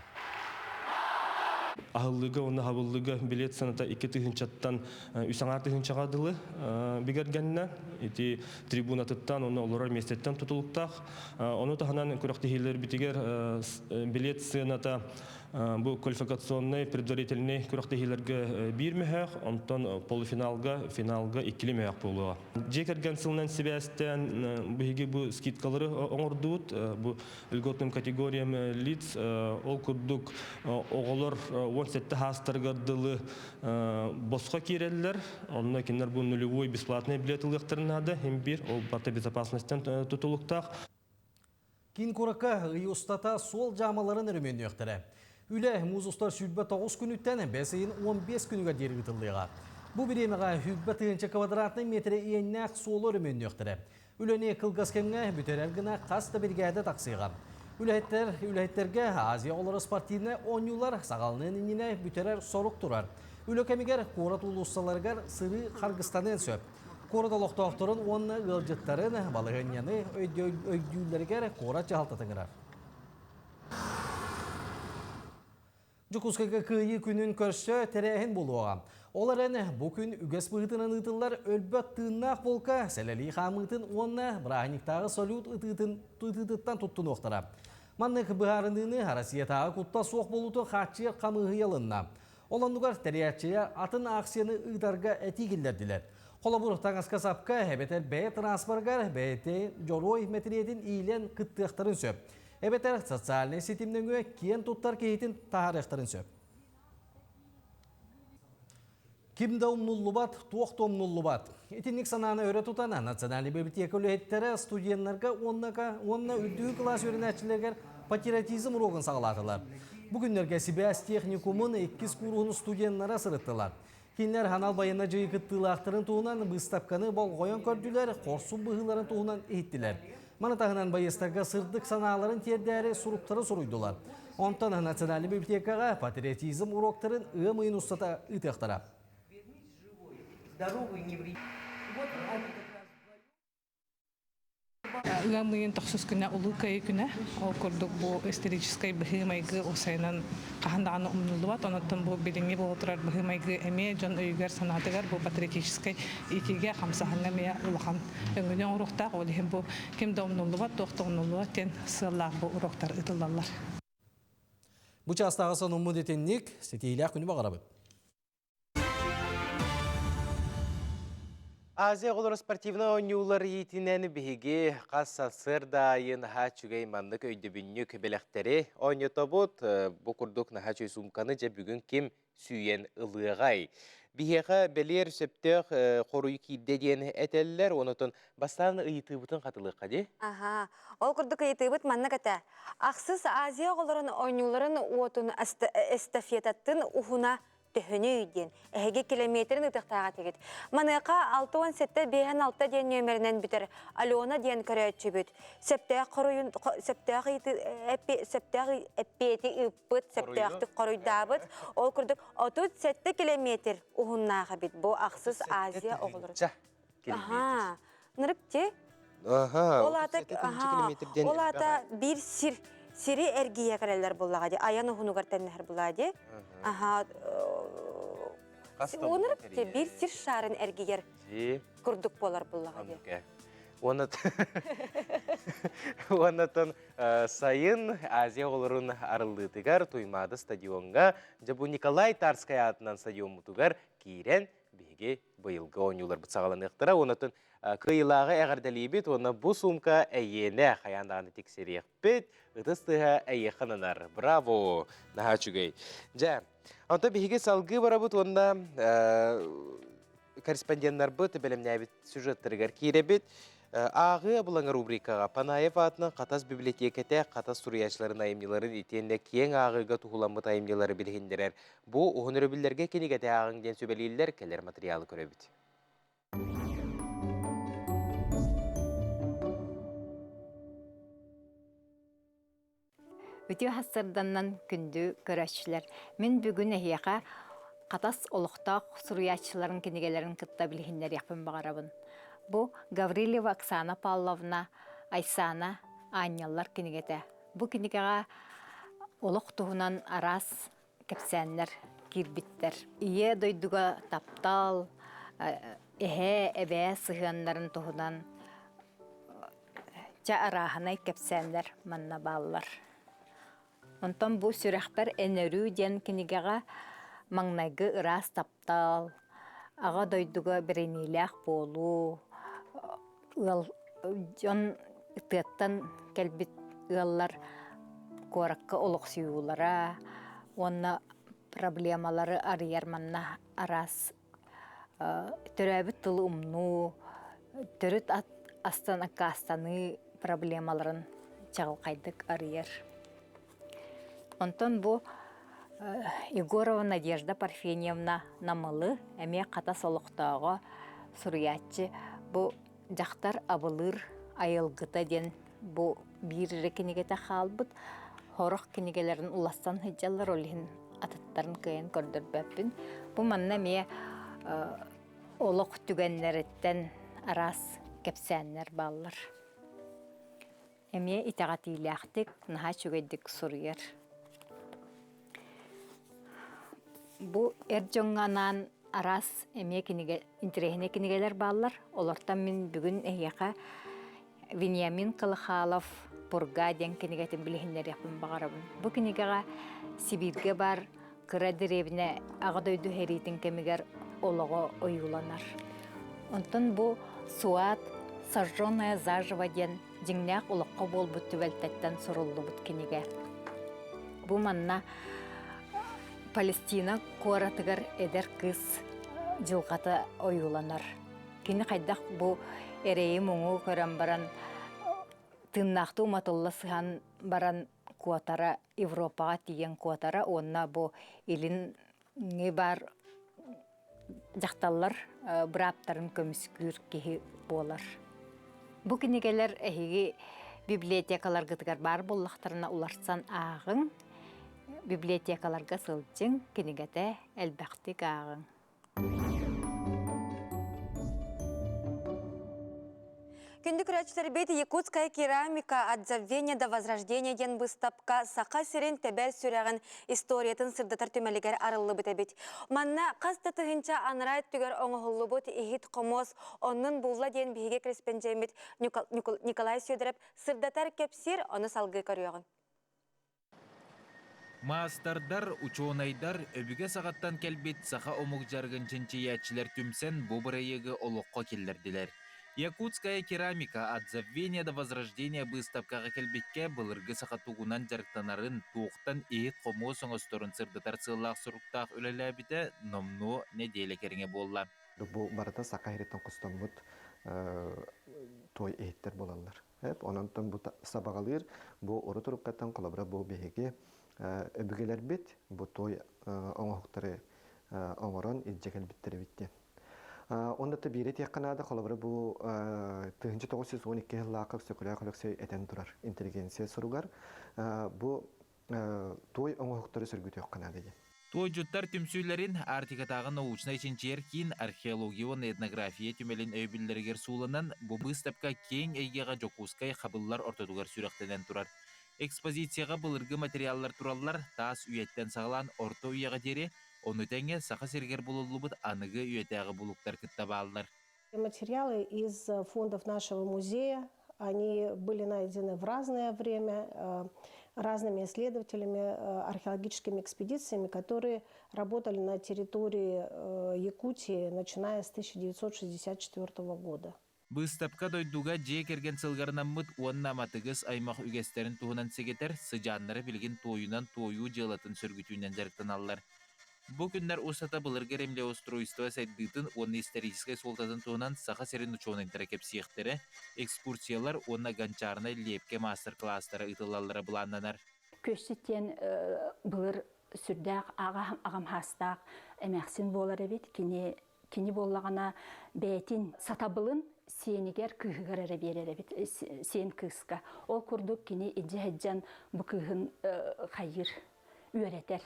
Аһыллыыга уонна хабыллыыга билет сыаната икки тыһыынчаттан үс аҥаар тыһыынчаҕа дылы бигэргэннэ. Ити трибунатыттан уонна олорор миэстэттэн тутулуктаах. Ону таһынан күрэхтэһиилэрбитигэр билет сыаната Бу квалификационнай предварительнай күрэхтэһиилэргэ биир мөһөөх, онтон полуфиналга, финалга иккили мөһөөх буолуоҕа. Дьиэ кэргэн сылынан сибээстээн биһиги бу скидкалары оҥордубут. Бу льготным категориям лиц ол курдук оҕолор 17 хаастарыгар дылы босхо киирэллэр. Онно кинилэр бу нулевой бесплатный билет ылыахтарын наада. Им биир ол барыта безопасностьтан тутулуктаах. Киин куоракка ый устата суол дьаамаларын өрөмүөннүөхтэрэ. Үлэ муус устар 29 күнүттэн бэс ыйын 15 күнүгэр диэри ыытыллыаҕа. Бу бириэмэҕэ 100 тыһыынча квадратнай миэтэрэ иэннээх суолу өрөмүөннүөхтэрэ. Үлэни кылгас кэмҥэ бүтэрэр гына хас да биригээдэ тахсыаҕа. Үлэһиттэр үлэһиттэргэ Азия оҕолоро спортивнай оонньуулар саҕаланыан иннинэ бүтэрэр сорук турар. Үлэ кэмигэр куорат уулуссаларыгар сырыы харгыстаныан сөп. Куорат олохтоохторун уонна ыалдьыттарын балаһыанньаны өйдүүллэригэр куорат дьаһалтата ыҥырар. Дьокуускайга Кыайыы күнүн көрсө тэрээһин буолуоҕа. Ол эрэн бу күн үгэс быһыытынан ыытыллар өлбөт тыыннаах полка сэлэлии хаамыытын уонна бырааһынньыктааҕы салют ытыытын ытыытыттан туттунуохтара. Маннык быһаарыныыны Россиятааҕы куттал суох буолуутун хааччыйар хамыыһыйа ылынна. Ол оннугар тэрийээччилэр атын аахсыйаны ыытарга этии киллэрдилэр. Холобур, таҥаска-сапка эбэтэр бэйэ транспорыгар бэйэтэ дьоруой мэтириэтин иилэн кыттыахтарын сөп. Эбэтэр социальнай ситим нөҥүө киэн туттар киһитин таһаарыахтарын сөп. Ким да умнуллубат, туох да умнуллубат. Итинник санааны өрө тутан Национальнай библиотека үлэһиттэрэ студеннарга уонна уонна үрдүкү кылаас үөрэнээччилэригэр патриотизм уруогун саҕалаатылар. Бу күннэргэ сибээс техникумун иккис кууруһун студеннара сырыттылар. Кинилэр анал байыаннай дьайыы кыттыылаахтарын туһунан быыстапканы болҕойон көрдүлэр, хорсун быһыыларын туһунан иһиттилэр. Маны таһынан байыастарга сырдык санааларын тиэрдээри суруктары суруйдулар. Онтон Национальнай библиотекаҕа патриотизм уроктарын ыам ыйын устата ыытыахтара. Ыам ыйын тохсус күнэ Улуу Кыайыы күнэ. Ол курдук бу историческай быһыы-майгы уопсайынан хаһан даҕаны умнуллубат. Онон бу билиҥҥи буола турар быһыы-майгы эмиэ дьон өйүгэр-санаатыгар бу патриотическай иитиигэ, хамсааһыҥҥа эмиэ улахан өҥөнү оҥоруохтаах. Ол иһин бу ким да умнуллубат, туох да умнуллубат диэн сыаллаах бу уроктар ыытыллаллар. Бу чаастааҕы сонуммут итинник ситиилээх күнү баҕарабыт. Азия оҕолоро спортивнай оонньуулар иитинэн биһиги хас сарсыарда аайы наһаа үчүгэй маннык өйдөбүнньүк бэлэхтэри оонньотобут. Бу курдук наһаа үчүгэй суумканы дьэ бүгүн ким сүүйэн ылыаҕай? Биһиэхэ бэлиэр сөптөөх хоруй киирдэ диэн этэллэр. Онотон бастаан ыйытыыбытын хатылыахха дии. Аха. Ол курдук ыйытыыбыт маннык этэ. Ахсыс Азия оҕолорун оонньууларын уотун эстафетатын уһуна төһөнүй диэн эһиги километрин ытыахтаах этигит. Маныаха 67 56 диэн нүөмэринэн бүтэр Алена диэн көрөөччүбүт. Сөптөөх хоруйун сөптөөх сөптөөх эппиэти ыыппыт, сөптөөхтүк хоруйдаабыт. Ол курдук 37 километр уһуннаах эбит бу ахсыс Азия оҕолору. Аха. Нырык ти. Аха. Ол ата ол ата биир сир сири эргийэ кэлэллэр буллаҕа ди айан уһунугар тэннэһэр булаа ди. Аха. Онырык ти биир сир шарын эргийэр курдук буолар буллаҕа ди. Уоннатан сайын Азия оҕолорун арыллыытыгар Туймаада стадиоҥҥа дьэ бу Николай Тарскай аатынан стадиоммутугар киирэн биһиги быйылгы оонньууларбыт саҕаланыахтара. Онотон кыайыылааҕы эҕэрдэлиибит уонна бу суумка эйиэнэ хайаан даҕаны тиксэриэхпит. Ытыс тыаһа эйиэхэ ананар. Браво! Наһаа үчүгэй. Дьэ, онтон биһиги салгыы барабыт уонна корреспонденнарбыт бэлэмнээбит сюжеттарыгар киирэбит. Ааҕыы абылаҥа рубрикаҕа Панаев аатынан Хатас библиотекэтэ Хатас суруйааччыларын айымньыларын итиэннэ киэҥ ааҕыыга туһуламмыт айымньылары билиһиннэрэр. Бу уһун өрөбүллэргэ кинигэтэ ааҕыҥ диэн сүбэлииллэр, кэлэр матырыйаалы көрөбүт. Үтүө сарсыарданнан күндү көрөөччүлэр! Мин бүгүн эһиэхэ Хатас олохтоох суруйааччыларын кинигэлэрин кытта билиһиннэриэхпин баҕарабын. Бу Гаврильева Оксана Павловна Айсана Аанньаллар кинигэтэ. Бу кинигэҕэ олох туһунан араас кэпсээннэр киирбиттэр. Ийэ дойдуга таптал, эһээ, эбээ сыһыаннарын туһунан Чэ арааһынай кэпсээннэр манна бааллар. Онтон бу «Сүрэхпэр эн өрүү» диэн кинигэҕэ маҥнайгы ыраас таптал, аҕа дойдуга бэриниилээх буолуу, ыал дьон тыаттан кэлбит ыаллар куоракка олохсуйуулара уонна проблемалары арыйар манна араас төрөөбүт тылы умнуу, төрүт астан аккаастаныы проблемаларын чаҕылхайдык арыйар. Онтон бу Егорова Надежда Парфеньевна Намылы эмиэ Хатас олохтооҕо суруйааччы бу дьахтар абылыыр айылгыта диэн бу биир эрэ кинигэтэ хаалбыт. Сорох кинигэлэрин улассан сылдьаллар, ол иһин атыттарын кыайан көрдөрбөппүн. Бу манна эмиэ олох түгэннэриттэн араас кэпсээннэр бааллар. Эмиэ итэҕэтиилээхтик, наһаа үчүгэйдик суруйар. Бу эр дьоҥҥо анаан араас эмиэ кинигэ, интэриэһинэй кинигэлэр бааллар. Олортон мин бүгүн эһиэхэ Вениамин Кылыхалов «Пурга» диэн кинигэтин билиһиннэриэхпин баҕарабын. Бу кинигэҕэ Сибииргэ баар кыра дэриэбинэ Аҕа дойду сэриитин кэмигэр олоҕо ойууланар. Онтон бу Суат «Сожженная заживо» диэн дьиҥнээх олоххо буолбут түбэлтэттэн суруллубут кинигэ. Бу манна Палестина куоратыгар эдэр кыыс дьылҕата ойууланар. Кини хайдах бу эрэйи-муҥу көрөн баран тыыннаахтыы уматылла сыһан баран куотара Европаҕа тиийэн куотара уонна бу илин баар дьахталлар бырааптарын көмүскүүр киһи буолар. Бу кинигэлэр эһиги библиотекаларгытыгар баар буоллахтарына уларсан ааҕыҥ. Библиотекаларга сылдьыҥ, кинигэтэ элбэхтик ааҕыҥ. Күндү көрөөччүлэрбит Якутская керамика от забвения до возрождения диэн быыстапка Саха сирин тэбэр сүрэҕин историятын сырдатар түмэлигэр арыллыбыт эбит. Манна хас да тыһыынча анараа өттүгэр оҥоһуллубут иһит-хомуос оннун булла диэн биһиги кэрэспэндьиэммит Николай Сүөдэрэп сырдатар кэпсиир, ону салгыы көрүөҕүҥ. Маастардар, учуонайдар өбүгэ саҕаттан кэлбит саха омук дьарыгын чинчийээччилэр түмсэн бу бырайыагы олоххо киллэрдилэр. Якутская керамика от забвения до возрождения быыстапкаҕа кэлбиккэ былыргы саха тугунан дьарыктанарын, туохтан иһит-хомуос оҥосторун сырдатар сыаллаах-соруктаах үлэлээбитэ номнуо нэдиэлэ кэриҥэ буолла. Бу барыта саха иһиттэн хостоммут туой иһиттэр буолаллар. Онон бу сабаҕалыыр бу урут уруккаттан холобура бу биһиги өбүгэлэрбит бу той оҥоһуктары оҥорон илдьэ кэлбиттэр эбит диэн. Онно да биири этиэххэ наада, холобура бу 1912 сыллаахха Өксөкүлээх Өлөксөй этэн турар интеллигенция суругар бу туой оҥоһуктары сөргүтүөххэ наада диэн. Туойдьуттар түмсүүлэрин Арктикатааҕы научнай-чинчийэр киин археология уонна этнография түмэлин өйөбүллэригэр сууланан, бу быыстапка киэҥ эйгэҕэ Дьокуускай хабыллар ортотугар сүрэхтэнэн турар. Экспозицияҕа былыргы материаллар тураллар, таас үйэттэн саҕалаан орто үйэҕэ диэри, ону тэҥэ Саха сиригэр булуллубут аныгы үйэтээҕи булуктар кытта бааллар. Материалы из фондов нашего музея, они были найдены в разное время разными исследователями, археологическими экспедициями, которые работали на территории Якутии, начиная с 1964 года. Быыстапка дойдуга дьиэ кэргэн сылгарынаммыт уонна матыгыс аймах үгэстэрин туһунан сэгэтэр сыдьааннара билигин туойунан туойуу дьыалатын сөргүтүүнэн дьарыктаналлар. Бу күннэр устата былыргы ремлеустройство сайдыытын уонна историческай суолтатын туһунан Саха сирин учуонайдара кэпсиэхтэрэ, экскурсиялар уонна гончарнай лиэпкэ маастар-кылаастара ыытыллаллара былааннанар. Көссүт диэн былыр сүрдээх аҕам хаастаах эмээхсин буолар эбит. Кини кини буоллаҕына бэйэтин сатабылын сиэнигэр кыыһыгар эрэ биэрэр эбит сиэн кыыска. Ол курдук кини илдьэ сылдьан бу кыыһын хайыыр, үөрэтэр.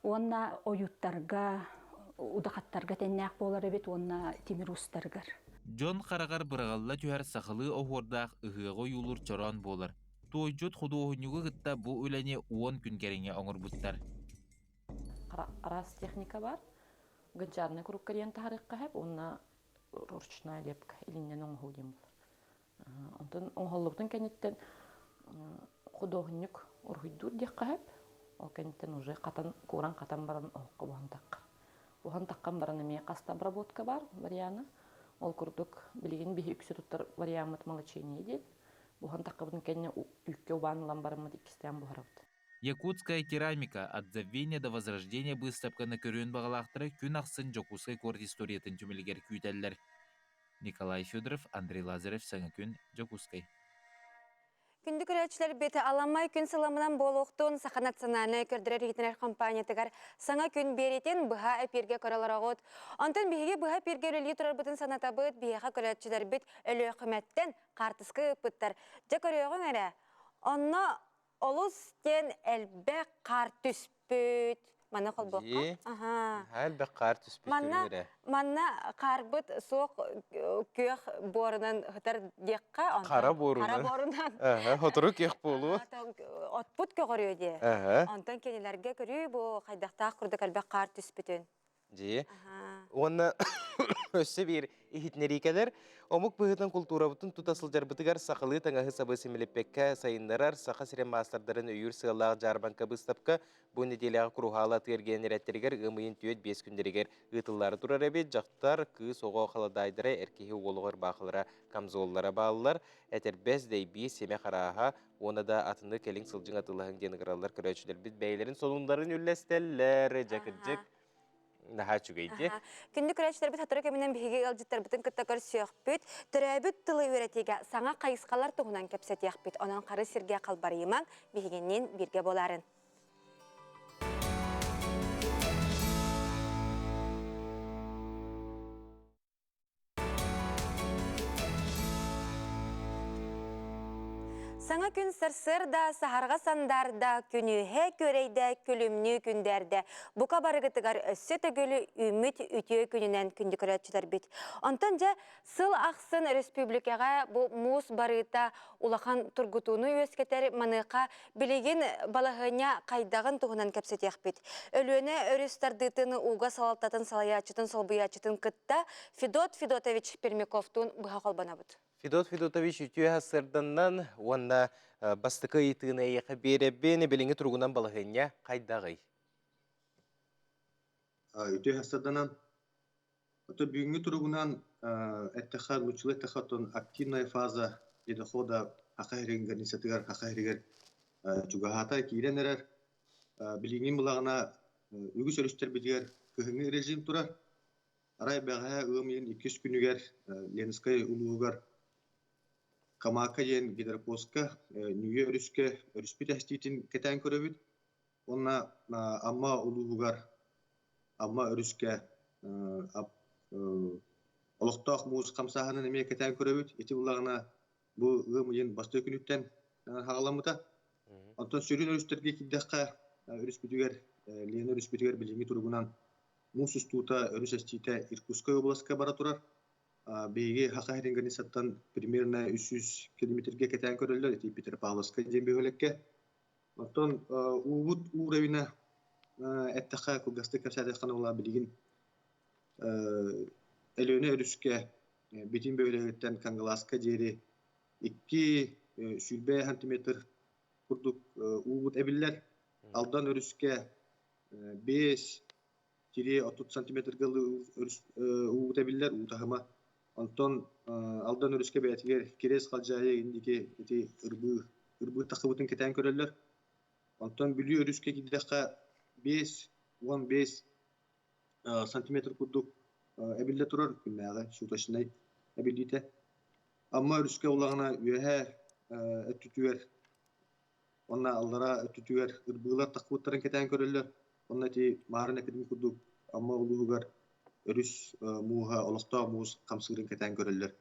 Уонна ойууттарга, удахаттарга тэннээх буолар эбит уонна тимир уустарыгар. Дьон хараҕар быраҕылла түһэр сахалыы оһуордаах ыһыаҕы ойуулуур чороон буолар. Туойдьут худуоһунньугу кытта бу үлэни 10 күн кэриҥэ оҥорбуттар. Араас техника бар. Гончарный курукка диэн таһарыахха сөп уонна ручная лепка илиннэн оҥоһуу диэн буолар. Онтон оҥоһуллубутун кэнниттэн худуоһунньук уруһуйдуур диэххэ сөп. Ол кэнниттэн уже хатан, кууран хатан баран оһоххо буһан таххар. Буһан таххан баран эмиэ хаста обработка бар вариана. Ол курдук билигин биһи үксэ туттар вариаммыт молочение диэн. Буһан таххабытын кэннэ үүккэ убаан ылан бараммыт иккистээн буһарабыт. Якутская керамика от забвения до возрождения быыстапканы көрүөн баҕалаахтара күн ахсын Дьокуускай куорат историятын түмэлигэр күүтэллэр. Николай Федоров, Андрей Лазарев, Саҥа күн, Дьокуускай. Күндү көрөөччүлэрбит, Аламай күн сыламынан буолуохтун Саха национальнай көрдөрөр-иһитинэр компаниятыгар саҥа күн биэриитин быһа эпииргэ көрө олороҕут. Онтон биһиги быһа эпииргэ үлэлии турарбытын санатабыт, биһиэхэ көрөөччүлэрбит Өлүөхүмэттэн хаартыска ыыппыттар. Дьэ көрүөҕүҥ эрэ. Онно олус диэн элбэх хаар түспүт. Маны холбуохха. Аха. Элбэх хаар түспүт Манна манна хаарбыт суох күөх буорунан ытар диэххэ. Хара буорунан. Хара буорунан. Хотору күөх буолуо. Отпут көҕөрүө диэ. Онтон кинилэргэ көрүү бу хайдахтаах курдук элбэх хаар түспүтүн. Дьиэ. Уонна өссө биир иһитиннэриикэлэр омук быһыытынан култуурабытын тута сылдьарбытыгар сахалыы таҥаһы сабы симэлиппэккэ сайыннарар Саха сирин маастардарын өйүүр сыаллаах дьаарбаҥка быыстапка бу нэдиэлэҕэ Куруһаала атыы эргиэн эрэттэригэр ыам ыйын 4-5 күннэригэр ыытыллаары турар эбит. Дьахтар, кыыс оҕо халадаайдара, эр киһи уол оҕо ырбаахылара, камзоллара бааллар. Этэрбэс, дэйбиир, симэх арааһа уонна да атыны кэлиҥ сылдьыҥ атыылаһыҥ диэн ыҥыраллар көрөөччүлэрбит бэйэлэрин сонуннарын үллэстэллэр. Дьэ кырдьык наһаа үчүгэй дии. Күндү көрөөччүлэрбит сотору кэминэн биһиги ыалдьыттарбытын кытта көрсүөхпүт. Төрөөбүт тылы үөрэтиигэ саҥа хайысхалар туһунан кэпсэтиэхпит. Онон хары сиргэ халбарыйымаҥ, биһигинниин бииргэ буоларын. Саҥа күн сарсыарда саһарҕа сандаарда, күнүүһэ күөрэйдэ, күлүмнүү күндээрдэ. Бука барыгытыгар өссө төгүл үүммүт үтүө күнүнэн күндү көрөөччүлэрбит. Онтон дьэ сыл ахсын республикаҕа бу муус барыыта улахан тургутууну үөскэтэр маныаха билигин балаһыанньа хайдаҕын туһунан кэпсэтиэхпит. Өлүөнэ өрүс тардыытын ууга салалтатын салайааччытын солбуйааччытын кытта Федот Федотович Пермяковтуун быһа холбонобут. Федот Федотович үтүө сарсыарданнан уонна бастакы ыйытыыны эйиэхэ биэрэбин. Билиҥҥи туругунан балаһыанньа хайдаҕый? Үтүө сарсыарданан. Ото бүгүҥҥү туругунан эттэхэ, нууччалыы эттэхэ, оттон активная фаза ледохода Саха сирин границатыгар, Саха сиригэр чугаһаата киирэн эрэр. Билиҥҥи былаҕына үгүс өрүстэрбитигэр кыһыҥҥы режим турар. Арай бэҕэһээ ыам ыйын иккис күнүгэр Ленскэй улууһугар Камака диэн гидропостка Ньүүйэ өрүскэ өрүспүт эстиитин кэтээн көрөбүт. Уонна Амма улууһугар Амма өрүскэ олохтоох муус хамсааһынын эмиэ кэтээн көрөбүт. Ити буллаҕына бу ыам ыйын бастакы күнүттэн хаҕаламмыта. Онтон сүрүн өрүстэргэ киирдэххэ өрүспүтүгэр Лена өрүспүтүгэр билиҥҥи туругунан Муус устуута өрүс эстиитэ Иркутскай областка бара турар. Биһиги Саха сирин границаттан примерно 300 километрга кэтээн көрөллөр ити Петропавловскай диэн бөһүөлэккэ. Оттон уубут уровена эттэххэ кылгастык кэпсээтэххэ була билигин Өлүөнэ өрүскэ Битин бөһүөлэгиттэн Кангаласка диэри 2 сүүрбэ сантиметр курдук уубут эбиллэр. Алдан өрүскэ 5-30 сантиметрга уута биллэр, уу таһыма. Онтон Алдан өрүскэ бэйэтигэр Кириэс Халдьаайы инники ити ырбыы ырбыы тахсыбытын кэтээн көрөллөр. Онтон Бүлүү өрүскэ киирдэххэ 5-15 сантиметр курдук эбиллэ турар күннээҕи суточнай эбиллиитэ. Амма өрүскэ улаҕана үөһээ өттүтүгэр уонна аллараа өттүтүгэр ырбыылар тахсыбыттарын кэтээн көрөллөр. Онно ити маарын эпидемия курдук Амма улууһугар өрүс мууһа, олохтоох муус хамсыырын кэтээн көрөллөр.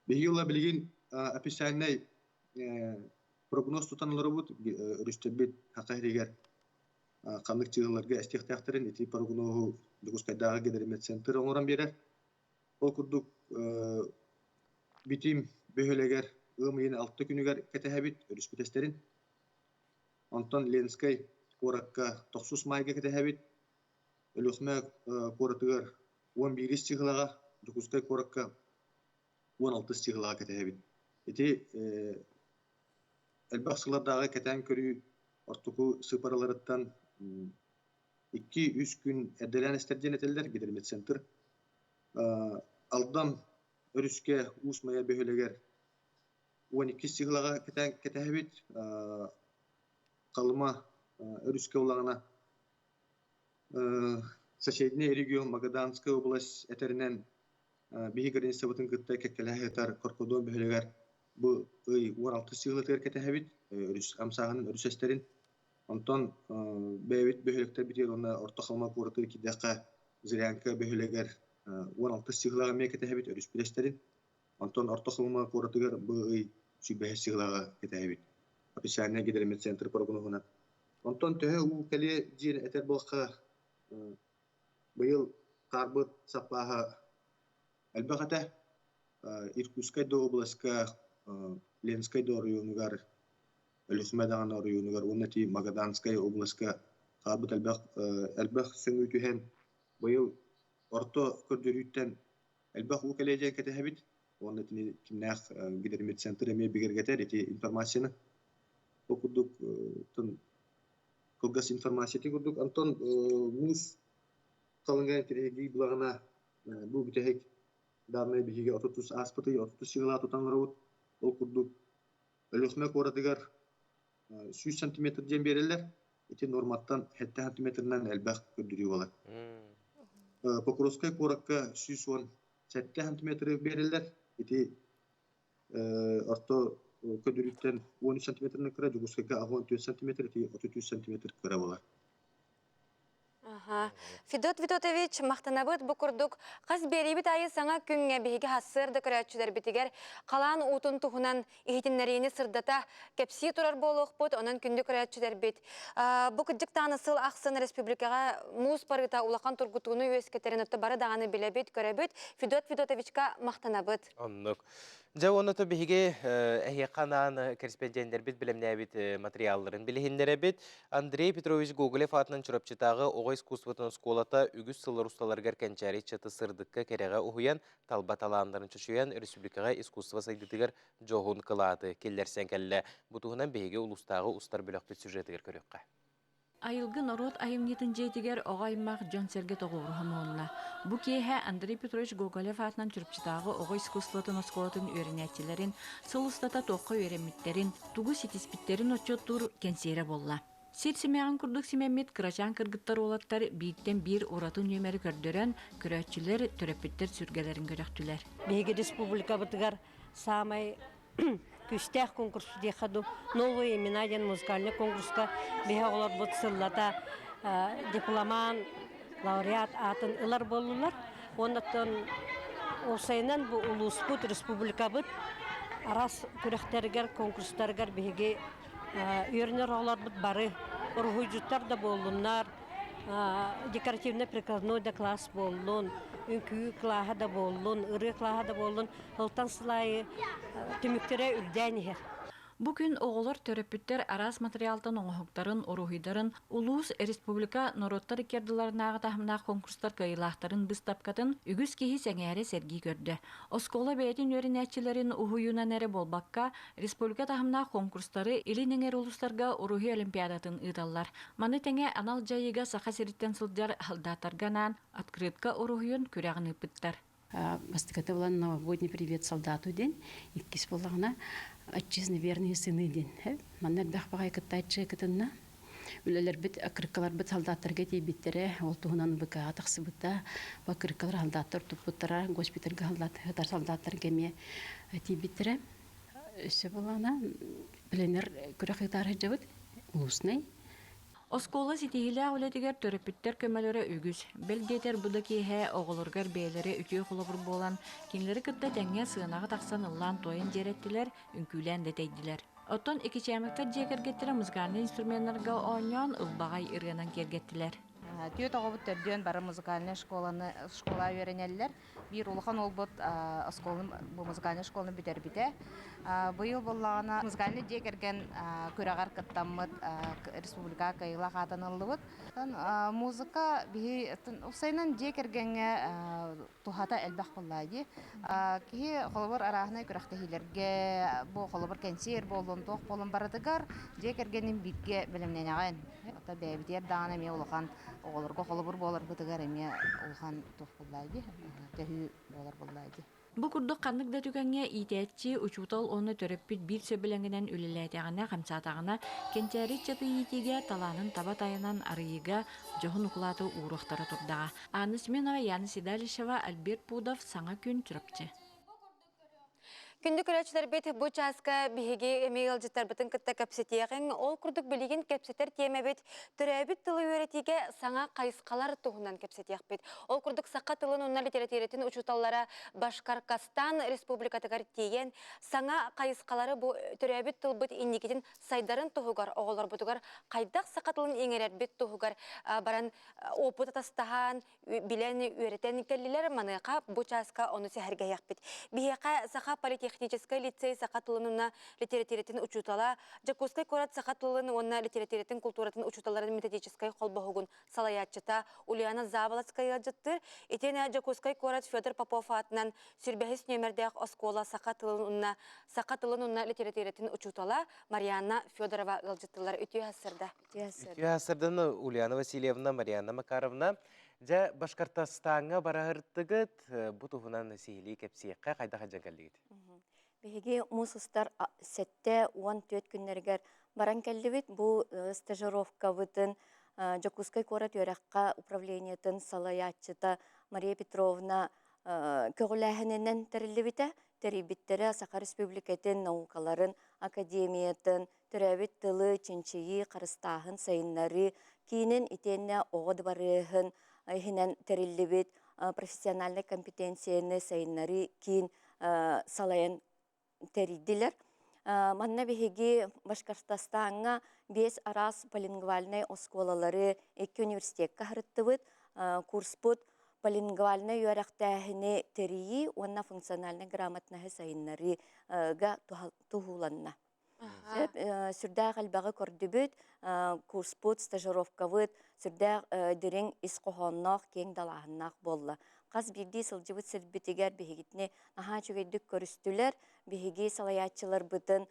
Биһиги ыла билигин официальнай прогноз тутан олоробут өрүстэрбит Саха сиригэр ханнык чыһыларга эстиэхтээхтэрин ити прогноһу Дьокуускайдааҕы гидрометцентр оҥорон биэрэр. Ол курдук Битим бөһүөлэгэр ыам ыйын алта күнүгэр кэтэһэбит өрүспүт эстэрин. Онтон Ленскэй куоракка тохсус маайга кэтэһэбит. Өлүөхүмэ куоратыгар 11 чыһылаҕа, Дьокуускай куоракка 16 чыһылаҕа кэтэһэбит. Ити элбэх сыллардааҕы кэтээн көрүү ортоку сыыпараларыттан 2-3 күн эрдэлээн эстэр диэн этэллэр гидрометцентр. Алдан өрүскэ Уус Майа бөһүөлэгэр 12 сыһылаҕа кэтэһэбит. Халыма өрүскэ улаҕана соседний регион Магаданская область этэринэн биһи границабытын кытта кэккэлэһэ сытар Коркодон бөһүөлэгэр бу ый 16 сыһылатыгар кэтэһэбит өрүс хамсааһынын өрүс эстэрин. Онтон бэйэбит бөһүөлэктэрбитигэр уонна Орто Халыма куоратыгар киирдэххэ Зырянка бөһүөлэгэр 16 сыһылаҕа эмиэ кэтэһэбит өрүс билэстэрин. Онтон Орто Халыма куоратыгар бу ый 25 сыһылаҕа кэтэһэбит. Официальный гидрометцентр прогноһунан. Онтон төһө уу кэлиэ диэн этэр буоллахха, быйыл хаарбыт саппааһа элбэх этэ. Иркутскай да областка, Ленскэй да оройуонугар, Өлүөхүмэ даҕаны оройуонугар уонна ити Магаданскай областка хаалбыт элбэх элбэх сөҥүү түһэн, быйыл орто көрдөрүүттэн элбэх уу кэлиэ диэн кэтэһэбит. Уонна итини кимнээх гидромедцентр эмиэ бигэргэтэр ити информацияны. Ол курдук кылгас информация ити курдук. Онтон муус халыҥа интэриэһиргии булаҕына бу бүтэһик дааннай биһиги 33 ааспытый 33 сыһыылаах тутан олоробут. Ол курдук Өлүөхүмэ куоратыгар 100 сантиметр диэн биэрэллэр. Ити норматтан 7 сантиметрынан элбэх көрдөрүү буолар. Покровскай куоракка 117 сантиметры биэрэллэр. Ити орто көрдөрүүттэн 13 сантиметрынан кыра, Дьокуускайга 64 сантиметр, ити 33 сантиметр кыра буолар. Федот Федотович, махтанабыт бу курдук хас биэриибит аайы саҥа күҥҥэ биһиги сарсыарда көрөөччүлэрбитигэр халаан уутун туһунан иһитиннэриини сырдата кэпсии турар буолуохпут, онон күндү көрөөччүлэрбит бу кырдьык даҕаны сыл ахсын республикаҕа муус барыыта улахан тургутууну үөскэтэрин отто бары даҕаны билэбит, көрөбүт. Федот Федотовичка махтанабыт. Оннук. Дьэ уонна то биһиги эһиэхэ анаан корреспонденттэрбит бэлэмнээбит материалларын билиһиннэрэбит. Андрей Петрович Гоголев аатынан Чурапчытааҕы оҕо искусствотын оскуолата үгүс сыллар усталарыгар кэнчээри ыччаты сырдыкка кэрэҕэ уһуйан, талба талааннарын чочуйан, республикаҕа искусство сайдыытыгар дьоһун кылааты киллэрсэн кэллэ. Бу туһунан биһиги улуустааҕы устар бөлөхпүт сюжетыгар көрүөххэ. Айылгы норуот айымньытын дьиэтигэр оҕо аймах дьон-сэргэ тоҕуоруһа муһунна. Бу киэһэ Андрей Петрович Гоголев аатынан Чурапчытааҕы оҕо искусствотын оскуолатын үөрэнээччилэрин сыл устата туохха үөрэммиттэрин, тугу ситиспиттэрин отчуоттуур кэнсиэрэ буолла. Сир симэҕин курдук симэммит кырачаан кыргыттар уолаттар бииртэн биир ураты нүөмэри көрдөрөн, көрөөччүлэр, төрөппүттэр сүргэлэрин көтөхтүлэр. Биһиги республикабытыгар саамай күүстээх конкурс диэххэ дуу, «Новые имена» диэн музыкальный конкурска биһи оҕолорбут сыллата дипломан, лауреат аатын ылар буоллулар. Оннуттан уопсайынан бу улууспут, республикабыт араас күрэхтэригэр, конкурстарыгар биһиги үөрэнэр оҕолорбут бары уруһуйдьуттар да буоллуннар, декоративно-прикладной да класс буоллун, үҥкүү кылааһа да буоллун, ырыа кылааһа да буоллун, ылтан сыл аайы түмүктэрэ үрдээн иһэр. Бу күн оҕолор төрөппүттэр араас материалтан оҥоһуктарын, уруһуйдарын, улуус, республика, норуоттар икки ардыларынааҕы таһымнаах конкурстар кыайыылаахтарын быыстапкатын үгүс киһи сэҥээрэ сэргии көрдө. Оскуола бэйэтин үөрэнээччилэрин уһуйуунан эрэ буолбакка, республика таһымнаах конкурстары Илин эҥэр улуустарга уруһуй олимпиадатын ыыталлар. Маны тэҥэ анал дьайыыга Саха сириттэн сылдьар солдаттарга анаан открытка уруһуйун күрэҕин ыыппыттар. Бастакыта буолан новогодний привет солдату диэн, иккис буоллаҕына отчизны верные сыны диэн. Манна элбэх баҕайы кыттааччы кытынна. Үлэлэрбит, аккырыккаларбыт солдаттарга тиийбиттэрэ, ол туһунан ВК тахсыбыта. Бу аккырыккалар солдаттар туппуттара, госпитальга солдат, солдаттарга эмиэ тиийбиттэрэ. Өссө буоллаҕына, пленэр күрэх ыытаар сылдьабыт, улуснай. Оскуола ситиһиилээх үлэтигэр төрөппүттэр көмөлөрө үгүс. Бэл диэтэр бу да киэһэ оҕолоругар бэйэлэрэ үтүө холобур буолан, кинилэри кытта тэҥҥэ сыанаҕа тахсан ыллаан-туойан дьиэрэттилэр, үҥкүүлээн да тэйдилэр. Оттон Икичээмэктэр дьиэ кэргэттэрэ музыкальнай инструменнарга оонньоон, ылбаҕай ырыанан киэргэттилэр. Түөрт оҕобут төрдүөн бары музыкальнай школаны школа үөрэнэллэр. Биир улахан уолбут оскуоланы бу музыкальнай школаны бүтэрбитэ. Быйыл буоллаҕына музыкальнай дьиэ кэргэн күрэҕэр кыттаммыт республикаҕа кыайыылаах аатын ыллыбыт. Музыка биһи уопсайынан дьиэ кэргэҥҥэ туһата элбэх буоллаа дии. Киһи холобур арааһынай күрэхтэһиилэргэ, бу холобур кэнсиэр буоллун, туох буоллун барытыгар дьиэ кэргэнин бииргэ бэлэмнэнэҕин. Оттон бэйэбитигэр даҕаны эмиэ улахан оҕолорго холобур буоларбытыгар эмиэ улахан туох буоллаа дии, төһүү буолар буоллаа дии. Бу курдук ханнык да түгэҥҥэ иитээччи, учуутал уонна төрөппүт биир сөбүлэҥинэн үлэлээтэҕинэ, хамсаатаҕына, кэнчээри ыччаты иитиигэ талаанын таба тайанан арыйыыга дьоһун укулааты ууруохтара турдаҕа. Анна Семенова, Яна Седалищева, Альберт Пудов, Саҥа күн, Чурапчы. Күндү көрөөччүлэрбит, бу чааска биһиги эмиэ ыалдьыттарбытын кытта кэпсэтиэҕиҥ. Ол курдук билигин кэпсэтэр тиэмэбит төрөөбүт тылы үөрэтиигэ саҥа хайысхалар туһунан кэпсэтиэхпит. Ол курдук саха тылын уонна литэрэтиирэтин учууталлара Башкаркастан республикатыгар тиийэн саҥа хайысхалары бу төрөөбүт тылбыт инникитин сайдарын туһугар оҕолорбутугар хайдах саха тылын иҥэрэрбит туһугар баран опыт атастаһан билэн үөрэтэн кэллилэр. Маныаха бу чааска ону сэһэргэһиэхпит. Биһиэхэ Саха политехническай лицей саха тылын уонна литературатын учуутала, Дьокуускай куорат саха тылын уонна литературатын култууратын учууталларын методическай холбоһугун салайааччыта Ульяна Заболоцкая ыалдьыттыыр. Итиэнэ Дьокуускай куорат Федор Попов аатынан сүрбэһис нүөмэрдээх оскуола саха тылын уонна саха тылын уонна литературатын учуутала Марианна Федорова ыалдьыттылар. Үтүө сарсыарда. Үтүө сарсыардан Ульяна Васильевна, Марианна Макаровна. Дьэ, Башкортостаҥҥа бараһыртыгыт, бу туһунан сиһилии кэпсиэххэ хайдах сылдьан кэллигит? Биһиги муус устар 74 күннэригэр баран кэллибит. Бу стажировкабытын Дьокуускай куорат үөрэххэ управлениетын салайааччыта Мария Петровна көҕүлээһининэн тэриллибитэ. Тэрийбиттэрэ Саха Республикатын наукаларын академиятын төрөөбүт тылы чинчийии, харыстааһын, сайыннарыы киинин итиэннэ оҕо дыбарыаһын иһинэн тэриллибит профессиональнай компетенцияны сайыннарыы киин салайан тэрийдилэр. Манна биһиги Башкортостаҥҥа биэс араас полингвальнай оскуолалары икки университекка аһарыттыбыт. Курспут полингвальнай үөрэхтээһини тэрийии уонна функциональнай грамотноһы сайыннарыыга туһуланна. Сүрдээх элбэҕи көрдүбүт, курспут, стажировкабыт сүрдээх дириҥ ис хоһоонноох, киэҥ далааһыннаах буолла. Хас биирдии сылдьыбыт сирбитигэр биһигитини наһаа үчүгэйдик көрүстүлэр. Биһиги салайааччыларбытын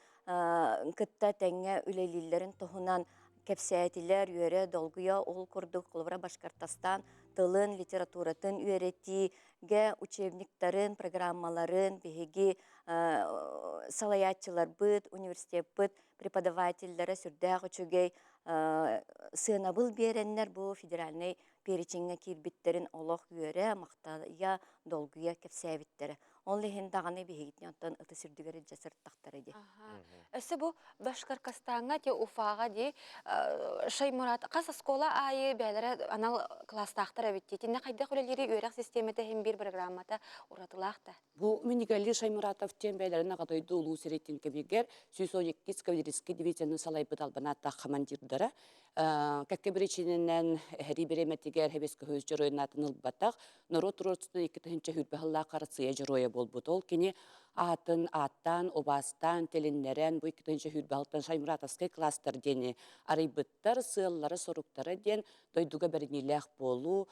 кытта тэҥҥэ үлэлииллэрин туһунан кэпсээтилэр, үөрэ, долгуйа ол курдук холобура Башкортостан тылын, литературатын үөрэтиигэ учебниктарын, программаларын биһиги салайааччыларбыт, университеппыт преподавателлэрэ сүрдээх үчүгэй сыанабыл биэрэннэр бу федеральнай перечеҥҥэ киирбиттэрин олох үөрэ, махтайа, долгуйа кэпсээбиттэрэ. Ол иһин даҕаны биһигитини оттон ытыс үрдүгэр илдьэ сырыттахтара дии. Өссө бу Башкаркастааҥҥа те Уфаҕа дии Шаймурат хас оскуола аайы бэйэлэрэ анал класстаахтар эбит дии. Итиннэ хайдах үлэлиири үөрэх систиэмэтэ иһин биир программата уратылаах да. Бу Минигали Шаймуратов диэн бэйэлэрин Аҕа дойду улуу сэриитин кэмигэр 112 кавалерийскай дивизияны салайбыт албан ааттаах командирдара кэккэ биричиинэнэн эһэрии бириэмэтигэр Хэбэскэ көһүс дьоруойун аатын ылбатах норуот туруорсутун 2000 сыллаах Арассыыйа дьоруойа буолбут. Ол кини аатын ааттаан, убаастаан, тилиннэрэн бу 2020 сылтан Шаймуратовскай кластер диэни арыйбыттар, сыаллара-соруктара диэн дойдуга бэриниилээх буолуу,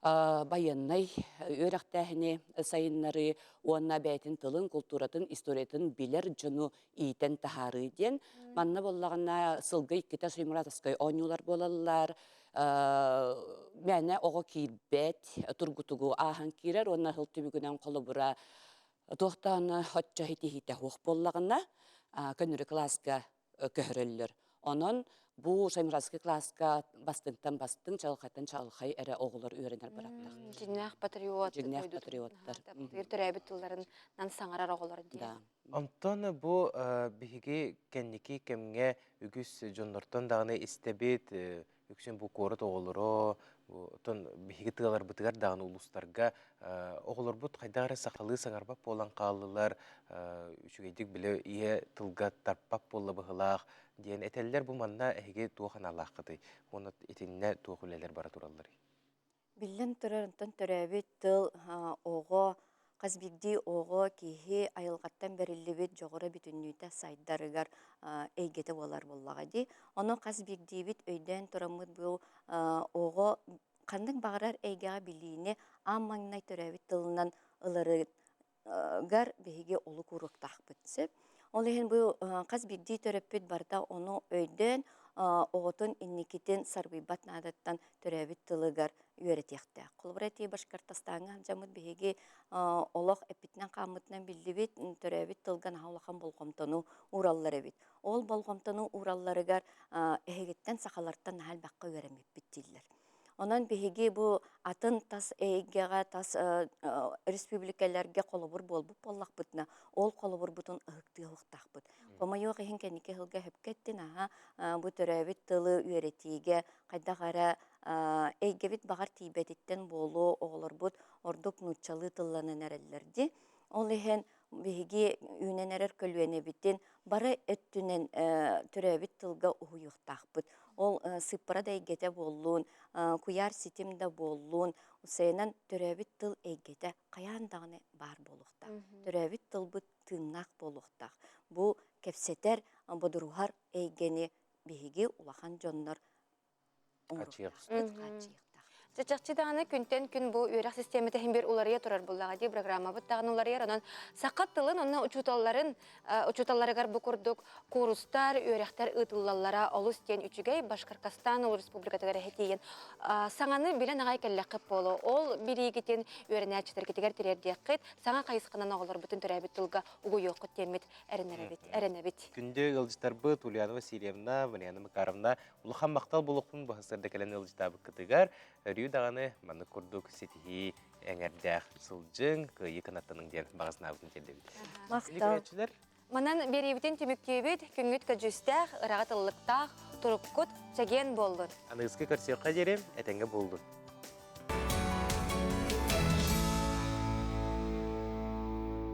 байыаннай үөрэхтээһини сайыннарыы уонна бэйэтин тылын, култууратын, историятын билэр дьону иитэн таһаарыы диэн. Манна буоллаҕына сылга иккитэ Шаймуратовскай оонньуулар буолаллар, мээнэ оҕо киирбэт, тургутугу ааһан киирэр уонна сыл түмүгүнэн холобура туохтаан оччо итиһиитэ суох буоллаҕына көннөрү кылааска көһөрөллөр. Онон бу Шаймуратовский класска бастыҥтан бастыҥ, чаҕылхайтан чаҕылхай эрэ оҕолор үөрэнэр бырааптаахтар. Дьиҥнээх патриот. Дьиҥнээх патриоттар. Төрөөбүт тылларынан саҥарар оҕолор диэн. Онтон бу биһиги кэнники кэмҥэ үгүс дьоннортон даҕаны истэбит, үксүн бу куорат оҕолоро, оттон биһиги тыаларбытыгар даҕаны улуустарга оҕолорбут хайдах эрэ сахалыы саҥарбат буолан хааллылар, үчүгэйдик билэ ийэ тылга тарпат буолла быһылаах диэн этэллэр. Бу манна эһиги туох аналааххытый? Уонна итиннэ туох үлэлэр бара туралларый? Биллэн турар, онтон төрөөбүт тыл оҕо, хас биирдии оҕо киһи айылҕаттан бэриллибит дьоҕура бүтүннүүтэ сайдарыгар эйгэтэ буолар буоллаҕа дии. Ону хас биирдиибит өйдөөн тураммыт бу оҕо ханнык баҕарар эйгэҕэ билиини аан маҥнай төрөөбүт тылынан ыларыгар биһиги олук ууруохтаахпыт сөп. Ол иһин бу хас биирдии төрөппүт барыта ону өйдөөн оҕотун инникитин сарбыйбат наадаттан төрөөбүт тылыгар үөрэтиэхтээх. Холобура этии Башкортостаҥҥа сылдьаммыт биһиги олох эппитинэн-хааммытынан биллибит төрөөбүт тылга наһаа улахан болҕомтону уураллар эбит. Ол болҕомтону ууралларыгар эһигиттэн сахалартан наһаа элбэххэ үөрэммиппит дииллэр. Онон биһиги бу атын тас эйгэҕэ, тас республикаларга холобур буолбут буоллахпытына, ол холобурбутун ыһыктыа уохтаахпыт. Хомойуох иһин кэнники сылга сөпкө эттин, аһа, бу төрөөбүт тылы үөрэтиигэ хайдах эрэ эйгэбит баҕар тиийбэтиттэн буолуо, оҕолорбут ордук нууччалыы тылланан эрэллэр дии. Ол иһин биһиги үүнэн эрэр көлүөнэбитин бары өттүнэн төрөөбүт тылга уһуйуохтаахпыт. Ол сыыппара да эйгэтэ буоллун, куйаар ситим да буоллун, сайынан төрөөбүт тыл эйгэтэ хайаан даҕаны баар буолуохтаах. Төрөөбүт тылбыт тыыннаах буолуохтаах. Бу кэпсэтэр, бодоруһар эйгэни биһиги улахан дьоннор Хааччыйыахтаах. Чахчы даҕаны күнтэн күн бу үөрэх систиэмэтэ иһин биир уларыйа турар буоллаҕа дии программабыт даҕаны уларыйар. Онон саха тылын уонна учууталларын учууталларыгар бу курдук куурустар, үөрэхтэр ыытыллаллара олус диэн үчүгэй. Башкортостан ол республикатыгар эһэтиийэн саҥаны билэн аҕай кэллэххит буолуо. Ол билиигитин үөрэнээччилэргитигэр тириэрдиэххит, саҥа хайысханан оҕолорбутун төрөөбүт тылга угуйуоххут диэммит эрэнэбит. Эрэнэбит. Күндү ыалдьыттарбыт Ульяна Васильевна, Марьяна Макаровна Улахан махтал буолуохпун быһасырда кэлэн ыалдьытаабыккытыгар өрүү даҕаны маннык курдук ситиһии эҥэрдээх сылдьыҥ, кыайыы кынаттаныҥ диэн баҕа санаабытын тиэрдэбит. Махтал. Манан биэриибитин түмүктүүбүт, күҥҥүт көдьүүстээх, ыраҕыт ыллыктаах, туруккут чэгиэн буоллун. Аныгыскы көрсүөххэ диэри этэҥҥэ буоллун.